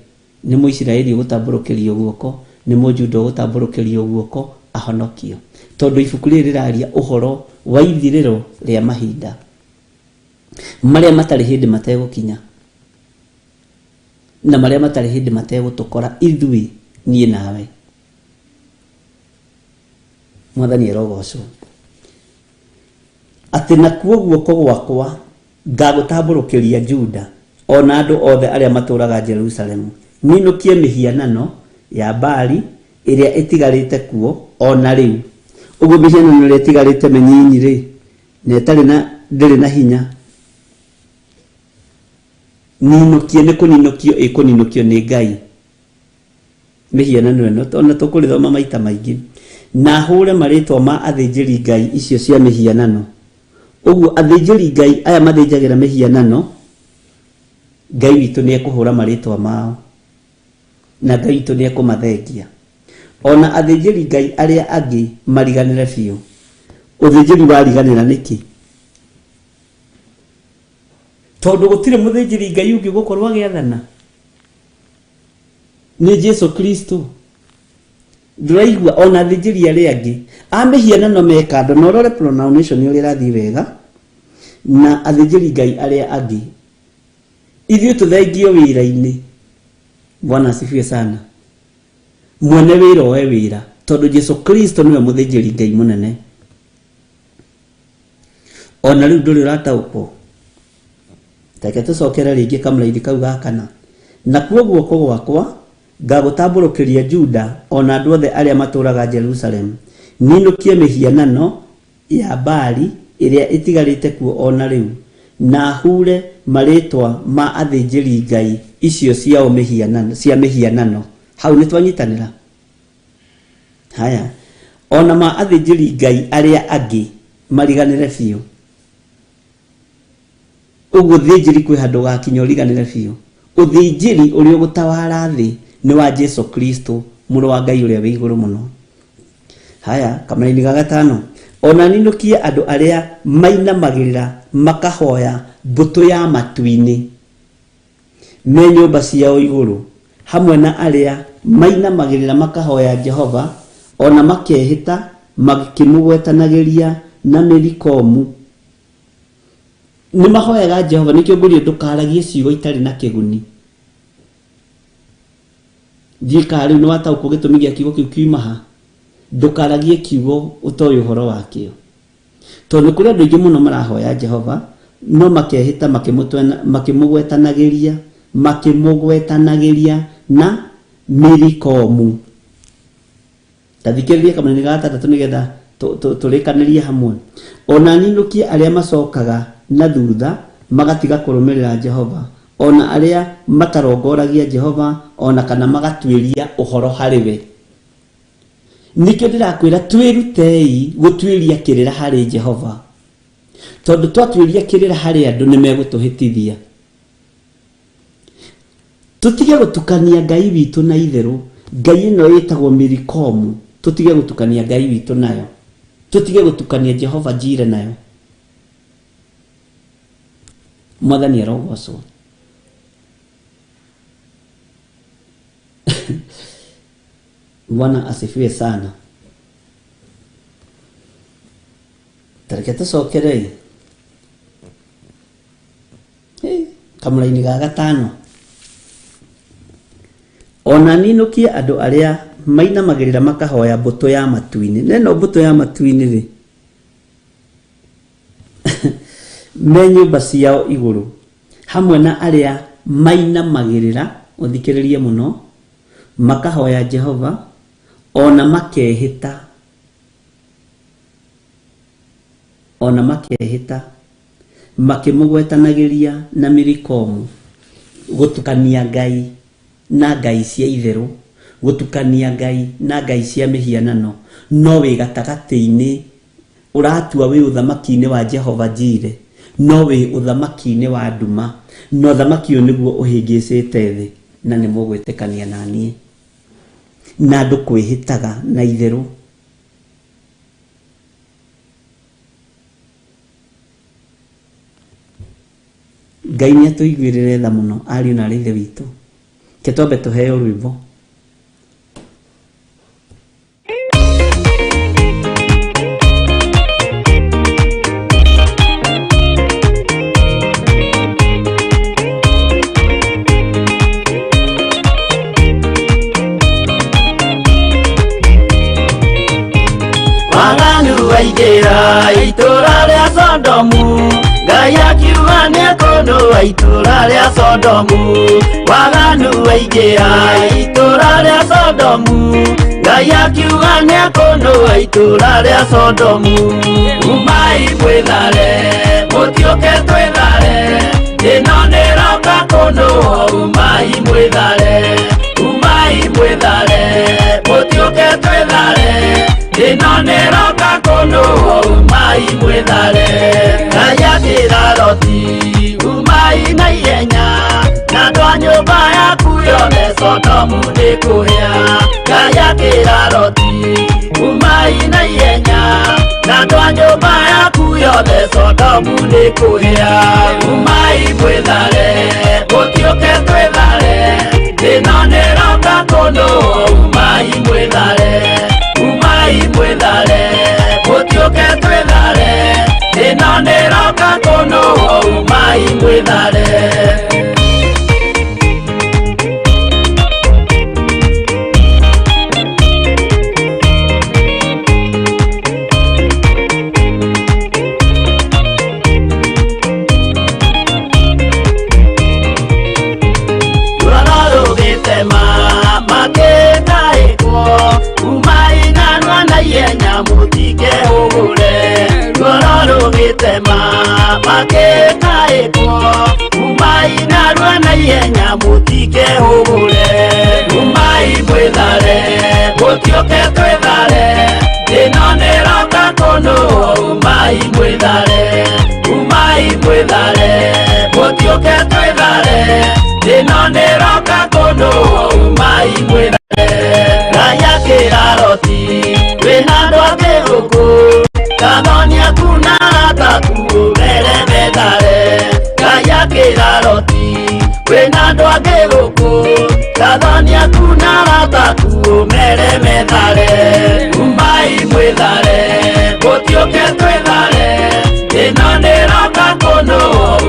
nĩ Mũisiraeli ũgũtambũrũkĩrio guoko, nĩ Mũjuda ũgũtambũrũkĩrio guoko ahonokio. Tondũ ibuku rĩrĩ rĩraria ũhoro wa ithirĩro rĩa mahinda marĩa matarĩ hĩndĩ mategũkinya na marĩa matarĩ hĩndĩ mategũtũkora ithuĩ niĩ nawe. Mwathani arogocwo. Atĩ nakuo guoko gwakwa ngagũtambũrũkĩria Juda, o na andũ othe arĩa matũũraga Jerusalemu, ninũkie mĩhianano ya Baali ĩrĩa ĩtigarĩte kuo o na rĩu. Ũguo mĩhianano ĩrĩa ĩtigarĩte mĩnyinyi-rĩ, na ĩtarĩ na, ndĩrĩ na hinya, ninũkie, nĩ kũninũkio ĩkũninũkio nĩ Ngai. Mĩhianano ĩno, ona tũkũrĩthoma maita maingĩ. Na hũre marĩtwa ma athĩnjĩri ngai icio cia mĩhianano. Ũguo athĩnjĩri ngai aya mathĩnjagĩra mĩhianano, Ngai witũ nĩ ekũhũra marĩtwa mao. Na Ngai witũ nĩ ekũmathengia. Ona athĩnjĩri ngai arĩa angĩ mariganĩre biũ. Ũthĩnjĩri wariganĩra nĩkĩ? Tondũ gũtirĩ mũthĩnjĩri Ngai ũngĩ gũkorwo agĩathana nĩ Jesu Kristo. Ndũraigua ona athĩnjĩri arĩa angĩ a mĩhianano me kando, na ũrore pronunciation ũrĩa ĩrathiĩ wega na athĩnjĩri Ngai arĩa angĩ. Ithuĩ tũthengio wĩra-inĩ. Bwana asifiwe sana. Mwene wĩra oe wĩra, tondũ Jesu Kristo nĩwe mũthĩnjĩri Ngai mũnene. Ona rĩu ndũrĩ ũrataũkwo. Reke tũcokere rĩngĩ kamũraini kau ga kana. Nakuo guoko gwakwa ngagũtambũrũkĩria Juda o na andũ othe arĩa matũũraga Jerusalemu, ninũkie mĩhianano ya Baali ĩrĩa ĩtigarĩte kuo o na rĩu, na hure marĩĩtwa ma athĩnjĩri ngai icio ciao mĩhianano, cia mĩhianano. Hau nĩ twanyitanĩra? Haya. O na ma athĩnjĩri ngai arĩa angĩ mariganĩre biũ. Ũguo ũthĩnjĩri kwĩ handũ ũgakinya ũriganĩre biũ. Ũthĩnjĩri ũrĩa ũgũtawara thĩ nĩ wa Jesu Kristo, mũrũ wa Ngai ũrĩa wĩ igũrũ mũno. Haya, kamũraini ga gatano. Ona ninũkie andũ arĩa mainamagĩrĩra makahoya mbũtũ ya matu-inĩ me nyũmba ciao igũrũ, hamwe na arĩa mainamagĩrĩra makahoya Jehova, ona makehĩta makĩmũgwetanagĩria na Milikomu. Nĩ mahoyaga Jehova. Nĩkĩo ngũrio ndũkaragie ciugo itarĩ na kĩguni. Ndiũĩ kana rĩu nĩ wataũkwo gĩtũmi gĩa kiugo kĩu kiuma ha. Ndũkaragie kiugo ũtoĩ ũhoro wakĩo. Tondũ nĩ kũrĩ andũ aingĩ mũno marahoya Jehova, no makehĩta makĩmũgwetanagĩria, makĩmũgwetanagĩria na Milikomu. Ta thikĩrĩria kamũnini ga gatandatũ nĩgetha tũrĩkanĩrie hamwe. Ona ninũkie arĩa macokaga na thutha magatiga kũrũmĩrĩra Jehova, ona arĩa matarongoragia Jehova, ona kana magatuĩria ũhoro harĩ we. Nĩkĩo ndĩrakwĩra twĩrutei gũtuĩria kĩrĩra harĩ Jehova, tondũ twatuĩria kĩrĩra harĩ andũ nĩ megũtũhĩtithia. Tũtige gũtukania Ngai witũ na itherũ. Ngai ĩno ĩtagwo Milikomu, tũtige gũtukania Ngai witũ nayo. Tũtige gũtukania Jehova Jire nayo. Mwathani arogocwo. Bwana asifiwe sana. Tareke tũcokerei kamũraini ga gatano. Ona ninũkie andũ arĩa mainamagĩrĩra makahoya mbũtũ ya matu-inĩ. Neno mbũtũ ya matu-inĩ rĩ, me nyũmba ciao igũrũ, hamwe na arĩa mainamagĩrĩra, ũthikĩrĩrie mũno, makahoya Jehova, ona makehĩta, ona makehĩta makĩmũgwetanagĩria na Milikomu, gũtukania Ngai na ngai cia itherũ, gũtukania Ngai na ngai cia mĩhianano, no wĩ gatagatĩ-inĩ ũratua wĩ ũthamaki-inĩ wa Jehova Jire, no wĩ ũthamaki-inĩ wa nduma, na ũthamaki ũyũ nĩguo ũhĩngĩcĩte thĩ, na nĩ mũgwĩtĩkania na niĩ, na andũ kwĩhĩtaga na itherũ. Ngai nĩ atũiguĩrĩre tha mũno ariũ na aarĩ a Ithe witũ. Reke twambe tũheo rwĩmbo. Waganu waingĩra itũũra rĩa Sodomu, Ngai akiuga nĩekũnũa itũũra rĩa Sodomu. Waganu waingĩra itũũra rĩa Sodomu, Ngai akiuga nĩekũnũa itũũra rĩa Sodomu. Umai mwĩthare, mũtiũke twĩthare, ĩno nĩroka kũnũa. Umai mwĩthare, umai mwĩthare, mũtiũke twĩthare, ĩno nĩroka kũnũa. Umai mwĩthare. Ngai akĩra Loti, umai na ihenya, na andũ a nyũmba yaku yothe Sodomu nĩkũhĩa. Ngai akĩra Loti, umai na ihenya, na andũ a nyũmba yaku yothe Sodomu Nĩ kũhĩa umai mwĩthare mũtiũke twĩthare thĩna nĩroka kũndũ umai mwĩthare umai mwĩthare mũtiũke twĩthare thĩna nĩroka kũndũ umai mwĩthare. Umai mwĩthare mũtiũke twĩthare thĩna nĩroka kũndũ umai mwĩthare umai mwĩthare mũtiũke twĩthare thĩna nĩroka kũndũ umai mwĩthare. Raya kĩraroti wĩna andũ angĩ gũkũ Kathonia kuna ataku mere methare Raya kĩraroti wĩna andũ angĩ gũkũ Kathonia kuna ataku mere methare umai mwĩthare mũtiũke twĩthare thĩna nĩroka kũndũ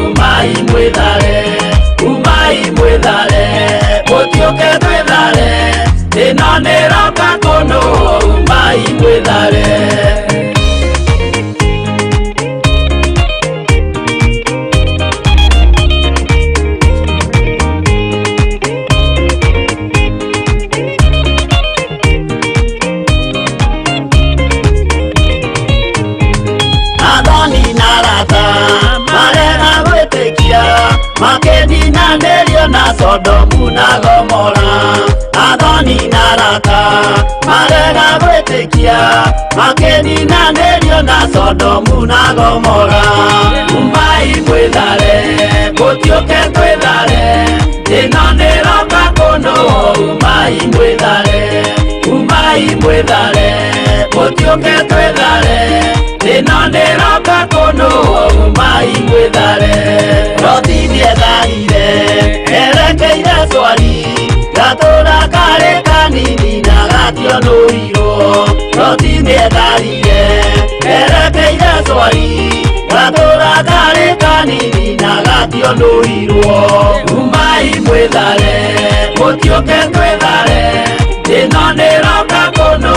umai mwĩthare umai mwĩthare mũtiũke twĩthare thĩna nĩroka kũndũ umai mwĩthare. Makeninanĩrio na Sodomu na Gomora athoni na arata marega gwĩtĩkia makeninanĩrio na Sodomu na Gomora umai mwĩthare mũtiũke twĩthare thĩna nĩroka kũndũ umai mwĩthare umai mwĩthare mũtiũke twĩthare thĩna nĩroka kũndũ umai mwĩthare. Roti nĩetharire erekeire Swari gatũra karĩ kanini na gationũirwo Roti nĩetharire erekeire Swari gatũra karĩ kanini na gationũirwo umai mwĩthare mũtiũke twĩthare thĩna nĩroka kũndũ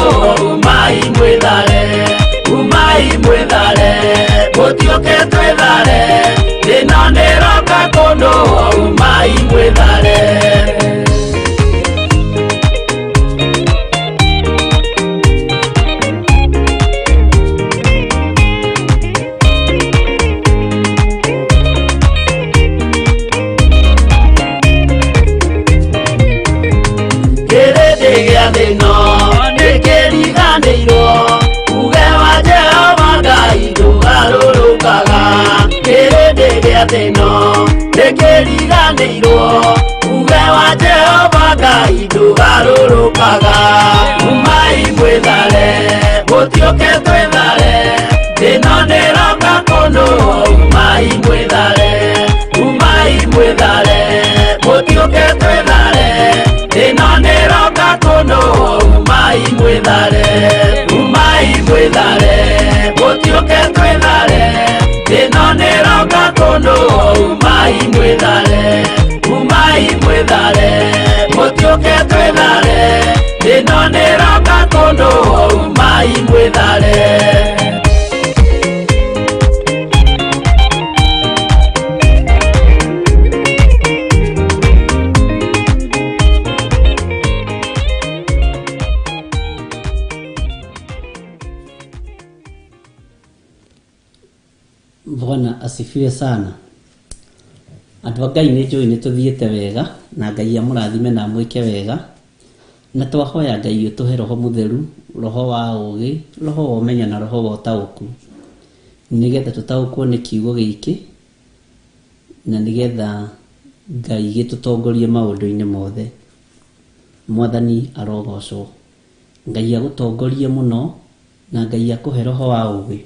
umai mwĩthare umai mwĩthare mũtiũke twĩthare thĩna nĩroka kũndũ umai mwĩthare. Kĩrĩndĩ gĩa thĩna nĩkĩriganĩirwo uge wa Jehova Ngai ndũgarũrũkaga kĩrĩndĩ gĩa thĩna nĩkĩriganĩirwo uge wa Jehova Ngai ndũgarũrũkaga umai mwĩthare mũtiũke twĩthare thĩna nĩroka kũndũ umai mwĩthare umai mwĩthare mũtiũke twĩthare thĩna nĩroka kũndũ umai mwĩthare umai mwĩthare mũtiũke twĩthare thĩna nĩroka kũndũ umai mwĩthare umai mwĩthare mũtiũke twĩthare thĩna nĩroka kũndũ umai mwĩthare. Bwana asifiwe sana. Andũ a Ngai nĩ njũĩ nĩ tũthiĩte wega na Ngai amũrathime na amwĩke wega na twahoya Ngai ũtũhe roho mũtheru, roho wa ũũgĩ, roho wa ũmenyo na roho wa ũtaũku nĩgetha tũtaũkwo nĩ kiugo gĩkĩ na nĩgetha Ngai gĩtũtongorie maũndũ-inĩ mothe. Mwathani arogocwo. Ngai agũtongorie mũno na Ngai akũhe roho wa ũũgĩ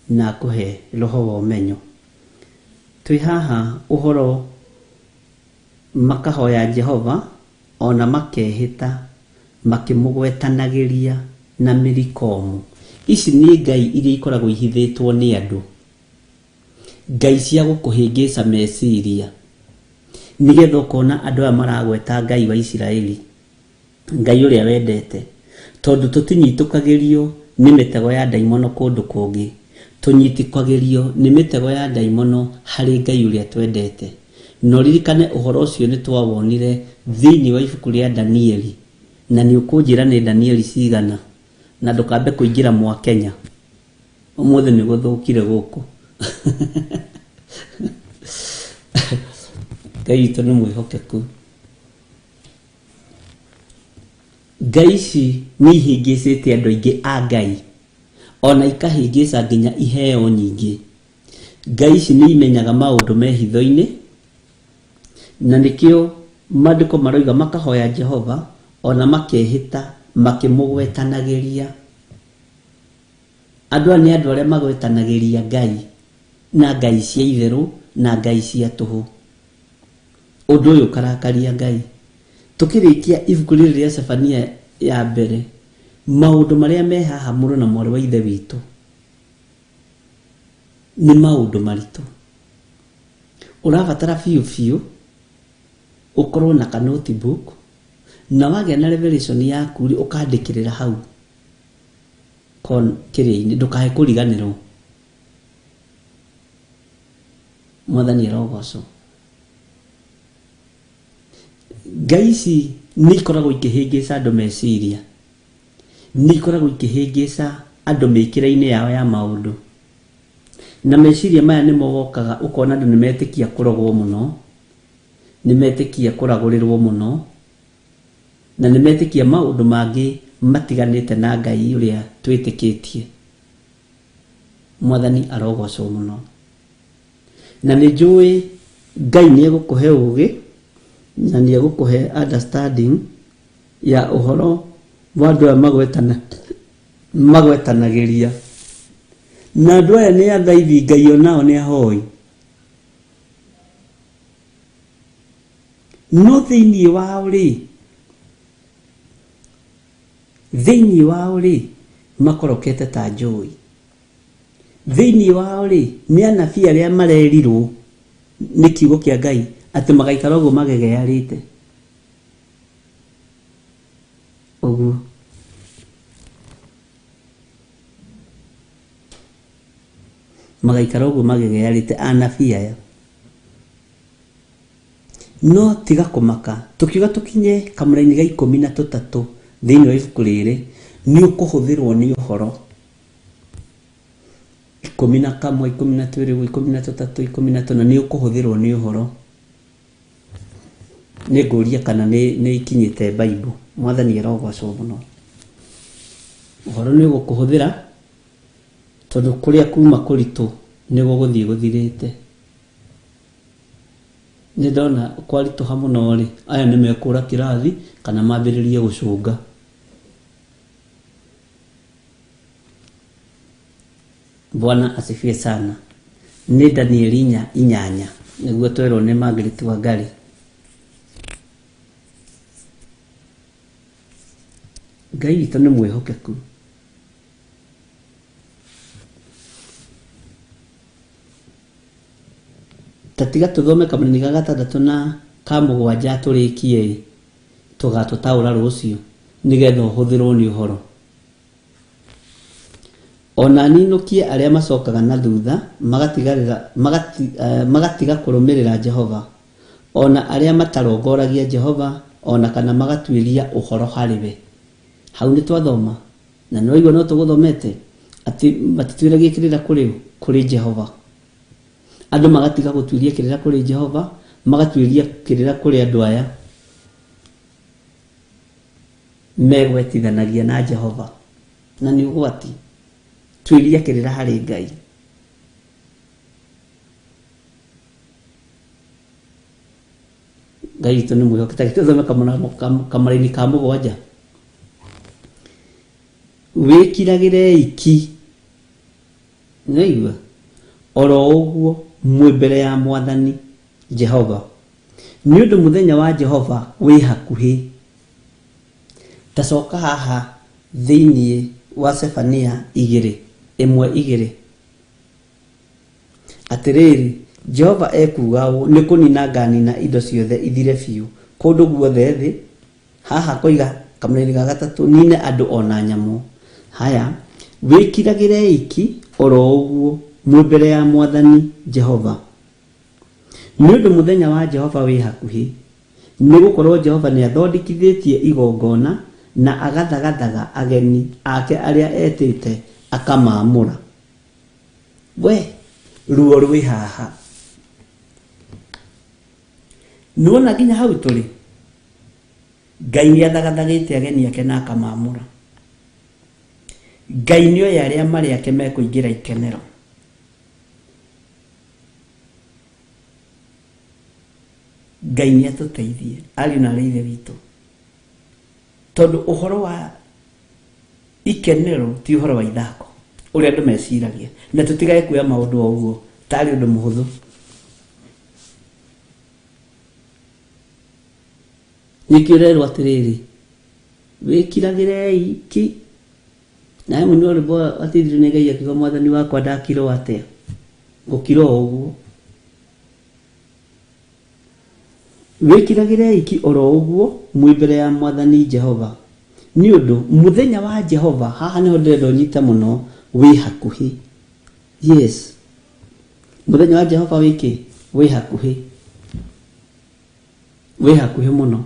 na akũhe roho wa ũmenyo. Twĩ haha ũhoro makahoya Jehova o na makehĩta makĩmũgwetanagĩria na Milikomu. Ici nĩ ngai iria ikoragwo ihithĩtwo nĩ andũ, ngai cia gũkũhĩngĩca meciria, nĩgetha ũkona andũ aya maragweta Ngai wa Isiraeli, Ngai ũrĩa wendete, tondũ tũtinyitũkagĩrio nĩ mĩtego ya ndaimono kũndũ kũngĩ, tũnyitĩkagĩrio nĩ mĩtego ya ndaimono harĩ Ngai ũrĩa twendete. Na ũririkane ũhoro ũcio nĩ twawonire thĩinĩ wa ibuku rĩa Danieli, na nĩ ũkũnjĩra nĩ Danieli cigana, na ndũkambe kũingĩra mwa Kenya. Ũmũthĩ nĩ gũthũkire gũkũ. Ngai witũ nĩ mwĩhokeku. Ngai ici nĩ ihĩngĩcĩte andũ aingĩ a Ngai, ona ikahĩngĩca nginya iheo nyingĩ. Ngai ici nĩ imenyaga maũndũ me hitho-inĩ, na nĩkĩo maandĩko maroiga makahoya Jehova ona makehĩta makĩmũgwetanagĩria. Andũ aya nĩ andũ arĩa magwetanagĩria Ngai na ngai cia itherũ na ngai cia tũhũ. Ũndũ ũyũ ũkarakaria Ngai. Tũkĩrĩkia ibuku rĩrĩ rĩa Sefania ya mbere, maũndũ marĩa me haha mũrũ na mwarĩ wa Ithe witũ, nĩ maũndũ maritũ. Ũrabatara biũ biũ ũkorwo na ka notebook, na wagĩa na revelation yaku rĩ, ũkandĩkĩrĩra hau kĩrĩa-inĩ, ndũkae kũriganĩrwo. Mwathani arogocwo. Ngai ici nĩ ikoragwo ikĩhĩngĩca andũ meciria, nĩ ikoragwo ikĩhĩngĩca andũ mĩkĩre-inĩ yao ya maũndũ. Na meciria maya nĩmo wokaga ũkona andũ nĩ metĩkia kũrogwo mũno, nĩ metĩkia kũragũrĩrwo mũno, na nĩ metĩkia maũndũ mangĩ matiganĩte na Ngai ũrĩa twĩtĩkĩtie. Mwathani arogocwo mũno. Na nĩ njũĩ Ngai nĩ egũkũhe ũgĩ na nĩ egũkũhe understanding ya ũhoro wa andũ aya magwetana magwetanagĩria. Na andũ aya nĩ athaithi Ngai onao nĩ ahoi. No thĩinĩ wao rĩ, thĩinĩ wao rĩ, makorokete ta njũi. Thĩinĩ wao-rĩ, nĩ anabii arĩa marerirwo nĩ kiugo kĩa Ngai atĩ magaikara ũguo magegearĩte ũguo. Magaikara ũguo magegearĩte anabii aya. No tiga kũmaka, tũkiuga tũkinye kamũraini ga 13 thĩinĩ wa ibuku rĩrĩ, nĩ ũkũhũthĩrwo nĩ ũhoro. 11, 12 ũguo, 13, 14, nĩ ũkũhũthĩrwo nĩ ũhoro. Nĩ ngũria kana nĩ nĩ ikinyĩte Bible. Mwathani arogocwo mũno. Ũhoro nĩ ũgũkũhũthĩra tondũ kũrĩa kuma kũritũ nĩ gũgũthiĩ gũthirĩte. Nĩ ndona kwaritũha mũno rĩ, aya nĩ mekũra kĩrathi kana mambĩrĩrie gũcũnga. Bwana asifiwe sana. Nĩ Danieli inya inyanya nĩguo twerwo nĩ Margaret Wangari. Ngai witũ nĩ mwĩhokeku. Ta tiga tũthome kamũnini ga gatandatũ na ka mũgwanja tũrĩkie ĩ, tũgatũtaũra rũciũ nĩgetha ũhũthĩrwo nĩ ũhoro. O na ninũkie arĩa macokaga na thutha magatiga kũrũmĩrĩra Jehova, o na arĩa matarongoragia Jehova o na kana magatuĩria ũhoro harĩ we. Hau nĩ twathoma, na nĩ waigua no tũgũthomete, atĩ matituĩragia kĩrĩra kũrĩ ũ? Kũrĩ Jehova. Andũ magatiga gũtuĩria kĩrĩra kũrĩ Jehova, magatuĩria kĩrĩra kũrĩ andũ aya megwetithanagia na Jehova. Na nĩ ũgwati. Tuĩria kĩrĩra harĩ Ngai. Ngai witũ nĩ mwĩhoke. Ta tũthome kamũraini ka mũgwanja. Wĩkiragĩrei ki. Nĩwaigua? Oro ũguo. Mwĩ mbere ya Mwathani Jehova, nĩ ũndũ mũthenya wa Jehova wĩ hakuhĩ. Ta coka haha thĩinĩ wa Sefania igĩrĩ ĩmwe igĩrĩ. Atĩrĩrĩ, Jehova ekuuga ũũ, Nĩ kũnina nganina indo ciothe ithire biũ kũndũ guothe thĩ. Haha koiga kamũraini ga gatatũ, nine andũ o na nyamũ. Haya, wĩkiragĩrei ki o ro ũguo mwĩ mbere ya Mwathani Jehova, nĩ ũndũ mũthenya wa Jehova wĩ hakuhĩ. Nĩ gũkorũo Jehova nĩathondekithĩtie igongona, na agathagathaga ageni ake arĩa etĩte akamaamũra. We, ruo rwĩ haha. Nĩwona nginya hau tũrĩ? Ngai nĩathagathagĩte ageni ake na akamaamũra. Ngai nĩoĩ arĩa marĩ ake mekũingĩra ikenero. Ngai nĩatũteithie ariũ na aarĩ a Ithe witũ, tondũ ũhoro wa ikenero ti ũhoro wa ithako ũrĩa andũ meciragia, na tũtigage kuoya maũndũ o ũguo tarĩ ũndũ mũhũthũ. Nĩkĩo ũrerwo atĩrĩrĩ, wĩkiragĩrei ki. Nawe mũini wa rwĩmbo ateithirio nĩ Ngai akiuga mwathani wakwa ndakira o atĩa? Ngũkira o ũguo. Wĩkiragĩrei ki o ro ũguo mwĩ mbere ya Mwathani Jehova, nĩ ũndũ mũthenya wa Jehova, haha nĩho ndĩrenda ũnyite mũno, wĩ hakuhĩ. Yes, mũthenya wa Jehova wĩ kĩ? Wĩ hakuhĩ, wĩ hakuhĩ mũno.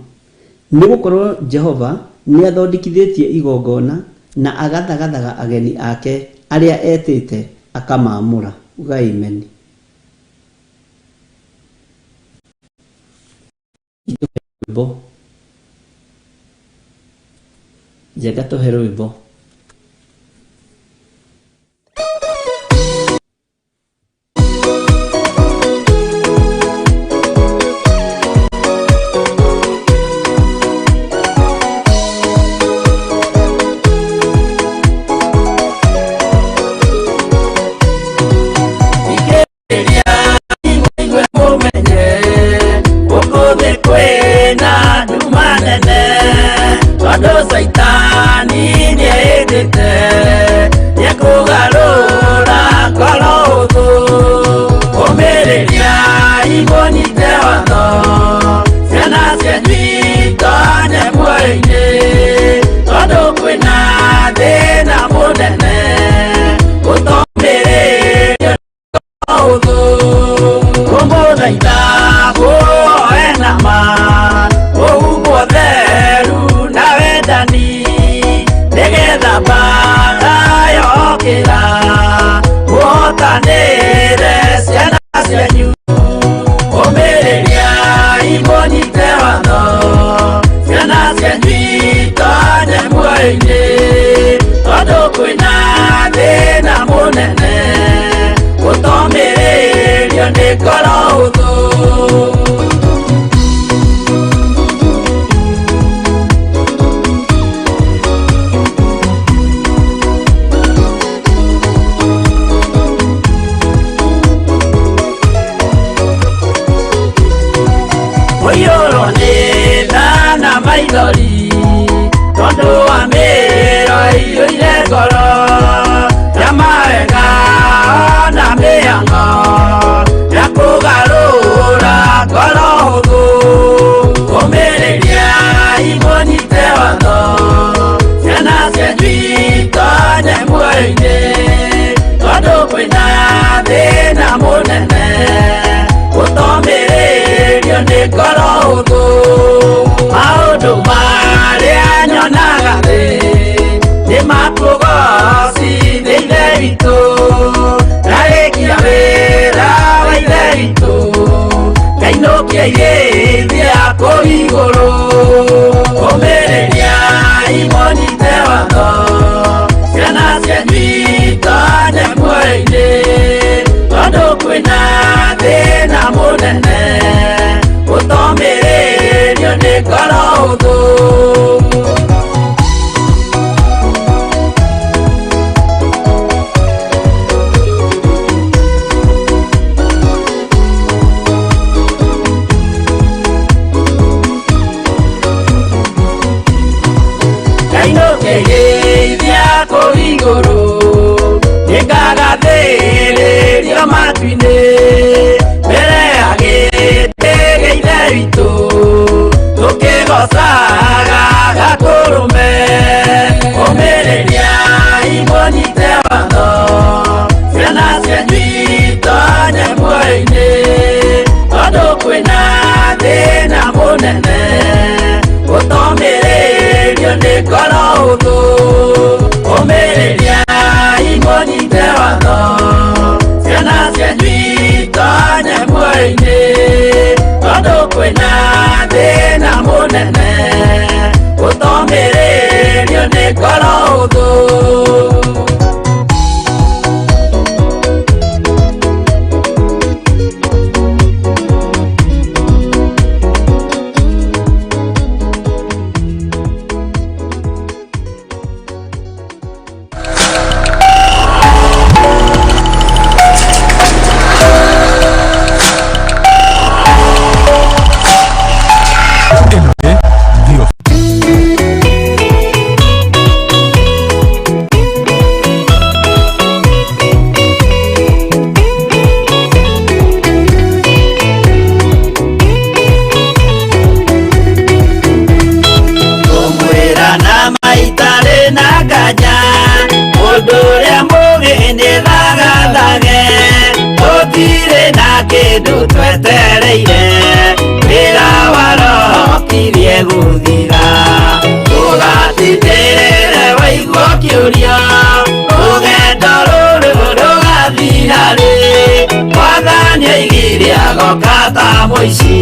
Nĩ gũkorũo Jehova nĩathondekithĩtie igongona, na agathagathaga ageni ake arĩa etĩte akamaamũra. Ugai ameni. Rwĩmbo. Njenga tũhe rwĩmbo. Tondũ Caitani nĩeĩndĩte nĩekũgarũra ngoro ũthũ, ũmĩrĩria imũnyite watho, ciana cianyu itonye muoyo-inĩ, tondũ kwĩna thĩna mũnene gũtomĩrĩrio ũthũ. Kũmũthaitha mũoe na ma ũhumbwo theru na wendani, nĩgetha mbaara yokĩra mũhotanĩre ciana cianyu. Ũmĩrĩria imũnyite watho, ciana cianyu itonye muoyo-inĩ, tondũ kwĩna thĩna mũnene gũtomĩrĩrio nĩ ngoro ũthũ. Mũiyũrwo nĩ tha na maithori, tondũ wa mĩĩro ĩiyũire ngoro ya mawega na mĩhang'o ya kũgarũra ngoro hũthũ. Ũmĩrĩria imũnyite watho, ciana cianyu itonye muoyo-inĩ, tondũ kwĩna thĩna mũnene gũtomĩrĩrio nĩ ngoro hũthũ. Maũndũ marĩa nyonaga thĩ nĩ makũgocithia Ithe witũ, ndarĩkia wĩra wa Ithe witũ, ngainũkia irĩithia kũu igũrũ. Ũmĩrĩria imũnyite watho, ciana cianyu itonye muoyo-inĩ, tondũ kwĩna thĩna mũnene gũtomĩrĩrio nĩ ngoro hũthũ. Kũu igũrũ nĩngagathĩrĩrio matu-inĩ mbere ya gĩtĩ gĩa Ithe witũ tũkĩgocaga Gatũrũme. Ũmĩrĩriai mũnyite watho, ciana cianyu itonye muoyo-inĩ, tondũ kwĩna thĩna mũnene ũtomĩrĩrio nĩ ngoro hũthũ. Ũmĩrĩriai mũnyite watho, ciana cianyu itonye muoyo-inĩ, tondũ kwĩna thĩna mũnene ũtomĩrĩrio nĩ ngoro hũthũ. Ĩno nĩ Theo Kũmwĩra na maitarĩ na nganja, mũndũ ũrĩa mũgĩ nĩ thagathage, tũtirĩ na kĩndũ twetereire, wĩra wa Roho kirie gũthira. Ũgatindĩrĩre waigua ũkĩũria, rũgendo rũrũ rũgathira rĩ? Mwathani oigire agoka ta mũici,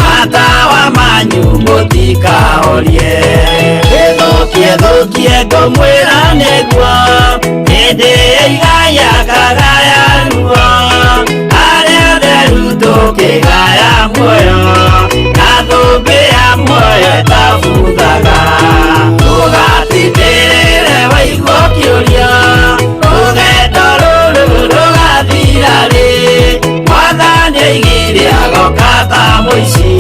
matawa manyu mũtikahorie. Ĩthũkie thũkie ngũmwĩra nĩguo, hĩndĩ ĩigaya kagaya ruo, arĩa atheru tũkĩgaya muoyo, na thũmbĩ ya muoyo ĩtabuthaga. Ũgatindĩrĩre waigua ũkĩũria, rũgendo rũrũ rũgathira rĩ? Mwathani oigire agoka ta mũici,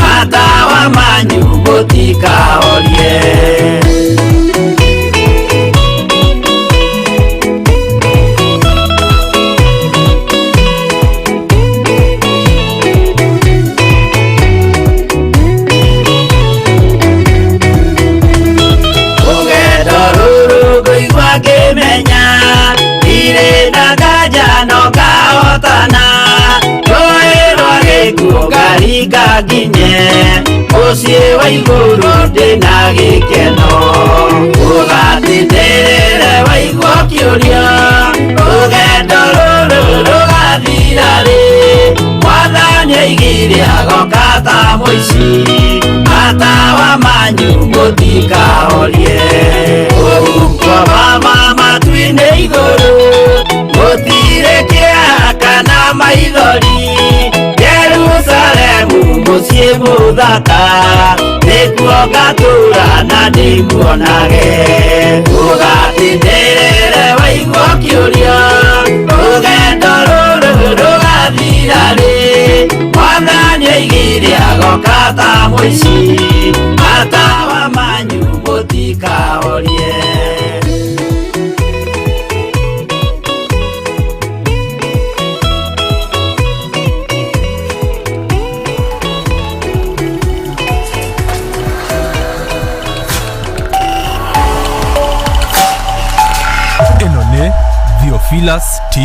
matawa manyu mũtikahorie. Rũgendo rũrũ ngũigua ngĩmenya, ndirĩ na nganja no ngahotana, rũĩ rwa gĩkuũ ngaringa nginye mũciĩ wa igũrũ ndĩna gĩkeno. Ũgatindĩrĩre waigua ũkĩũria, rũgendo rũrũ rũgathira rĩ? Mwathani oigire agoka ta mũici, matawa manyu mũtikahorie. Ũhuko wa matu-inĩ igũrũ, gũtirĩ kĩeha kana maithori, Jerusalemu mũciĩ mũthaka, nĩkuo ngatũũra na ndĩmuonage. Ũgatindĩrĩre waigua ũkĩũria, rũgendo rũrũ rũgathira rĩ? Mwathani oigire agoka ta mũici, matawa manyu mũtikahorie. Ĩno nĩ Theophilus TV.